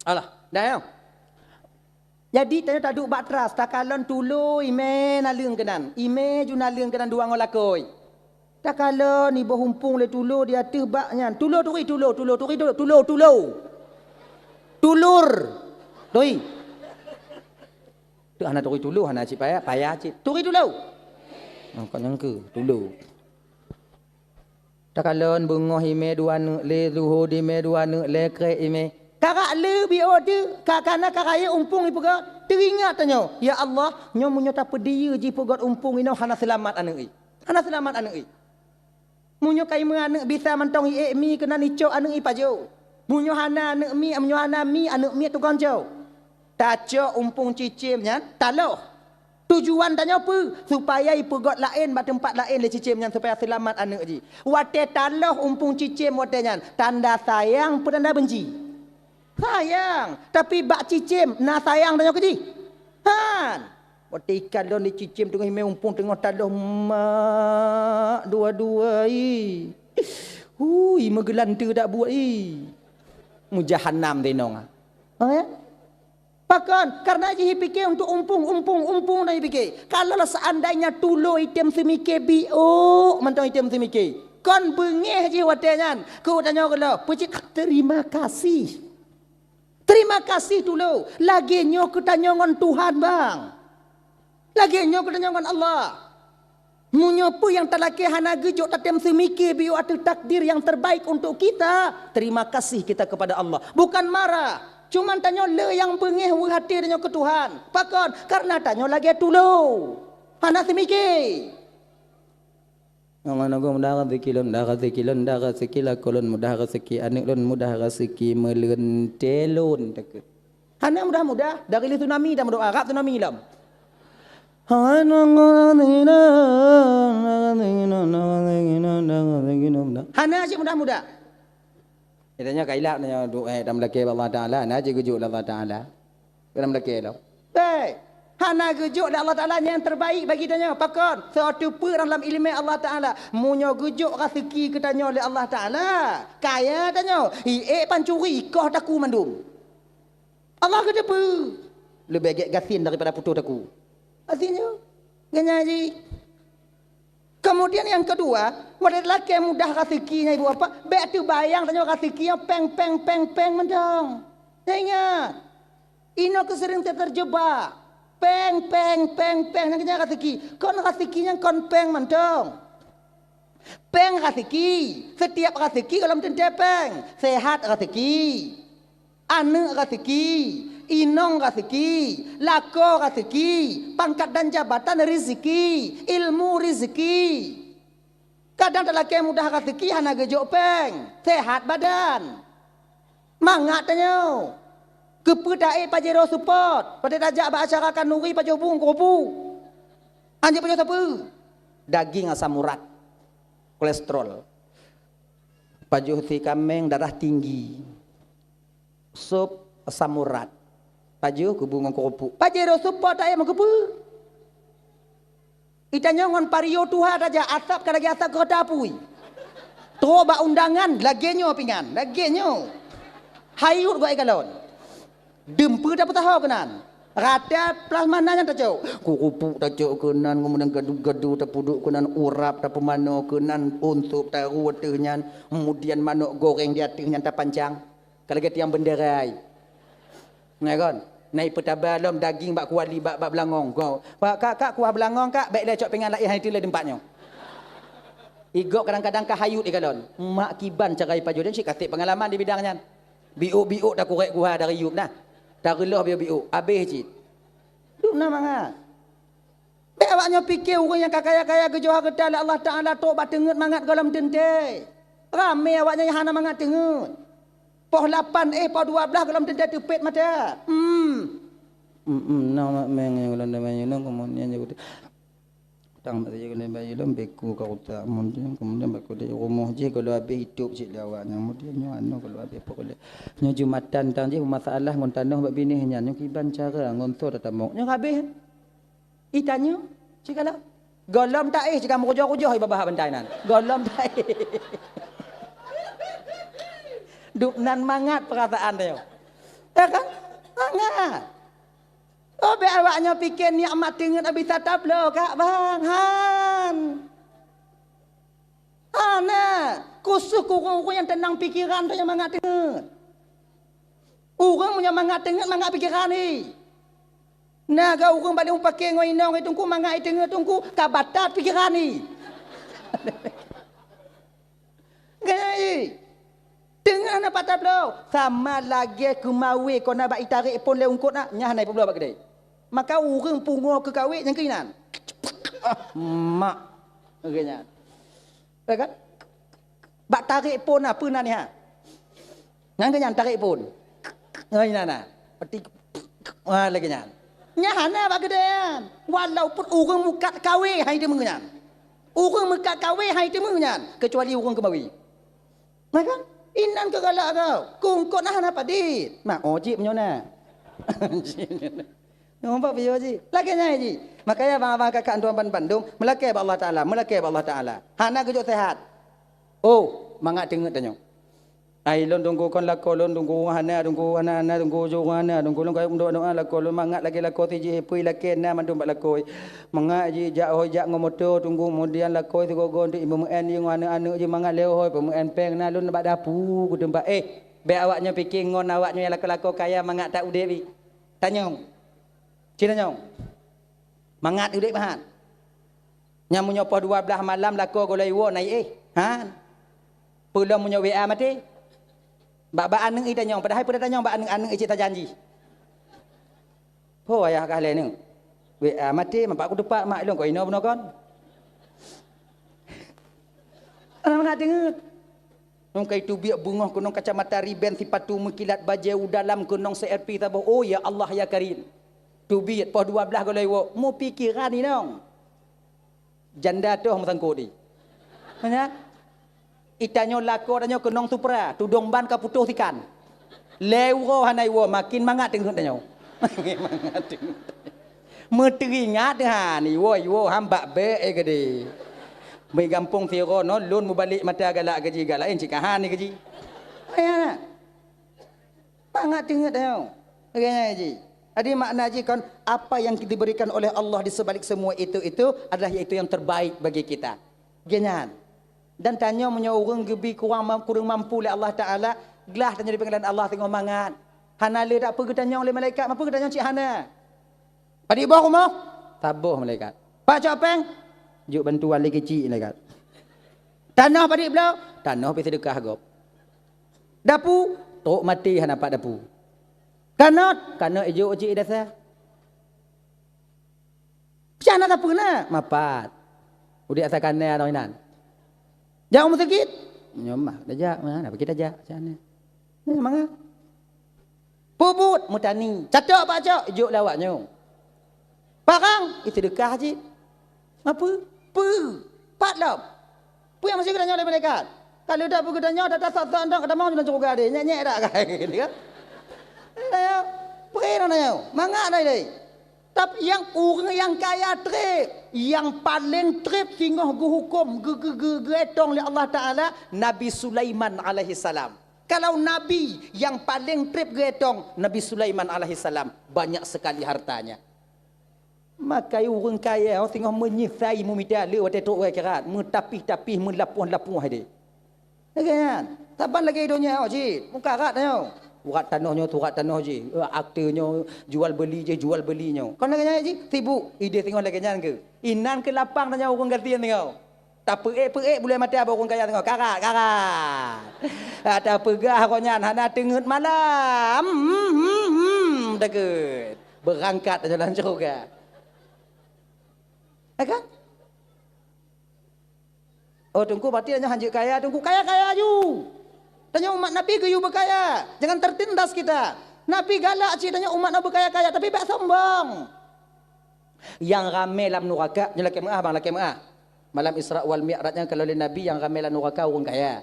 Alah, dah ya. Jadi tanyoe taduek bak teras, takalon tulo imé naleueng keunan. Imé ju naleueng keunan dua ngon lakôi. Takalon iboh umpung lé tulo di ateueh bak nyan. Tulo turi tulo, tulo turi tulo, tulo tulo. Tulur. Turi. Teu hana turi tulo, hana cit paya, paya cit. Turi tulo. Oh, kok nyang keu tulo. Takalon beungoh imé dua neuk lé, zuhô di imé dua neuk lé, krek imé. Karak lé biôh teuh, ka kana ka rayeuk umpung ipeugöt. Teuingat tanyoe, "Ya Allah, nyoe meunyoe tapeudiyeu jih peugöt umpung inoe hana seulamat aneuëk i. Hana seulamat aneuëk i." Meunyoe ka imeu'en aneuëk bisa mantong iék mi keunan icok aneuëk i pajoh. Meunyoe hana aneuëk mi, meunyoe hana mi aneuëk miet tukang cok. Tacok umpung cicém nyan taloh. Tujuan tanyoe peue? Supaya ipeugöt laén bak teumpat laén lé cicém nyan supaya seulamat aneuëk jih. Watée taloh umpung cicém watée nyan, tanda sayang peue tanda benci? Sayang. Tapi bak cicém na sayang tanyoe keu jih? Han. Watée ikalon lé cicém teungoh imé umpung teungoh taloh mak dua-dua i. Hui, meugeulante dak buet i. Meujahanam teuinong ah. Ha, ya? Pakon? Karena jih ipike untuk umpung, umpung, umpung dan ipike. Kalau lah seandainya tulo item semike biôk mantong item semike. Kon beungéh jih watée nyan. Keu tanyoe geuloh, peucit terima kasih. Terima kasih tulo. Lagée nyoe keu tanyoe ngon Tuhan, bang. Lagée nyoe keu tanyoe ngon Allah. Meunyoe peue nyang talakée hana geujok tatem seumike biôh ateueh takdir nyang terbaik untuk kita, terima kasih kita kepada Allah. Bukan marah. Cuman tanyoe le nyang beungéh weueh até tanyoe keu Tuhan. Pakon? Karena tanyoe lagée tulo. Hana seumike. Ngon mudah rezeki lôn, mudah rezeki lôn, mudah rezeki lakoe lôn, mudah rezeki aneuëk lôn, mudah rezeki meuleuntée lôn. Takheun. Hana mudah-mudah, dari lé tsunami dah meudoa, rab tsunami lom. Hana cit mudah-mudah. Geutanyoe ka ilak nyoe doa eh, dan meulakée bak Allah Taala, hana cit geujok lé Allah Taala. Keunan meulakée lom. Hei, hana geujok lé Allah Taala nyang terbaik bagi tanyoe. Pakon? Soe teupeue dalam ileumé Allah Taala. Meunyoe geujok raseuki keu tanyoe lé Allah Taala, kaya tanyoe, iék pancuri, ikoh taku mandum. Allah geuteupeue leubeh gét gasien daripada putôh taku. Gasien nyoe, geunya jih. Kemudian yang kedua, watée lakée mudah raseuki nyan ibu bapak, bék teubayang tanyoe raseuki nyoe péng, péng, péng, péng mantong. Nyan ingat, inoe keu seuring terjebak. Péng, péng, péng, péng, nyan keuh nyan raseuki. Kon raseuki nyan kon péng mantong. Péng raseuki, setiap raseuki gohlom teuntée péng. Sehat raseuki, aneuëk raseuki, inong raseuki, lakoe raseuki, pangkat dan jabatan rezeki, ilmu rezeki. Kadang talakée mudah raseuki hana geujok péng, sehat badan. Mangat tanyoe. Keupeue taék Pajero Sport, watée tajak bak acara khanuri pajoh bungkôh bu. Anjeuk pajoh sapeue? Daging asam urat, kolesterol. Pajoh si kaméng darah tinggi. Sop asam urat. Pajoh keubu ngon keurupuk. Pajero Sport taék meukeupeu. Itanyoe ngon Vario tuha tajak, asap ka lagée asap keureuta apui. Trok bak undangan, lagée nyoe pingan, lagée nyoe. Hayut gok ikalon. Dum peue tapeusaho keunan. Rata plasma na nyang tacok. Keurupuk tacok keunan, kemudian gadu-gadu tapeuduek keunan, urap tapeumanoe keunan, unsop taru ateueh nyan, kemudian manok goreng di ateueh nyan tapancang. Ka lagèe tiang bendera ai. Nah, kon. Na ipeutaba lom daging bak kuali, bak, bak beulangong. Go. Pak, Kak, Kak, kuah beulangong, Kak. Bèk lé cok pingan laén, hai teuh lé teumpat nyoe. Igob kadang-kadang ka hayut ikalon. Mak kiban cara ipajoh, dan cit ka sép pengalaman di bidang nyan. Biôk-biôk takurek kuah dari yup nah. Tareuloh biôk-biôk, abéh cit. Duek na mangat. Bèk awak nyoe pike ureueng nyang ka kaya-kaya geujok hareuta lé Allah Taala trok bak teungeut mangat gohlom teuntèe. Ramé awak nyan nyang hana mangat teungeut. Poh lapan, eh, poh dua blaih gohlom teuntèe teupet mata. Hmm. Hmm, hmm, nang mak meng nyang gohlom damai nyoe, keumudian nyang utang mak saja gohlom bayeue lom beku ka utak. Keumudian, keumudian bak kudé rumoh jih gohlom abéh itôp cit lé awak nyan. Keumudian nyoe anu gohlom abéh pokok lé. Nyoe jumatan tang jih masalah ngon tanoh bak binéh nyan. Nyoe kiban cara ngon soe tatamong. Nyoe ka abéh. Itanyoe, cit ka lheueh. Gohlom taéh cit ka meurujoh-rujoh ié babah bantai nan. Gohlom taéh. Duek nan mangat peurasaan tanyoe. Ya kan? Mangat. Oh, bèk awak nyoe pike nikmat teungeut abéh that tabloe kak bang. Han. Hana. Khusos keu ureueng-ureueng nyang teunang pikeran tu nyang mangat teungeut. Ureueng meunyoe mangat teungeut, mangat pikeran ni. Na ga ureueng bak lé mupake ngon inong, "Eh, Teungku, mangat i teungeut, Teungku," ka batat pikeran ni. Gaya i. Teungeut hana pat tabloe. Sama lagèe keumawé kon na bak itarek phôn lé eungkôt na, nyan hana ipubloe bak keudè. Maka ureueng pungo keu kawé nyang keuh inan. Ah, mak. Lagèe nyan. Ya kan? Bak tarek phôn na, peue na nyan? Nyan keuh nyan tarek phôn. Nyan na. Peti. Ah, lagèe nyan. Nyan hana bak keudè nyan. Walaupun ureueng mukat kawé hai teumeu nyan. Ureueng mukat kawé hai teumeu nyan, kecuali ureueng keumawé. Na kan? Inan keuh galak kau. Kungkot na hana padit. Mak ojik meunyoe na. Nyoe bak piôh jih. Lakèe nyan jih. Makanya abang-abang kakak tuan ban bandum, meulakèe bak Allah Taala, meulakèe bak Allah Taala. Hana geujok seuhat. Oh, mangat teungeut tanyoe. Ai lôn Teungku kon lakoe lôn Teungku hana Teungku hana hana Teungku jok hana Teungku lôn kayém doa-doa lakoe lôn mangat lagèe lakoe sijih pui lakèe na mandum bak lakoe. Mangat jih jak hôi jak ngon moto Teungku keumudian lakoe sigoe-goe untuk imeu'en jih ngon aneuk-aneuk jih mangat lé hôi peumeu'en péng na lôn bak dapu keu teumpat. Eh, bèk awak nyoe pike ngon awak nyoe nyang lakoe-lakoe kaya mangat that udép jih. Tanyong. Cit tanyong. Mangat udép meuhat. Nyan meunyoe poh dua blaih malam lakoe gohlom iwoe na iéh. Han. Peue lom meunyoe W A maté? Bak, bak aneuk itanyong, padahai peue tatanyong bak aneuk, aneuk cit tajanji. Ho ayah kah lé neuk. W A maté, mampak kuteupat mak ilôn kau inoe bunoe kon. Aneuk mangat teungeut. Nyoe ka iteubiet beungoh keunong kacamata riben sipatu meukilat bajèe u dalam keunong se-L P saboh. Oh ya Allah ya Karim. Teubiet poh dua blaih gohlom iwoe. Mupikeran inong. Janda toh meusangkot di. Meunan, itanyoe lakoe tanyoe keunong supra, tudong ban ka putôh sikan. Lhèe uroe hana iwoe, makin mangat teungeut tanyoe. Makin mangat teungeut. Meuteuringat han, iwoe, iwoe han bak bèk, eh, gede. Meugampông sidroe nyoe, lôn mubalek mata galak keu jih, galak laén cit ka han keu jih. Ayah. Mangat teungeut tanyoe. Lagèe nyan jih. Jadi makna jih kon, apa yang diberikan oleh Allah di sebalik semua itu, itu adalah yaitu yang terbaik bagi kita. Lagèe nyan. Dan tanyoe meunyoe ureueng geubi kurang mam-, kureueng mampu lé Allah Taala, glah tanyoe di pengadilan Allah teungoh mangat. Hana le dak peue geutanyong lé malaikat, mampu geutanyong cit hana. Padit boh rumoh? Saboh malaikat. Pak cok péng? Jok bantuan lé keuchik malaikat. Tanoh padit bloe? Tanoh pih seudeukah gob. Dapu? Trok maté hana pat dapu. Kanot? Kanot ijok cik dasa. Pih hana sapeue na? Mapat. Udép asa kana ngon inan. Jak u meuseujid? Nyoe mah, tajak, mana bagi tajak, macam mana? Nyoe mangat. Peubuet meutani, catok bak cok, jok lé awak nyoe. Parang, ih, seudeukah cit. Apa? Peu? Pat lom. Peue nyang meusti geutanyoe lé malaikat? Ka lheueh that peue geutanyoe, that-that sot-sot nyoe ka tamong dalam syeuruga deh. Nyek-nyek dak kai? Gitu kan? Ayo, peue na nyoe? Mangat na ilée. Tapi nyang ureuëng nyang kaya treb, nyang paleng treb singoh geuhuköm, geu-, geu-, geu-, geuetong lé Allah Taala, Nabi Sulaiman alaihissalam. Kalau nabi nyang paleng treb geuetong, Nabi Sulaiman alaihissalam, banyak sekali hartanya. Maka ureuëng kaya singoh meunyeusai meumita le watée trok u akhirat, meutapih-tapih, meulapoh-lapoh deh. Lagèe nyan. Saban lagèe donya nyoe cit. Mukarat nyoe. Urat tanoh nyoe, surat tanoh jih. Eh, akte nyoe, jual beli jih, jual beli nyoe. Kon lagèe nyan jih. Sibuk. Idéh singoh lagèe nyan keuh. Inan keuh lapang tanyoe ureueng gasien singoh. Tapeuék-peuék buleuen maté abah ureueng kaya singoh. Karat, karat. Ah, tapeugah gobnyan hana teungeut malam. Hmm, hmm, hmm, hmm. Takheun. Beurangkat tanyoe lam syeuruga. Ya kan? Oh, Teungku, berarti tanyoe hanjeuet kaya, Teungku. Kaya-kaya aju. Tanyoe umat Nabi geuyue beukaya. Jangan tertindas kita. Nabi galak cit tanyoe umat nyoe beukaya-kaya, tapi bèk sombong. Nyang ramè lam nuraka, nyoe lakèe meu'ah, bang, lakèe meu'ah. Malam Isra wal Mi'raj nyan kalon lé Nabi nyang ramè lam nuraka ureueng kaya.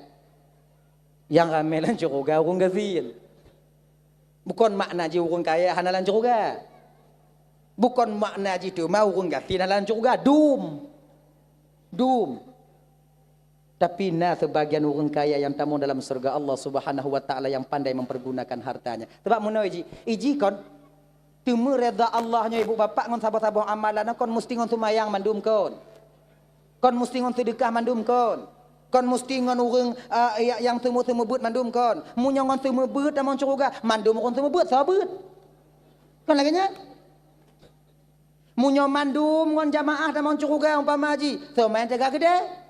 Nyang ramè lam syeuruga ureueng gasien. Bukon makna jih ureueng kaya hana lam syeuruga. Bukon makna jih teuma ureueng gasien hana lam syeuruga. Dum. Dum. Tapi na sebagian ureueng kaya nyang tamong dalam syeuruga Allah Subhanahu wa Ta'ala nyang pandai mempergunakan hartanya. Sabab meunoe jih, ijih kon, teumé reda Allah nyoe ibu bapak ngon saboh-saboh amalan kon musti ngon seumayang mandum kon. Kon musti ngon seudeukah mandum kon. Kon musti ngon ureueng, eh, ya-, nyang seumeubeuet-seumeubeuet mandum kon. Meunyoe ngon seumeubeuet tamong syeuruga, mandum ureueng seumeubeuet, soe beuet. Kon lagèe nyan. Meunyoe mandum ngon jamaah tamong syeuruga umpama jih, soe meu'en teuga keudè.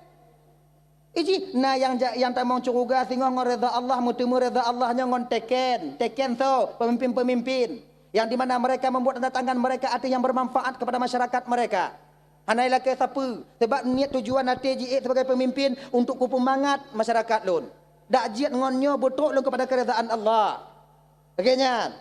Ijih, na nyang ja-, nyang tamong syeuruga singoh ngon reda Allah, meuteumé reda Allah nyoe ngon teken. Teken soe? Pemimpin-pemimpin. Yang di mana mereka membuat tanda tangan mereka ada yang bermanfaat kepada masyarakat mereka. Hana ilakèe sapeue, sabab niet tujuan até jiék sebagai pemimpin untuk kupeumangat masyarakat lôn. Dak jeuet ngon nyoe beutrok lôn kepada keredaan Allah. Lagèe nyan.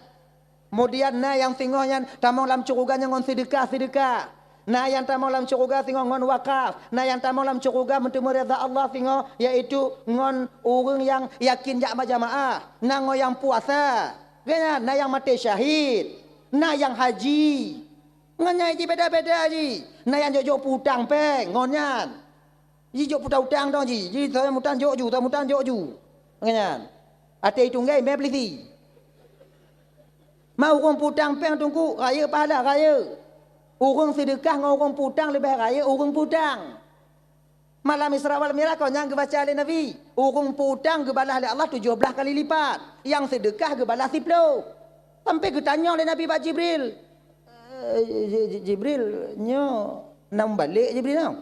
Kemudian na nyang singoh nyan tamong lam syeuruga nyan ngon seudeukah-seudeukah. Na nyang tamong lam syeuruga singoh ngon wakaf. Na nyang tamong lam syeuruga meuteumé reda Allah singoh, yaitu ngon ureueng nyang yakin jak jamaah. Na ngon nyang puasa. Lagèe nyan, na nyang maté syahid. Na nyang haji. Ngon nyan jih beda-beda jih. Na nyang jok-jok peue utang péng ngon nyan. Jijok peue utang dong jih. Jih soe mutang jok ju, soe mutang jok ju. Ngon nyan. Até itunggai mé peulisi. Ma ureueng peue utang péng Teungku, rayeuk pahala, rayeuk. Ureueng seudeukah ngon ureueng peue utang leubeh rayeuk ureueng peue utang. Malam Isra wal Mi'raj kon nyang geubaca lé Nabi, ureueng peue utang geubalah lé Allah tujoh blaih kali lipat, nyang seudeukah geubalah siploh. Sampai geutanyong lé Nabi bak Jibril, "Eh, Ji-, Ji-, Jibril, nyoe nam balek Jibril nyoe?"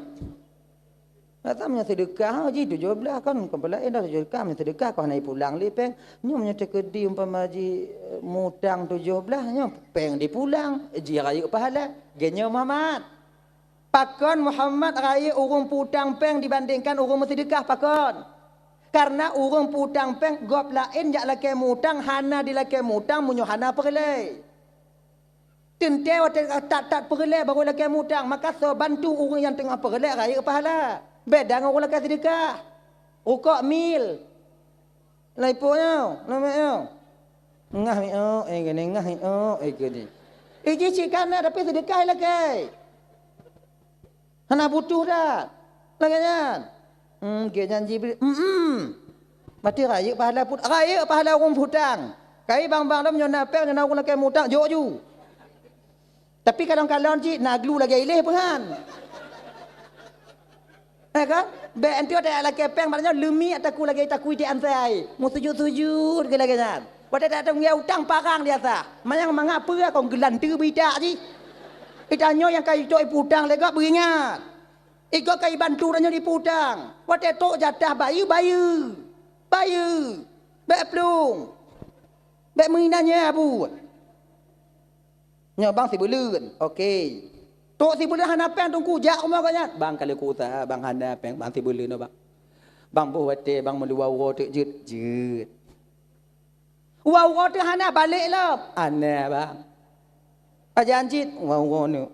Kata meunyoe seudeukah jih tujoh blaih kan, kon peue laén dah tujoh blaih, meunyoe seudeukah kon hana ipulang lé péng. Nyoe meunyoe teukeudi umpama jih, eh, mutang tujoh blaih, nyoe péng dipulang, jih rayeuk pahala. Geuh nyoe Muhammad. Pakon Muhammad rayeuk ureueng peue utang péng dibandingkan ureueng meuseudeukah, pakon? Kareuna ureueng peue utang péng gob laén jak lakèe mutang hana dilakèe mutang meunyoe hana peureulèe. Teuntèe watèe that-that peureulèe barô lakèe mutang, maka soe bantu ureueng nyang teungoh peureulèe rayeuk pahala. Beda ngon ureueng lakèe seudeukah. Rukok mil. Lai po nyoe, na mè nyoe. Ngah mi oh, eh gini ngah mi oh, eh gini. Iji cit kana tapi seudeukah ilakèe. Hana butuh dah. Lagèe nyan. Hmm, geuh nyan Jibril. Hmm. Mati rayeuk pahala put-, rayeuk pahala ureueng peue utang. Kai bang-bang lom nyoe na péng nyoe na ureueng lakèe mutang jok ju. Tapi kalon-kalon cit na glu lagèe iléh peuhan. Eh kan? Bèk enti watèe lakèe péng, maknanya leumi ataku lagèe takui di ansai. Meusujut-sujut keu lagèe nyan. Watèe tak tunggé utang parang di atas. Manyang mangat peue kon geulanteue beuidak jih. Itanyoe nyang ka itok ipeue utang lé gob beuingat. Igob ka ibantu tanyoe ipeue utang. Watèe tok jatah bayeue, bayeue. Bayeue. Bèk plueng. Bèk meuinan nyoe abu. Nyoe bang sibeuleuen. Oke. Tok sibeuleuen hana péng Teungku jak rumoh gobnyan. Bang ka lheueh kuusaha bang hana péng bang sibeuleuen nyoe bang. Bang boh watèe bang meuluwa uroe teuk jeuet. Jeuet. Uwa uroe teuk hana balek lom. Hana bang. Pajan cit uwa uroe nyoe.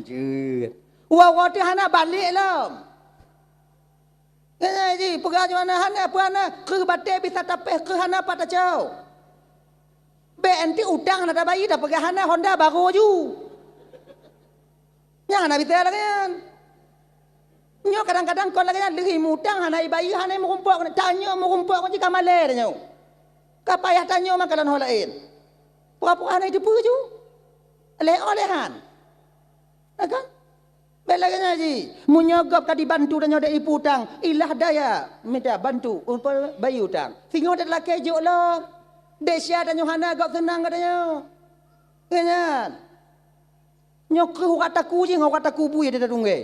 Jeuet. Uwa uroe teuk hana balek lom. Nyan jih, peugah nyoe hana, hana peue hana, kreueh batèe bisa tapéh, kreueh hana pat tacok. Bèk enti utang hana tabayeue, tapeugah hana, honda barô aju. Nyang hana bisa lagèe nyan. Nyoe kadang-kadang kon lagèe nyan, lheueh mutang hana ibayeue, hana meurumpok, tanyoe meurumpok ngon jih ka malèe tanyoe. Ka payah tanyoe meukalon ho laén. Pura-pura hana iteupeue aju. Lé-, oh lé han. Ya kan? Bèk lagèe nyan jih. Meunyoe gob ka dibantu tanyoe dek ipeue utang, ilah daya mita bantu, umpama bayeue utang. Singoh that lakèe jok lom. Desya tanyoe hana gob seunang geutanyoe. Nyan. Nyoe keuh urat taku jih ngon urat taku bui di tatunggai.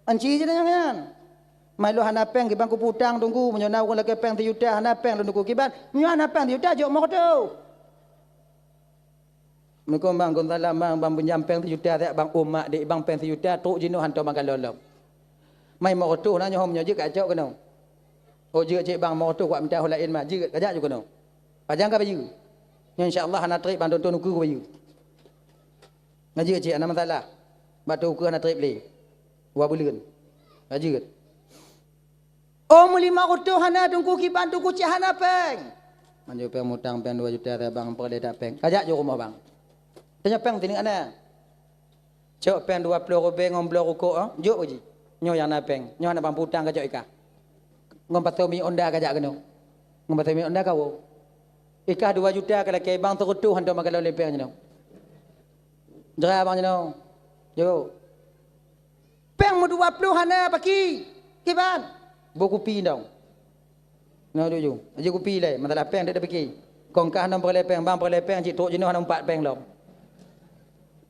Anci jih tanyoe nyan. Mai lôn hana pèng kiban kupeue utang teungku, meunyoe na ureueng lakèe pèng sijuta hana pèng lôn teungku kiban. Meunyoe hana pèng sijuta jok moto. Assalamualaikum bang, gon salam bang, bang pinjam pèng sijuta siat bang, umat dek bang pèng sijuta trok jinoe hantom meukalon lom. Mai meureutôh na nyoe hom nyoe jeuet kacok keunoe. Oh jeuet cit bang meureutôh kuat mita ho laén mah, jeuet kajak ju keunoe. Pajan ka bayeue. Nyoe insya Allah hana trép bang tonton ukeue kubayeue. Ngaji cit hana masalah. Bak tu ukeue hana trép lé. Dua buleuen. Ka jeuet. Oh, meulimong reutôh hana teungku kiban teungku cit hana pèng. Manjô pèng mutang pèng dua juta bang peureulèe that pèng. Kajak ju rumoh bang. Tanya pèng tini ana. Cok pèng dua ploh rubèe ngon bloe rukok, eh? Jok uji. Nyoe nyang na pèng. Nyoe hana bang putang kajak ikah. Ngon pasoe mi onda kajak keunoe. Ngon pasoe mi onda kawoe. Ikah dua juta ka lakèe bang seureutôh hantom meukalon lé pèng jinoe. Jera bang jinoe. Jok. Pèng meudua ploh hana paki. Kiban. Boh kupi dong. Nyoe duek ju. Aji kupi lé, masalah pèng dek tapike. Kong kah hana peureulèe pèng, bang peureulèe pèng cit trok jinoe hana umpat pèng lom.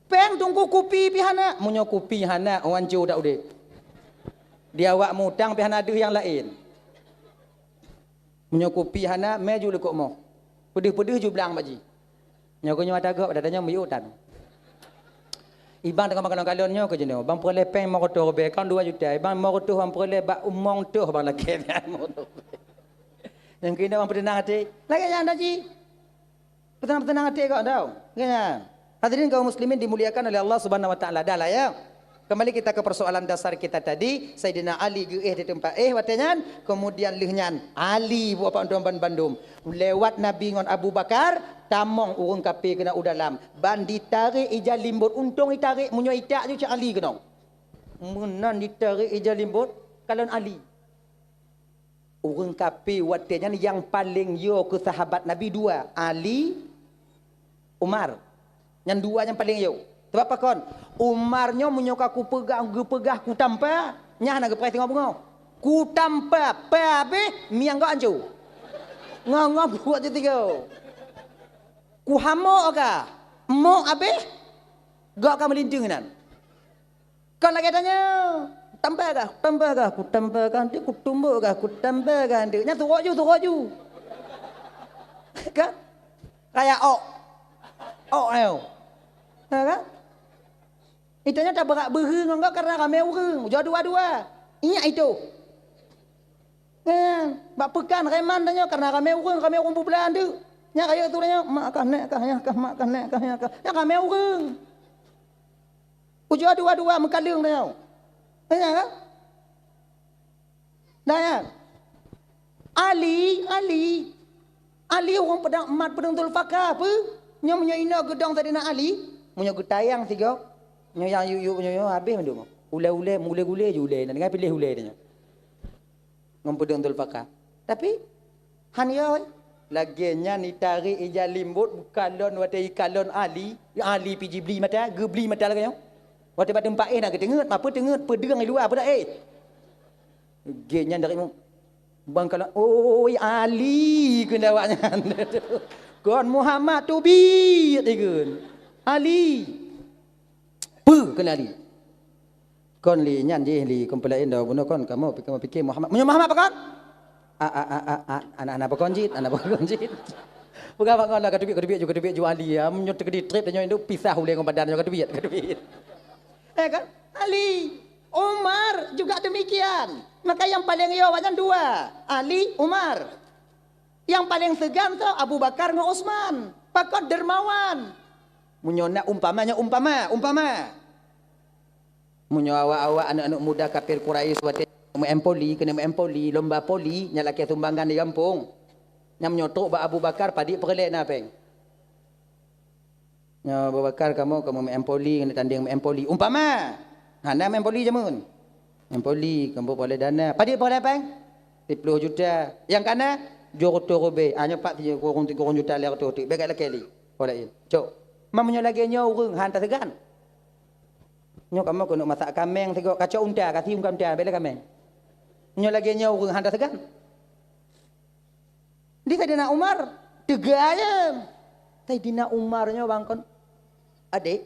Pèng teungku kupi pi hana. Meunyoe kupi hana, oh anco that udép. Di awak mutang pi hana deuh nyang laén. Meunyoe kupi hana, mé ju likot moh. Peudeuh-peudeuh ju blang bak jih. Nyoe keuh nyoe ata gob, ata nyoe miyueb tan. Ibang teungoh meukalon-kalon nyoe keuh jinoe, bang peureulèe pèng limong reutôh rubèe, kon dua juta, ibang limong reutôh bang peureulèe bak umong toh bang lakèe nyan limong reutôh rubèe. Nyang keunoe bang peuteunang até, lagèe nyan dah jih. Peuteunang-peuteunang até kok tau. Lagèe nyan. Hadirin kaum muslimin dimuliakan oleh Allah Subhanahu wa Taala. Dah lah ya. Kembali kita ke persoalan dasar kita tadi, Saidina Ali geuéh di teumpat éh watèe nyan, kemudian lheueh nyan Ali buet apa bandum-bandum. Lewat Nabi ngon Abu Bakar, tamong ureueng kafé keunan u dalam. Ban ditarek ija limbot, untông itarek, meunyoe itak ju cit Ali keunong. Meunan ditarek ija limbot, kalon Ali. Ureueng kafé watèe nyan nyang paleng yo keu sahabat Nabi dua, Ali, Umar. Nyan dua nyang paleng yo. Sabab pakon? Umar nyoe meunyoe ka kupeugah, geupeugah kutampa, nyan hana geupreh singoh beungoh. Kutampa, pa abéh, miang gob anco. Ngo-ngo buet teuh tiga. Kuhamok ka, mok abéh, gob ka meulinteung inan. Kon lagèe tanyoe, tambah kah, tambah kah, kutampa kah, nanti kutumbok kah, kutampa kah, nanti. Nyan surok ju, surok ju. Kan? Kaya ok. Ok ayo. Ha, kan? Itu nyan tabeurak beuhe ngon gob karena ramé ureueng. Jua dua-dua. Ingat itu. Kan? Bak peukan reman tanyoe karena ramé ureueng, ramé ureueng bubla andeuk. Nyan kaya tu tanyoe, mak kah, nèk kah, yah kah, mak kah, nèk kah, yah kah. Nyan ramé ureueng. Ujua dua-dua meukaleueng tanyoe. Ingat kan? Nah, ya. Ali, Ali. Ali ureueng pedang emat pedang Zulfikar apa? Nyoe meunyoe inoe geudong Saidina Ali, meunyoe geutayang sigoe, nyoe nyang yuk-yuk nyoe, nyoe habéh mandum. Ulèe-ulèe, ulèe-ulèe ju ulèe, nyan tinggai piléh ulèe tanyoe. Ngon pedang Zulfikar. Tapi, han yo, lagèe nyan itarek ija limbot bukan lôn watèe ikalon Ali, Ali pi jibli mata, geubli mata lagèe nyoe. Watèe bak teumpat éh na geuteungeut, apa teungeut, peudeueng di luwa, apa dak éh. Geuh nyan dari mu-, bang kalon, "Oi, Ali," kheun awak nyan. "Kon Muhammad teubiet," kheun. "Ali." "Peue?" kheun Ali. "Kon li nyan jih li, kon peulaén dah bunoe kon kamoe pi-, kamoe pike Muhammad. Meunyoe Muhammad pakon?" "A, a, a, a, a, anak-anak pakon jih, anak pakon jih." Peugah bak ngon lah, "Ka teubiet, ka teubiet ju, ka teubiet ju Ali, ya. Meunyoe teukeudi trép tanyoe indu pisah ulèe ngon badan nyoe, ka teubiet, ka teubiet." Eh kan? Ali, Umar juga demikian. Maka nyang paleng yo awak nyan dua, Ali, Umar. Nyang paleng seugan soe? Abu Bakar ngon Utsman. Pakon? Dermawan. Meunyoe na umpama, nyoe umpama, umpama. Meunyoe awak-awak aneuk-aneuk muda kafir Quraisy watèe meu-M poli, keuneuk meu-M poli, lomba poli, nyan lakèe sumbangan di gampông. Nyan meunyoe trok bak Abu Bakar, padit peureulèe na pèng. Nyoe Abu Bakar kamoe, kamoe meu-M poli, keuneuk tandeng meu-M poli. Umpama, hana meu-M poli jameun. M poli, kamoe peureulèe dana. Padit peureulèe pèng? Siploh juta. Nyang kana, dua reutôh rubèe. Ah, nyoe pat sikureueng, sikureueng juta lhèe reutôh teuk. Bèk lakèe li. Peureulèe. Cok. Ma meunyoe lagèe nyoe ureueng, han taseugan. Nyoe kamoe keuneuk masak kaméng sigoe, kacok unta, ka sium ka unta, bèk lé kaméng. Nyoe lagèe nyoe ureueng hana seugan. Di Saidina Umar, teuga aja. Saidina Umar nyoe bang kon, adék,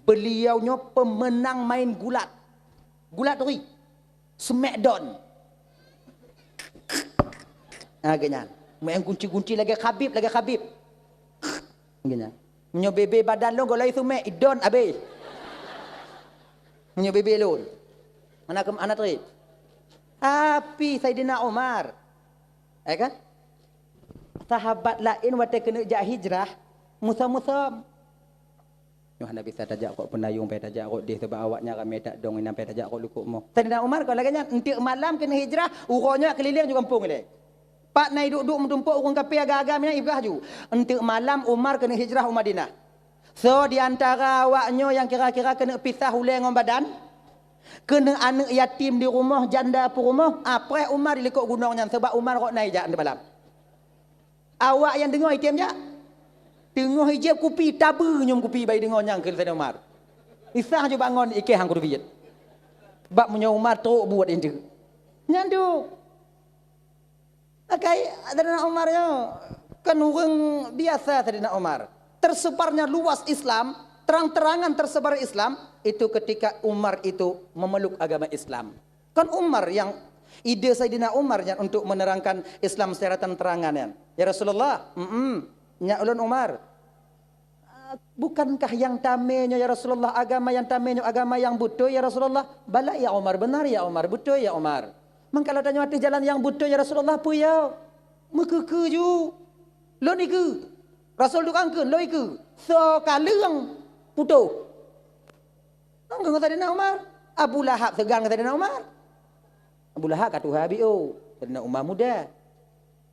beliau nyoe pemenang main gulat. Gulat turi. Smackdown. Ah, geuh nyan. Main gunci-gunci lagèe Khabib, lagèe Khabib. Geuh nyan. Meunyoe bebe badan lôn, gohlom seumek, idon abéh. Meunyoe bebe lôn. Hana keu, hana trép. Tapi Saidina Umar. Ya kan? Sahabat laén watèe keuneuk jak hijrah, musom-musom. Nyoe hana bisa tajak kok peunayong, payah tajak kok déh, sabab awaknyan ramé that dong inan, payah tajak kok likot mo. Saidina Umar kon lagèe nyan, eunteuk malam keuneuk hijrah, uroe nyoe keulileng ju gampông ilèe. Pat na iduek-duek meutumpok ureueng kafé agam-agam nyan ipeugah ju. Eunteuk malam Umar keuneuk hijrah u Madinah. Soe di antara awak nyoe nyang kira-kira keuneuk pisah ulèe ngon badan? Keuneuk aneuk yatim di rumoh, janda peurumoh, apreh Umar di likot gunong nyan, sabab Umar rot na ijak eunteuk malam. Awak nyang deungoe item jak. Teungoh ijép kupi, tabeue ngium kupi bak ideungoe nyang kheun Saidina Umar. Isah ju bangon iké hang kudubiet. Bak meunyoe Umar trok buet intu. Nyan tu. Akai Saidina Umar nyoe kan ureueng biasa Saidina Umar. Tersebarnya luas Islam, terang-terangan tersebar Islam, itu ketika Umar itu memeluk agama Islam. Kan Umar yang, ide Saidina Umar nyan untuk menerangkan Islam secara terang-terangan nyan. "Ya Rasulullah, mm, nyak ulôn Umar. Ah, bukankah yang tamé nyoe ya Rasulullah, agama yang tamé nyoe agama yang beutôi ya Rasulullah?" "Bala ya Umar, benar ya Umar, beutôi ya Umar." "Mangkalo tanyoe ateueh jalan yang beutôi ya Rasulullah, peue ya?" "Meukeukeu ju." "Lôn ikeue." Rasul tukang kheun, "Lôn ikeue." Soe ka leueng putôh. Ngon Saidina Umar. Abu Lahab seugan ngon Saidina Umar. Abu Lahab ka tuha biôh, Saidina Umar muda.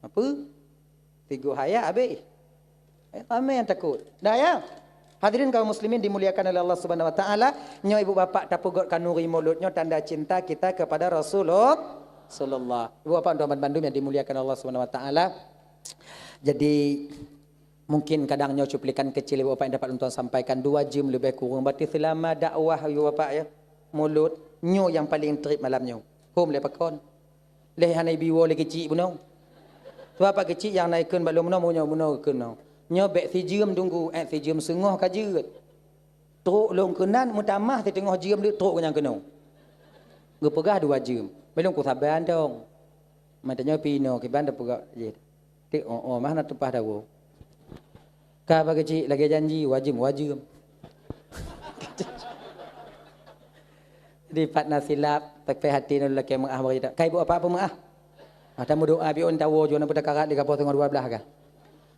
Apa? Tiga hayat habéh. Eh, ramé nyang takot. Dah ya? Hadirin kaum muslimin dimuliakan oleh Allah Subhanahu wa taala, nyoe ibu bapak tapeugöt khanuri mulod nyoe tanda cinta kita kepada Rasulullah. Rasulullah. Ibu bapak dan teman bandum yang dimuliakan Allah Subhanahu wa taala. Jadi, mungkin kadang nyoe cuplikan kecil ibu bapak yang dapat lôn tuan sampaikan, dua jam lebih kurang, berarti selama dakwah ibu bapak ya, mulod nyoe yang paling trip malam nyoe. Hom lé pakon. Lé hana ibiwoe lé keuchik bunoe. Sebab pak keuchik nyang na ikheun bak lôn bunoe, bunoe, bunoe ikheun nyoe. Nyoe bèk sijeuem tunggu, eh, sijeuem seungoh ka jeuet. Trok lôn keunan meutamah siteungoh jeuem lé trok nyang keunoe. Geupeugah dua jeuem. Bèk lôn kusaban dong. Mata nyoe pih inoe kiban tapeugah jih. Tik, oh, oh, mah na teupah dawoe. Ka bak keuchik lagèe janji, wajem, wajem. Di pat na silap, tapi hati nyoe lakèe meu'ah bagi tak. Kai buet apa-apa meu'ah. Ah, tameudoa, bi'un tawoe, jua na beutakarat di gapoh teungoh dua blah ka.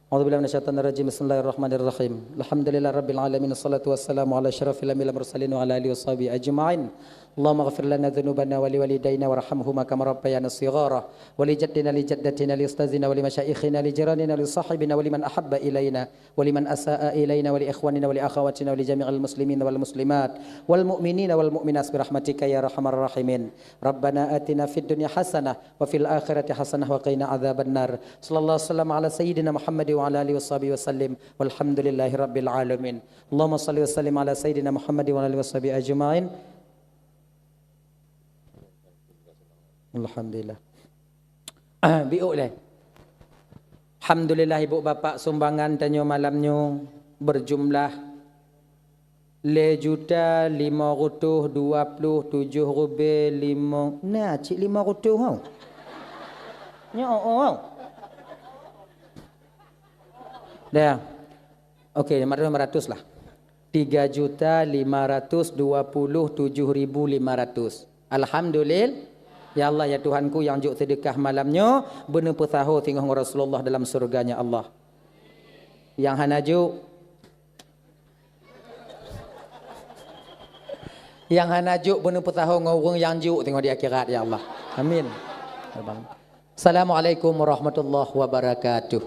A'udzubillahi minasyaitonirrajim. Bismillahirrahmanirrahim. Alhamdulillahirabbil alamin. Wassalatu wassalamu ala asyrafil anbiya'i wal mursalin wa ala alihi washabihi ajma'in. Allahumma ighfir lana dzunubana wa liwalidaina warhamhuma kama rabbayana shighara. Wa li jaddina li jaddatina li ustazina wa li masyaikhina li jiranina li sahibina wa liman ahabba ilaina wa liman asaa ilaina wa li ikhwanina wa li akhawatina wa li jami'il muslimina wal muslimat wal mu'minina wal mu'minat bi rahmatika ya arhamar rahimin. Rabbana atina fid dunya hasanah wa fil akhirati hasanah wa qina adzabannar. Sallallahu alaihi wasallam ala sayyidina Muhammad wa ala alihi washabihi wasallim. Walhamdulillahi rabbil alamin. Allahumma shalli wa sallim ala sayyidina Muhammad wa ala alihi washabihi ajma'in. Alhamdulillah. Bi'uk lé. Alhamdulillah, ibu bapak, sumbangan tanyoe malam nyoe berjumlah lé juta lima reutôh dua ploh tujoh ribèe lima, na cit lima reutôh hau. Nyoe, oh, oh. Dah. Oke, lima ratus, lima ratus lah. Tiga juta lima ratus dua puluh tujuh ribu lima ratus. Alhamdulillah. Ya Allah, ya Tuhanku, nyang jok seudeukah malam nyoe, beuneuh peusaho singoh ngon Rasulullah dalam syurga-Nya Allah. Nyang hana jok, nyang hana jok beuneuh peusaho ngon ureueng nyang jok singoh di akhirat, ya Allah. Amin. Assalamualaikum warahmatullahi wabarakatuh.